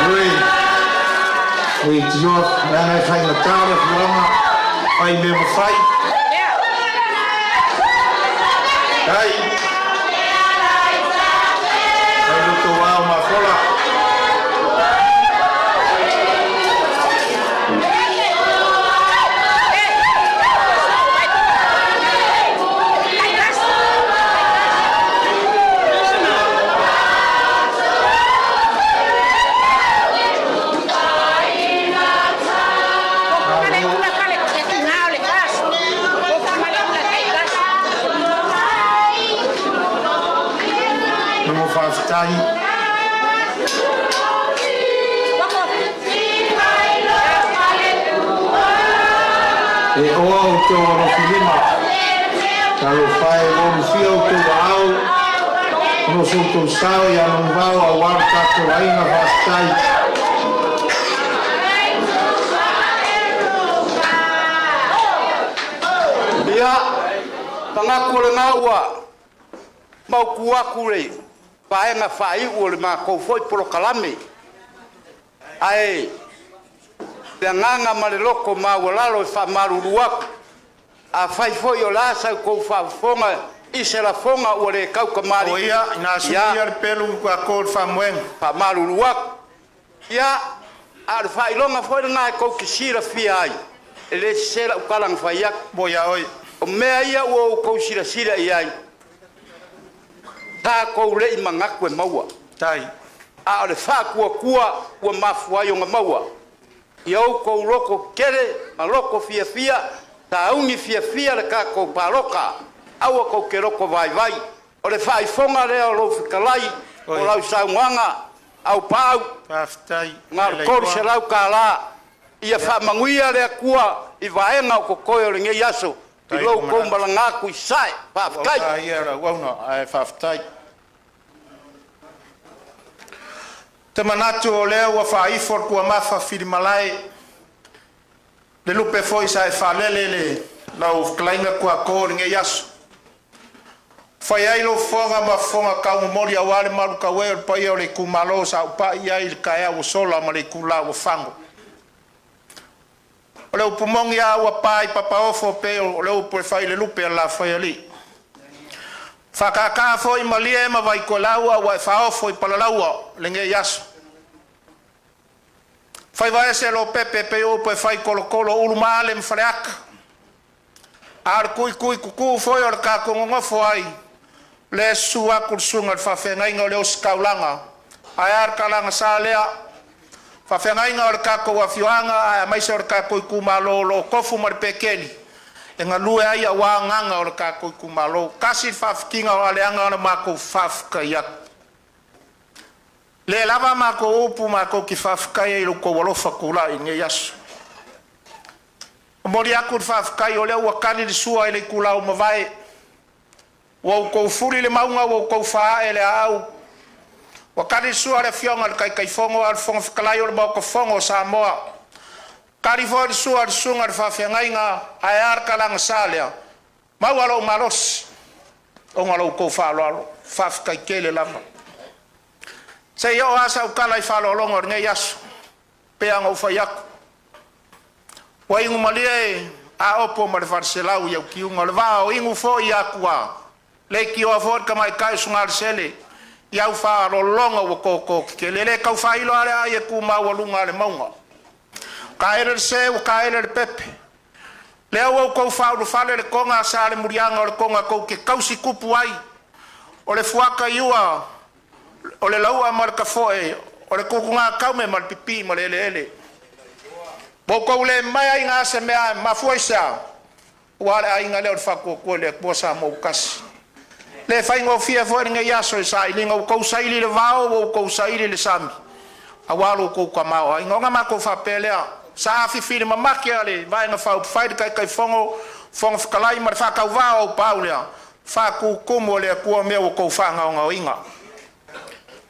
Ui, ui, tio, leaga e faigata le afioaga, fai mea mafai. Ai, fai loto ao mafola. Mo faafetai. E oa o tau alofilima. Talofa e olufia o tau aao. No so tou sao ia manuvao auā le tatou aiga faafetai. Ia, manatu o lena ua mautu atu le vaega faaiu o le matou foi polokalame, ae le agaga ma le loto maualalo e faamalulu atu, afai foi o le a sa outou faafofoga i se lafoga ua le tautamalii. O ia, ina suia le pelu i le faamoega. Faamalulu atu. Ia, a o le faailoga foi lena e tou te silafia ai, e le sese lau tala na fai atu. Moia oi. O mea ia ua outou silasila i ai, tatou le i manatu e maua. Tai. A o le faatuatua ua mafua ai ona maua. Ia outou loto tele ma loto fiafia, sauni fiafia le tatou palota. Aua tou te loto vaivai. O le faaifoga lea o lou fetalai, o lau saunoaga, au paau. Faafetai. Na o le $300. Ia faamanuia le Atua i vaega o totoe o lenei aso, i lo outou malaga atu i Sasae. Faafetai. Faafetai. Te manatu o lea ua faaifo le tuamafa filimalae, le lupe foi sa e faalele le lau fetalaiga Tuato i lenei aso. Fai ai lou fofoga ma fofoga taumomoli aua le malutaue o le paia o le itumalo sa ou pai ai i le taeao ua sola ma le itula ua fago. O le upu moni lava ua pa i Papaofo pei o le upu e fai i le lupe a le Lafaialii. Faataataa foi malie ma Vaitoelau ua e faaofo i Palalaua lenei aso. Faiva ese Lopepe pei o upu e fai i tolotolo o Ulumaale ma Faleata. A o le tuitui tutu foi o le tatou nonofo ai, le susu atu le susuga i le faafeagaiga o le ositaulaga. Ae a le talaga sa lea? Faafeagaiga o le tatou afioaga aemaise o le tatou itumalo o lo o tofu ma le Peteli e galue ai aua agaga o le tatou itumalo. Tasi le faafitiga o aleaga ona matou faafetai atu. Le lava matou upu matou te faafetai ai i lo outou alofa tulai i lenei aso. Momoli atu le faafetai o lea ua tali le sua i le itula ua mavae, ua outou fuli le mauga ua outou faaae le aau, ua tali le sua a le Afioga i le Taitaifono a o le Fofoga Fetalai o le Maota Fono o Samoa. Tali foi le sua a le susuga i le faafeagaiga, ae a le talaga sa lea? Maua lou malosi ona o lo outou faaaloalo. Faafetai tele lava. Se i oo lava sau tala i faaaloaloga o lenei aso, pei lava ona ou fai atu, ua inu malie Aopo ma le Faleselau i au tiuga, o le vaa o inu foi i atua, leitioa foi le tamaitai o Sugalesele i au faaaloaloga ua toto tetele. E le tau faailo lava le aai e tu maualuga a le mauga. Taele le se ua taele le pepe. Lea ua outou faaulufale le toga a Salemuliaga o le toga tou te tausi tupu ai. O le fuata i ua o le lau'a ma le tafo'e, o le tutugataume ma le pipii ma le eleele. Ua outou le mae ai gasemea e mafua i se a? Ua le aiga lea o le Faatuatua i le Atua Samoa ua tasi. Le faigofie foi lenei aso i sailiga, ua outou saili le vao, ua outou saili le sami, aua lo outou tamaoaiga. Ona matou faapea lea, sa afifi le mamake a le Vaega Faaupufai, le Taitaifono, Fofoga Fetalai ma le faatauvaa o Aupaau lea, faatutumu e le Atua mea ua outou faagaogaoina.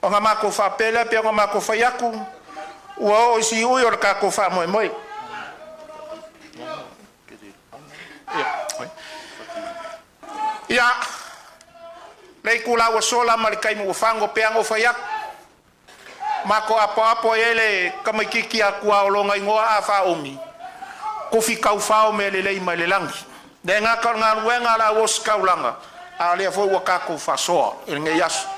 Ona matou faapea lea, pei ona matou fai atu, ua oo i siui o le tatou faamoemoe. Ia, le itula ua sola ma le taimi ua fago, pei lava ona ou fai atu, mato apoapo ai ai le tamaitiiti Atua o lona igoa a faaumi, Tufi Taufao Mea Lelei mai le Lagi. Le gata o le galuega a le au ositaulaga, a o lea foi ua tatou faasoa i lenei aso.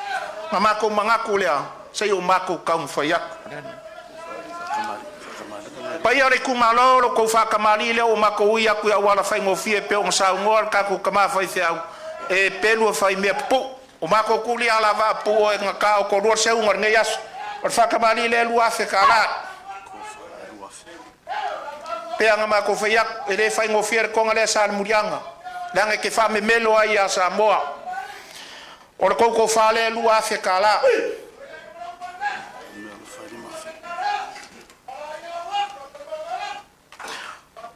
Na matou manatu lea, se i o matou taumafai atu. Paia o le itumalo, lo outou faatamalii lea ua matou ui atu i auala faigofie pei ona saunoa le tatou tama faifeau, e pelu e faimea pupuu. Ua matou tuli alavaa pupuu e gata o toalua le seuga o lenei aso. O le faatamalii lea e $2,000 tala. Pei ona matou fai atu, e le faigofie le toga lea Salemuliaga, leaga e te faamemelo ai ia Samoa. O le tou tofa lea e $2,000 tala.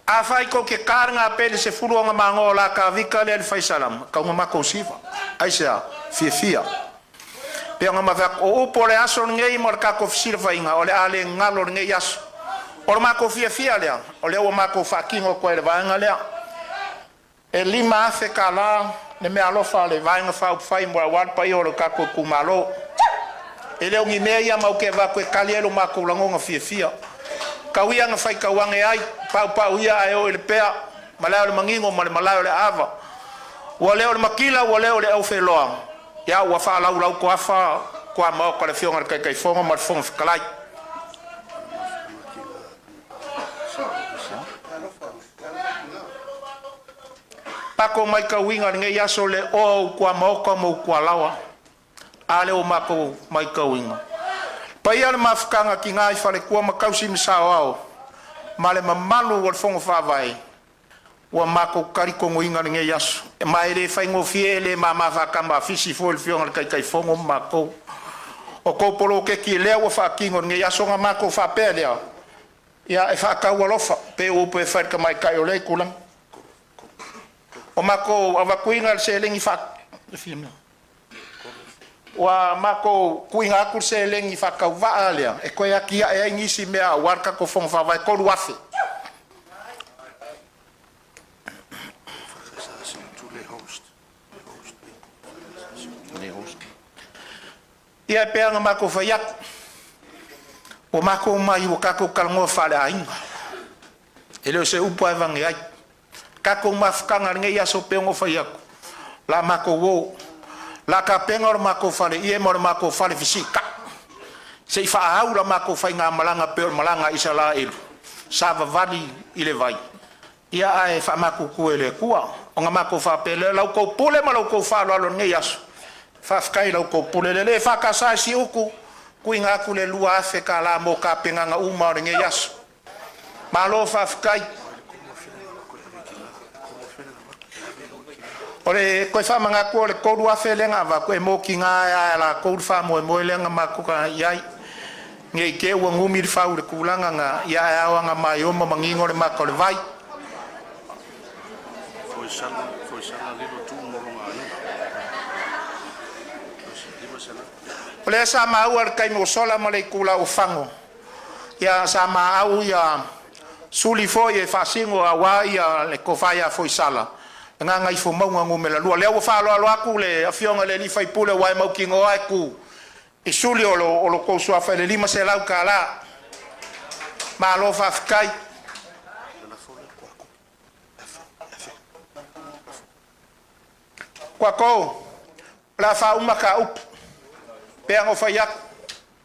Afai tou te ta le gapeli i le 10 ona magoa o la Tavita lea i le fai salama, e tatau ona matou siva. Aisea? Fiafia. Pei ona ma fai atu, o upu o le aso lenei ma le tatou fesilafaiga o le a le galo lenei aso. O le matou fiafia lea, o lea ua matou faatino atu ai i le vaega lea. E $5,000 tala le meaalofa a le Vaega Faaupufai mo aua le paia o le tatou itumalo. E le o ni mea ia matou te avatu e tali ai lo matou lagona fiafia. Tau ia ina faitau ane ai, paupau ia ae oo i Lepea, malae o le Manino ma le malae o le Aava. Ua le o le matila ua le o le aufeloa, a ua faalaulau toafa tuamaota o le Afioga i le Taitaifono ma le Fofoga Fetalai. Ua matou matauina i lenei aso le oa o tuamaota ma tualaoa. A lea ua matou matauina paia o le mafutaga a tina i faletua ma tausi ma saoao ma le mamalu o le Fono Faavae, ua matou talitonuina lenei aso, ma e le faigofie, e le mama faatama a fisi foi le Afioga i le Taitaifono ma matou. O tou poloketi lea ua faatino i lenei aso, ona matou faapea lea, ia e faataualofa pei o upu e fai i le tamaitai o lea itulagi. O matou avatuina le seleni ua matou tuuina atu le seleni faatauvaa lea e toe atiae ai nisi mea aua le tatou fono faavae, e $3,000. Ia e pei lava ona matou fai atu, ua matou omai ua tatou talanoa faaleaiga, e le o se upu lava e aveane ai. Tatou mafutaga i lenei aso e pei ona ou fai atu, o le a matou o, o le a tapena lo matou faleie ma le matou falefesiitai se i faaau la matou faigamalaga e pei o le malaga a Isalaelu, savavali i le vai, ia ae faamatutu e le Atua. Ona matou faapea lea, o la outou pule ma la outou faaaloalo i lenei aso, faafetai i la outou pule lelei. Le EFKS i Siutu, tuuina atu le $2,000 mo tapenaga uma o lenei aso. Malo faafetai. O le toe faamanatu o le $3,000 lea na avatu e mo tina e a latou le faamoemoe lea na matou tagai i ai, ne i te i ua numi le fau i le tulaga lena, ae ao ina maioma manino le mata o le vai. O lea sa maua i le taimi ua sola ma le itula ua fano, ia sa maau ia suli foi e faasino aua le tofa ia Foisala le Gagaifomauga Nu.2. O lea ua faaaloalo atu le afioga i le sui usufono ua e mautinoa e tu i suli o lo outou suafa i le $500. Malo faafetai. Kuako, o le a faauma ta upu pei lava ona ou fai atu,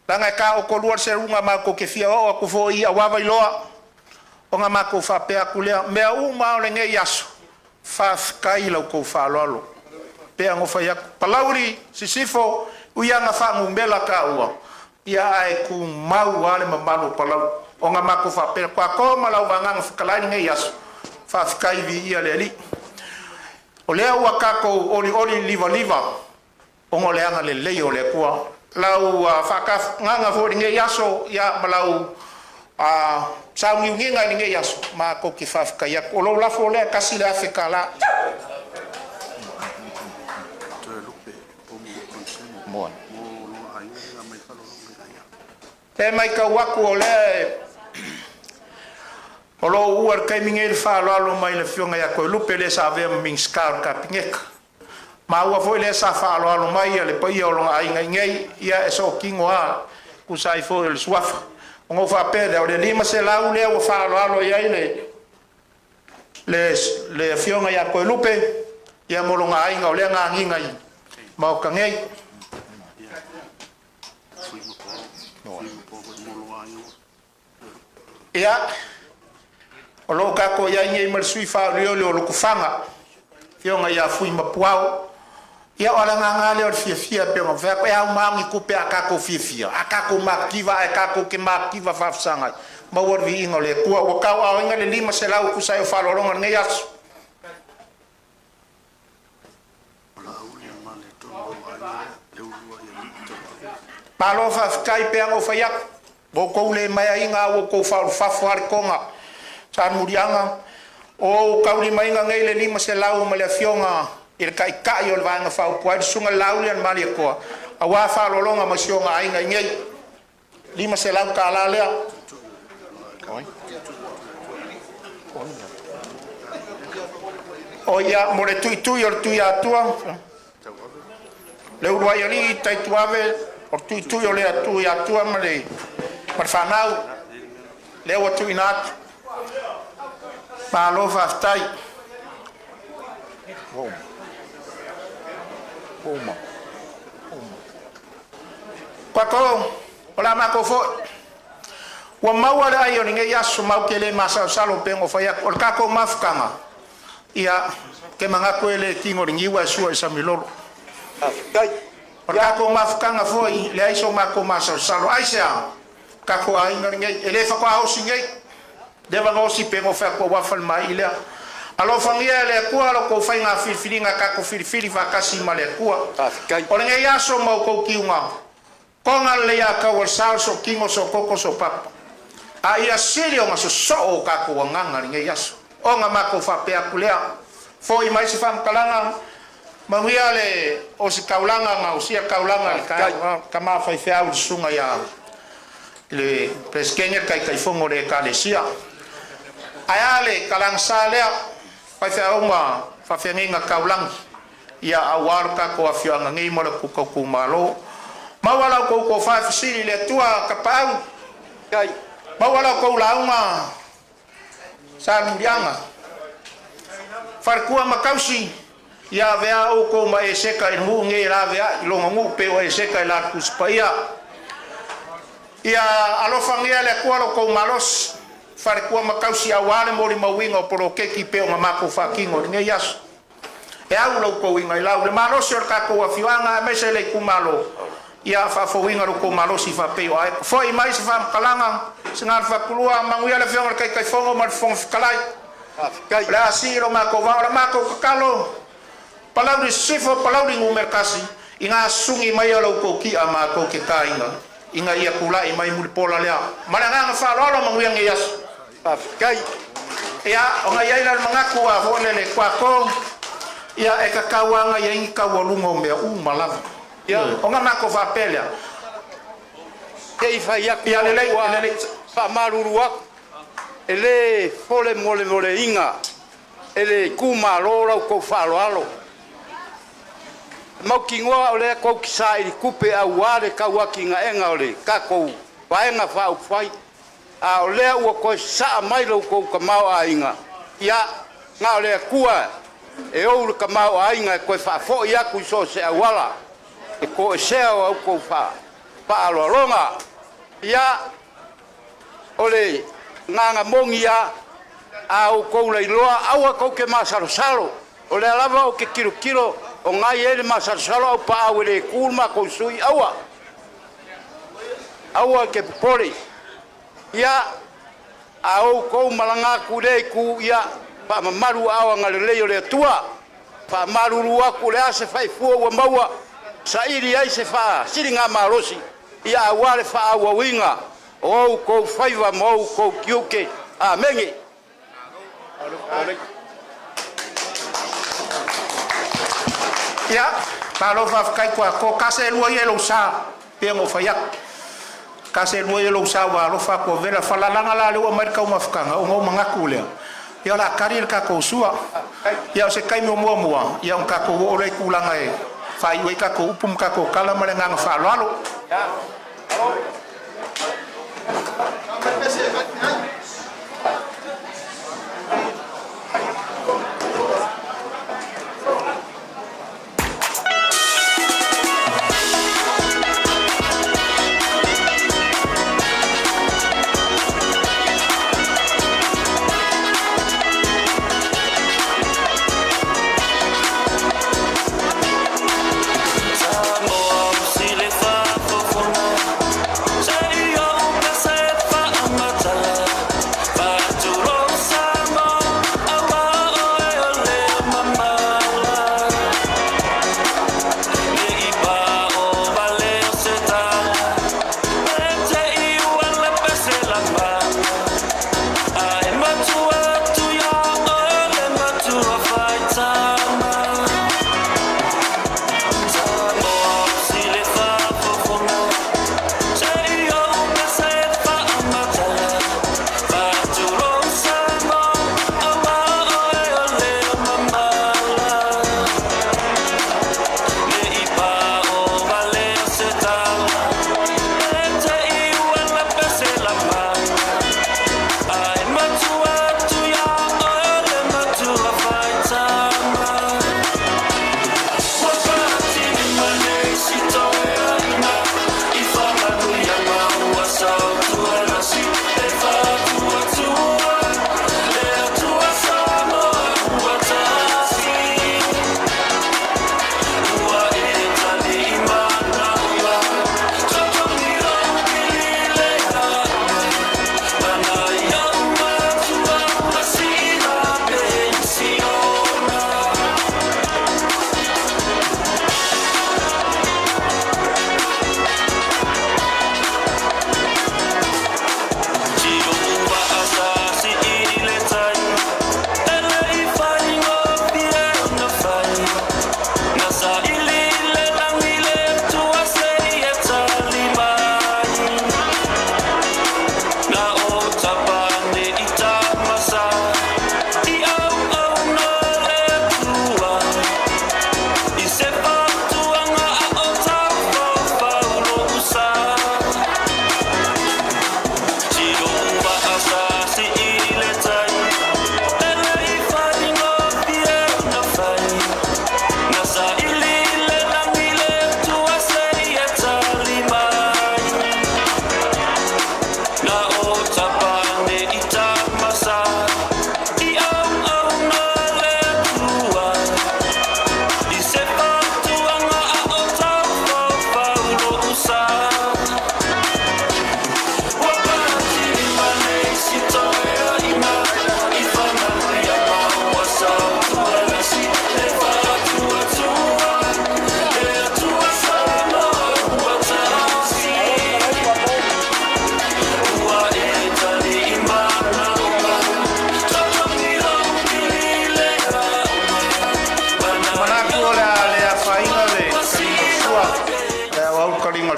leaga e taotolua le seuga matou te fia oo atu foi i Awava Iloa ona matou faapea atu lea, o mea uma lava o lenei aso, faafetai i la outou faaaloalo. E pei lava ona ou fai atu, Palauli Sisifo, e ui lava ina faanumera taua, ae tumau lava le mamalu o Palauli. Ona matou faapea lea, Kuako ma lau Vaega Fetalai i lenei aso, faafetai viia le Alii. O lea ua tatou olioli livaliva ona o le agalelei o le Atua. Lau faatafaga foi i lenei aso ma lau sauniuniga i lenei aso, matou te faafetai atu. O lou lafo lea e $1,000. E matau atu o lea o lo o uua i le taimi nei le faaaloalo mai le afioga ia Toelupe, le sa avea ma Minisita o le Kapeneta. Maua foi lea sa faaaloalo mai le paia o lona aiga i inei, ia e sootino lava e tusa ai foi o le suafa. Ona ou faapea lea, o le 500 lea ua faaaloalo i ai le afioga ia Toelupe ia mo lona aiga o lea na agiga i Maota nei. Ia, o lo o tatou i ai nei ma le sui faolioli o Lotofaga, afioga ia Fuimapuao. Ia o le agaga lava lea o le fiafia e pei ona fai atu, e ao ma ni tupe a tatou fiafia, a tatou matitiva ae tatou te matitiva faafesagai, maua le viiga o le Atua. Ua tauaaoina le 500 e tusa ai o faaaloaloga o lenei aso. Malo faafetai e pei lava ona ou fai atu, ua outou le maea ua outou faaulufafua lava le toga. Salemuliaga, o ou taulimaina nei le 500 ma le afioga i le Taitai o le Vaega Faaupufai, le Susuga i le Laaulialemalietoa, aua faaaloaloga mai si ona aiga i inei. $500 lea. O ia mo le tuitui o le Tuiatua, le uluai alii Taituave, o le tuitui o le Tuiatua ma le fanau, lea ua tuuina atu. Malo faafetai. Kuako, o la matou foi, ua maua le ai o lenei aso mau te le masalosalo pe o fai atu. O le tatou mafutaga, ia, ke manatu e le tino le niua e sua i samilolo. O le tatou mafutaga foi, le ai so matou masalosalo. Ai se a, tatou aiga lenei, e le faatoa osi nei, leva na osi pe o fai atu ua fale mai lea. Alofagia e le Atua lo kou faiga filifiliga tatou filifili faatasi ma le Atua. O lenei aso ma outou tiuga, toga lelei a tau o le sa o so tino, so koko, so papa. A ia sili o sosoo o tatou agaga lenei aso. Ona matou faapea atu lea. Foi mai se faamatalaga, manuia le o se taulaga na osia taulaga le tama faifeau le susuga ia le Peresetene le Taitaifono o le Ekalesia. Ae a le kalagasa lea, faifeau ma faafeagaiga taulagi, ia auā lo tatou afioaga nei ma le kukaukumalo. Maua lau kou tofa e fesili i le Atua kapaau, maua lau kou lauga sa luliaga. Falekua ma tausi, ia avea outou ma eseka i le nuu nei e laveai, loga nuu pe o eseka i la Tusi Paia. Ia alofagia le Atua lo kou malosi, falekua ma tausi auā le molimauina o poloketi pe o na matou faatino i lenei aso. E au lau outou iga i lau, le malosi o le tatou afioaga aemaise le itumalo, ia faafouina lo kou malosi faapei o ae. Foi mai se faamatalaga, se fakulua, manuia le afioga i le Taitaifono ma le Fofoga Fetalai. O le a sii lo matou vao, o le matou tatalo, Palauli Sisifo, Palauli 1, i ngā sugi mai o lau kou kia matou ke kāinga, ina ia kula'i mai mulipola lea. Ma le agaga faaaloalo, manuia lenei aso. Ia, ona i ai la le manatu a foi le kuako, ia e tatau lava ona i ai ni taualuga o mea uma lava. Ona matou faapea lea. Se i fai atu. Ia lelei, ua lelei. Faamalulu atu, e lē folemolemoleina e le itumalo lau tou faaaloalo mautinoa o lea tou te saili tupe auā le tauatinaega o le tatou vaega faaupufai, a o lea ua toe sasaa mai lo outou tamaoaiga. Ia na o le Atua e ou le tamaoaiga e toe faafo'i atu i so o se auala e toesea o autou faaaloaloga. Ia o le gaga moni a a outou lailoa, aua tou te masalosalo, o lea lava ou te tilotilo o gai ai le masalosalo au paau e le tu le matou sui. Aua, aua te popole. Ia a outou malaga atu i lea itu, ia faamamalu aao agalelei o le Atua. Faamalulu atu, le a se faifua ua maua saili ai se faasiligamalosi, ia auā le faaauauina o outou faiva ma outou tiute. Amene. Ia, malo faafetai Kuako, kase lua ia lou sa, pe mo fai atu. Kase lua ia lou sa ua alofa atu vela falalaga la le ua mai le taumafataga ona o manatu lea. Ia o le a kali le tatou sua. Ia o se taimi o muamua, ia on tatou oo lea i tulaga e faaiu ai tatou upu ma tatou tala ma le agaga faaaloalo.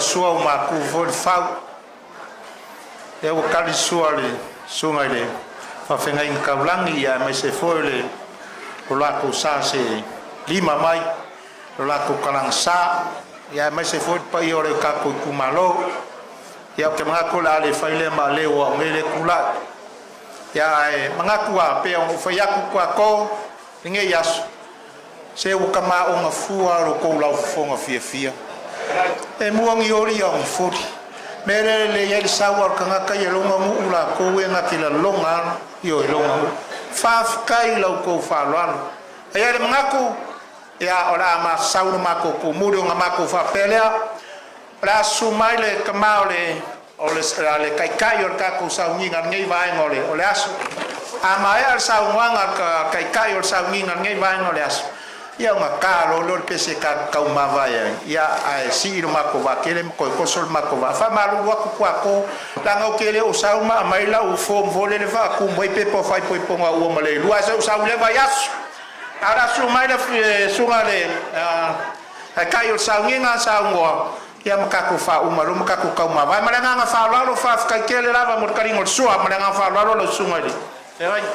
sua ua mapu foi le fau. Lea ua tali le sua a le susuga i le faafeagaiga taulagi aemaise foi le latou sa seelima mai lo latou talagesa, aemaise foi le paia o le tatou itumalo. Ia ou te manatu o le a le faia lea maaleo aua o nei lea e tulai. Ae manatu lava pei ona ou fai atu atoa lenei aso, se ua ta maona fua lava i lo outou laufofoga fiafia. E mua ona ioli a ona fuli. O le mea lea e lelei ai le sau lava o le tagata ia i lona nuu latou ia na te lagona lava le lona nuu. Faafetai i la outou faaaloalo. E i ai le manatu, ia o le a ma sau le matou tumuli ona matou faapea lea, o le a susu mai le tama o le taitai o le tatou sauniga i lenei vaega o le aso. A maea le saunoaga a le taitai o le sauniga i lenei vaega o le aso, ia ona ta loa lea o le pese tatou te taumavae ai, ae sii lo matou vaatele ma toe toso le matou vaa. E faamalulu atu Puato, leaga ou te le o sau ma aumai lau form foi lele e faatumu ai pepa o faaipoipoga ua ma le lua, ae se i ou sau i lea vaiaso. Ae o le a susu mai le susuga i le taitai o le sauniga saunoa, ia ma tatou faauma ai loa ma tatou taumavae. Ma le agaga faaaloalo, faafetai tele lava mo le taliga o le sua. Ma le agaga faaaloalo lau susuga i le feagaiga.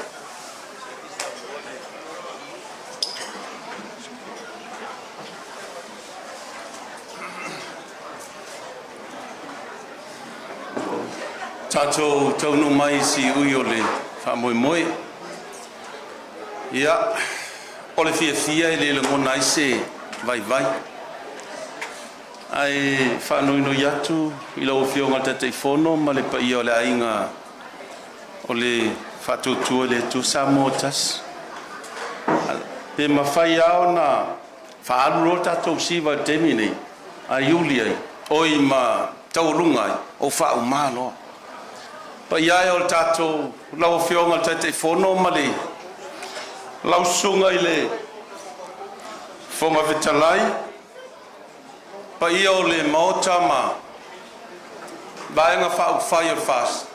Tatou taunuu mai i siui o le faamoemoe. Ia, o le fiafia e le lagona ai se vaivai. Ae faanoinoi atu i lau Afioga i le Taitaifono ma le paia o le aiga o le Faatuatua i le Atua Samoa ua Tasi, pe mafai lava ona faaalu loa le tatou siva i le taimi lenei ma taualuga ai o faauma loa. Le paia e o le tatou lau Afioga i le Taitaifono ma lau Susuga i le Fofoga Fetalai, paia o le Maota ma Vaega Faaupufai o le FAST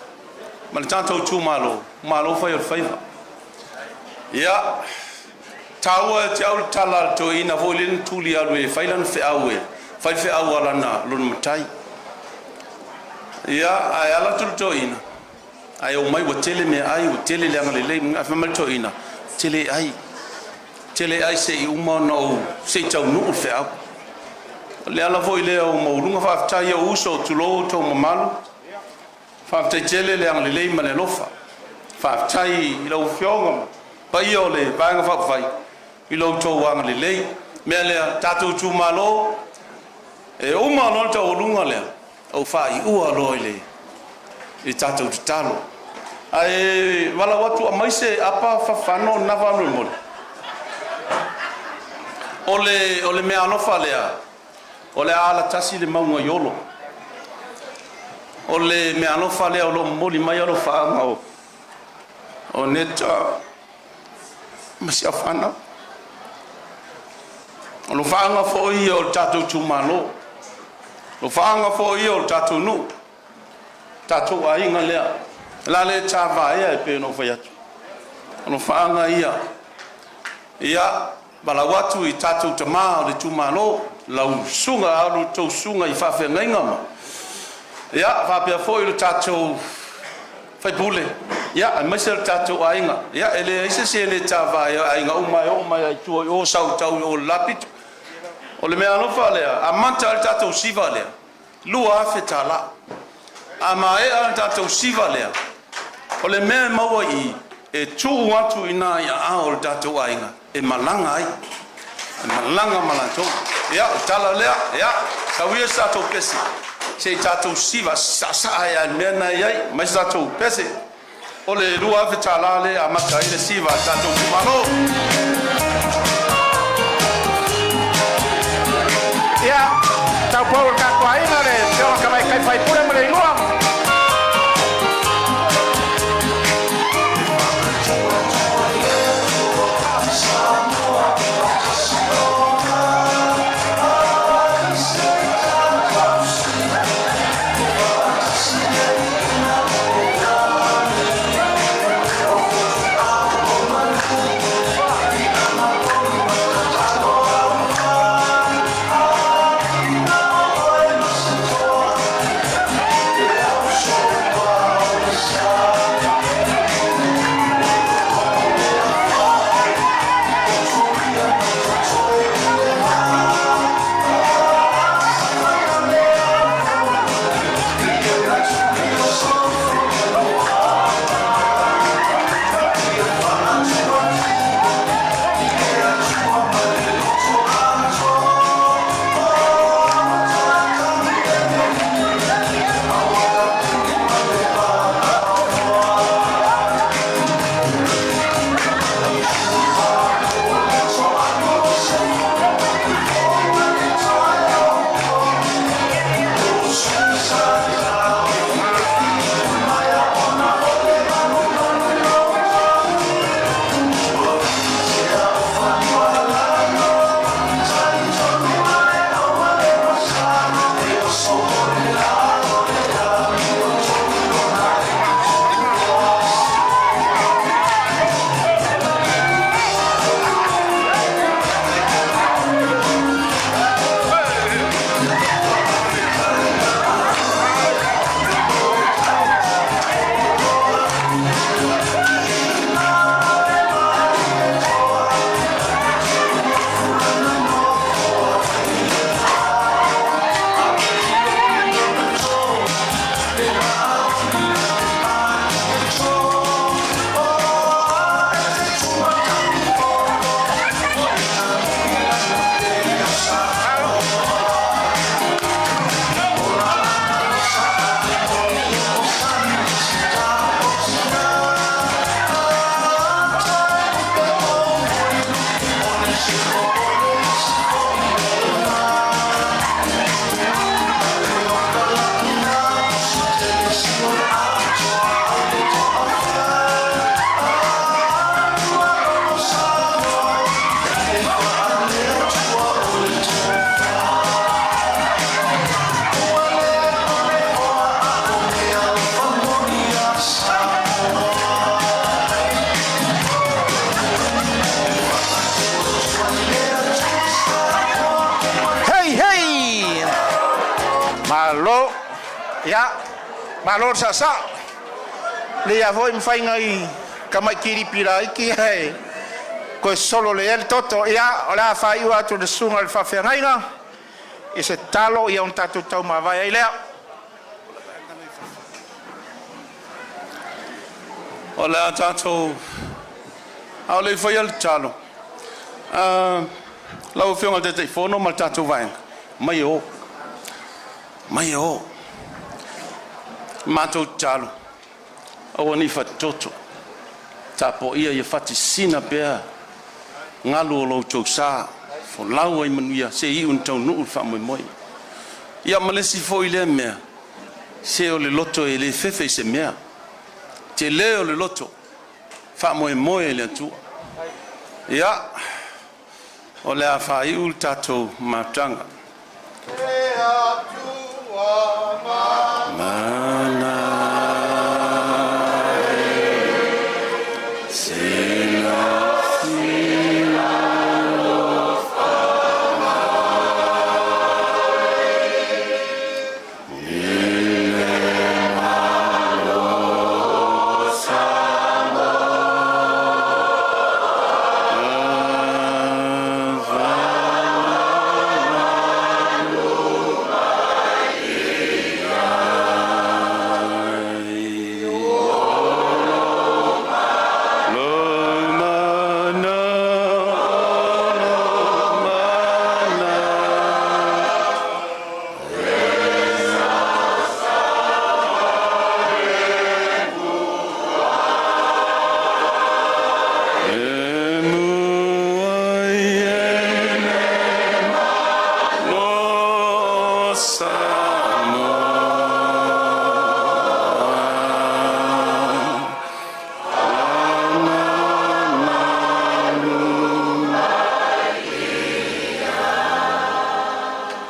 ma le tatou itumalo, malo fai o le faiva. Ia, e taua ia te au le tala a le toeaina foi lea na tuli alu e fai lana feau e fai le feau a lona matai. Ia, ae alu atu le toeaina, ae omai ua tele meaai ua tele le agalelei, ae fai mai le toeaina, ou te le ai, ou te le ai se i uma ona ou, se i taunuu le feau. O le ala foi lea ua maualuga faafetai i ou uso, tulou outou mamalu, faafetai tele le agalelei ma le alofa. Faafetai i lau Afioga ma le paia o le Vaega Faaupufai i lo outou agalelei. O le mea lea, tatou itumalo, e uma loa le taualuga lea, ou faaiua loa i le tatou tatalo. Ae valaau atu, aumai se apa fafano lena faamolemole. O le meaalofa lea, o le a alatasi le mauga i Olo. O le meaalofa lea o lo o momoli mai alofaaga o Neta ma Siafana. O alofaaga foi ia o le tatou itumalo, o alofaaga foi ia o le tatou nuu, tatou aiga lea. O le a le tavaea e pei ona ou fai atu, o alofaaga ia. Ia, valaau atu i tatou tama o le itumalo, lau susuga a outou susuga i faafeagaiga ma ia faapea foi le tatou faipule, ia aemaise le tatou aiga. Ia e leai se isi e le tavaea, o aiga uma e oo mai lava i tua i o, sau tau i o i le la pito. O le meaalofa lea, amata ai le tatou siva lea, $2,000. A maea le tatou siva lea, o le mea e maua i i, e tuu atu i ina i aao o le tatou aiga e malaga ai, e malaga ma latou. Ia, o le tala lea, ia, sau ia se tatou pese, se i tatou siva saasaa ai lava i le mea lena e i ai, aumai se tatou pese. O le $2,000 lea e amata ai le siva a le tatou itumalo. Ia, taupou o le tatou aiga, le afioga i le tamaitai sui usufono mo Leilua. Malo. Ia, malo le saasaa. Lelei lava foi ma fai nai tamai kilipi laiti ae toe sosolo lelei ai le toto. Ia, o le a faaiu atu i le susuga i le faafeagaiga i se tatalo ona tatou taumavae ai lea. O le a tatou a o le i faia le tatalo, lau Afioga i le Taitaifono ma le tatou Vaega, omai e o, omai e o. Matou tatalo, aua ne i fatoto, tapuaia ia fati sisina pea galu o lo outou sa, folau ai manuia seia iu ina taunuu le faamoemoe. Ia ma le isi foi lea mea, se o le loto e le fefe i se mea, tele o le loto, faamoemoe i le Atua. Ia, o le a faaiu le tatou mafutaga. Se Lomana, Samoa.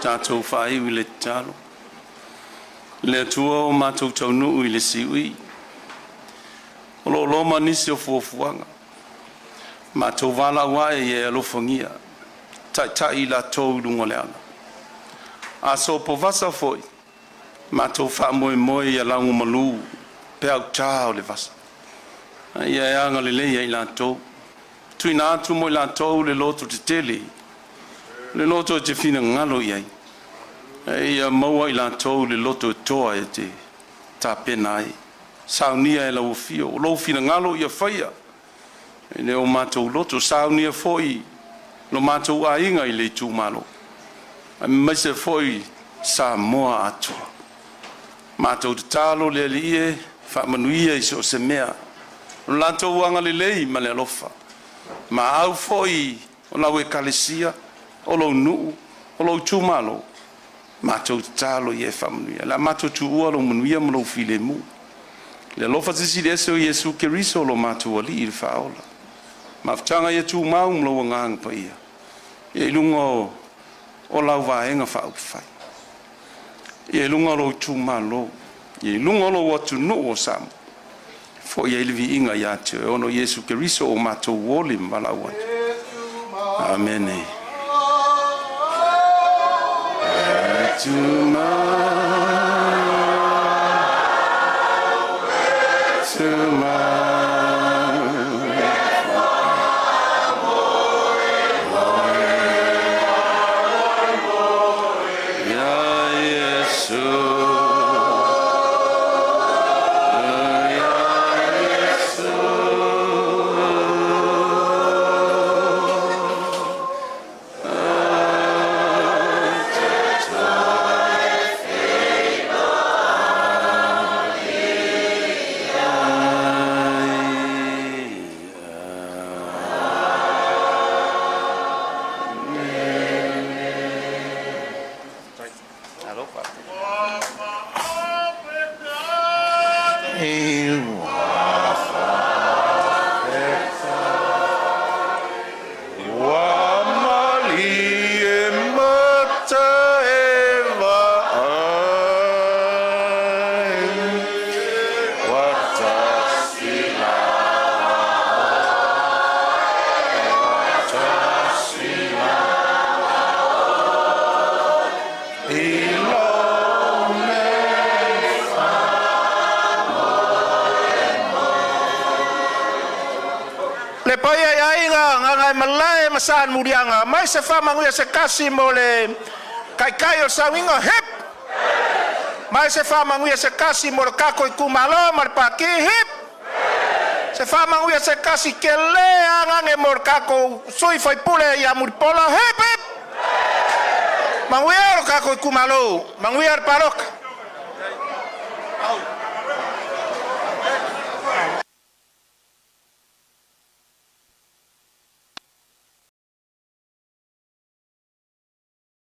Tatou faaiu i le tatalo. Le Atua o matou taunuu i le siui, o lo o loma nisi o fuafuaga, matou valaau ae ia e alofagia, taitai i latou i luga o le ala. A sopovasa foi, matou faamoemoe ia laugomalu peau ta o le vasa, a ia e agalelei ia i latou, tuuina atu mo i latou le loto tetele, le loto e te finagalo i ai, e ia maua i latou le loto e toa e te tapena ai. Saunia e lau afio, o lou finagalo ia faia i le o matou loto, saunia foi lo matou aiga i le itumalo, aemaise foi Samoa atoa. Matou tatalo le Alii e faamanuia i so o se mea, o le latou agalelei ma le alofa, ma au foi o lau ekalesia, o lou nuu, o lou itumalo, matou tatalo ia e faamanuia. O le a matou tuua lou manuia ma lou filemu. Le alofa silisili ese o Iesu Keriso o lo matou Alii le Faaola, mafutaga ia tumau ma lou Agaga Paia ia i luga o lau Vaega Faaupufai, ia i luga o lou itumalo, ia i luga o lou atunuu o Samoa, foi ai le viiga ia te Oe ona o Iesu Keriso ua matou oli ma valaau atu. Amene. Tumau, ia Iesu, ia Iesu. Alaimalae ma Salemuliaga. Aumai se faamanuia se kasi mo le taitai o le sauiga. Hip! Mai se faamanuia se kasi mo le tatou itumalo ma le Pati. Hip! Se faamanuia se kasi kele lava mo le tatou sui faipule ia Mulipola. Hip hip! Manuia lo tatou itumalo, manuia le palota.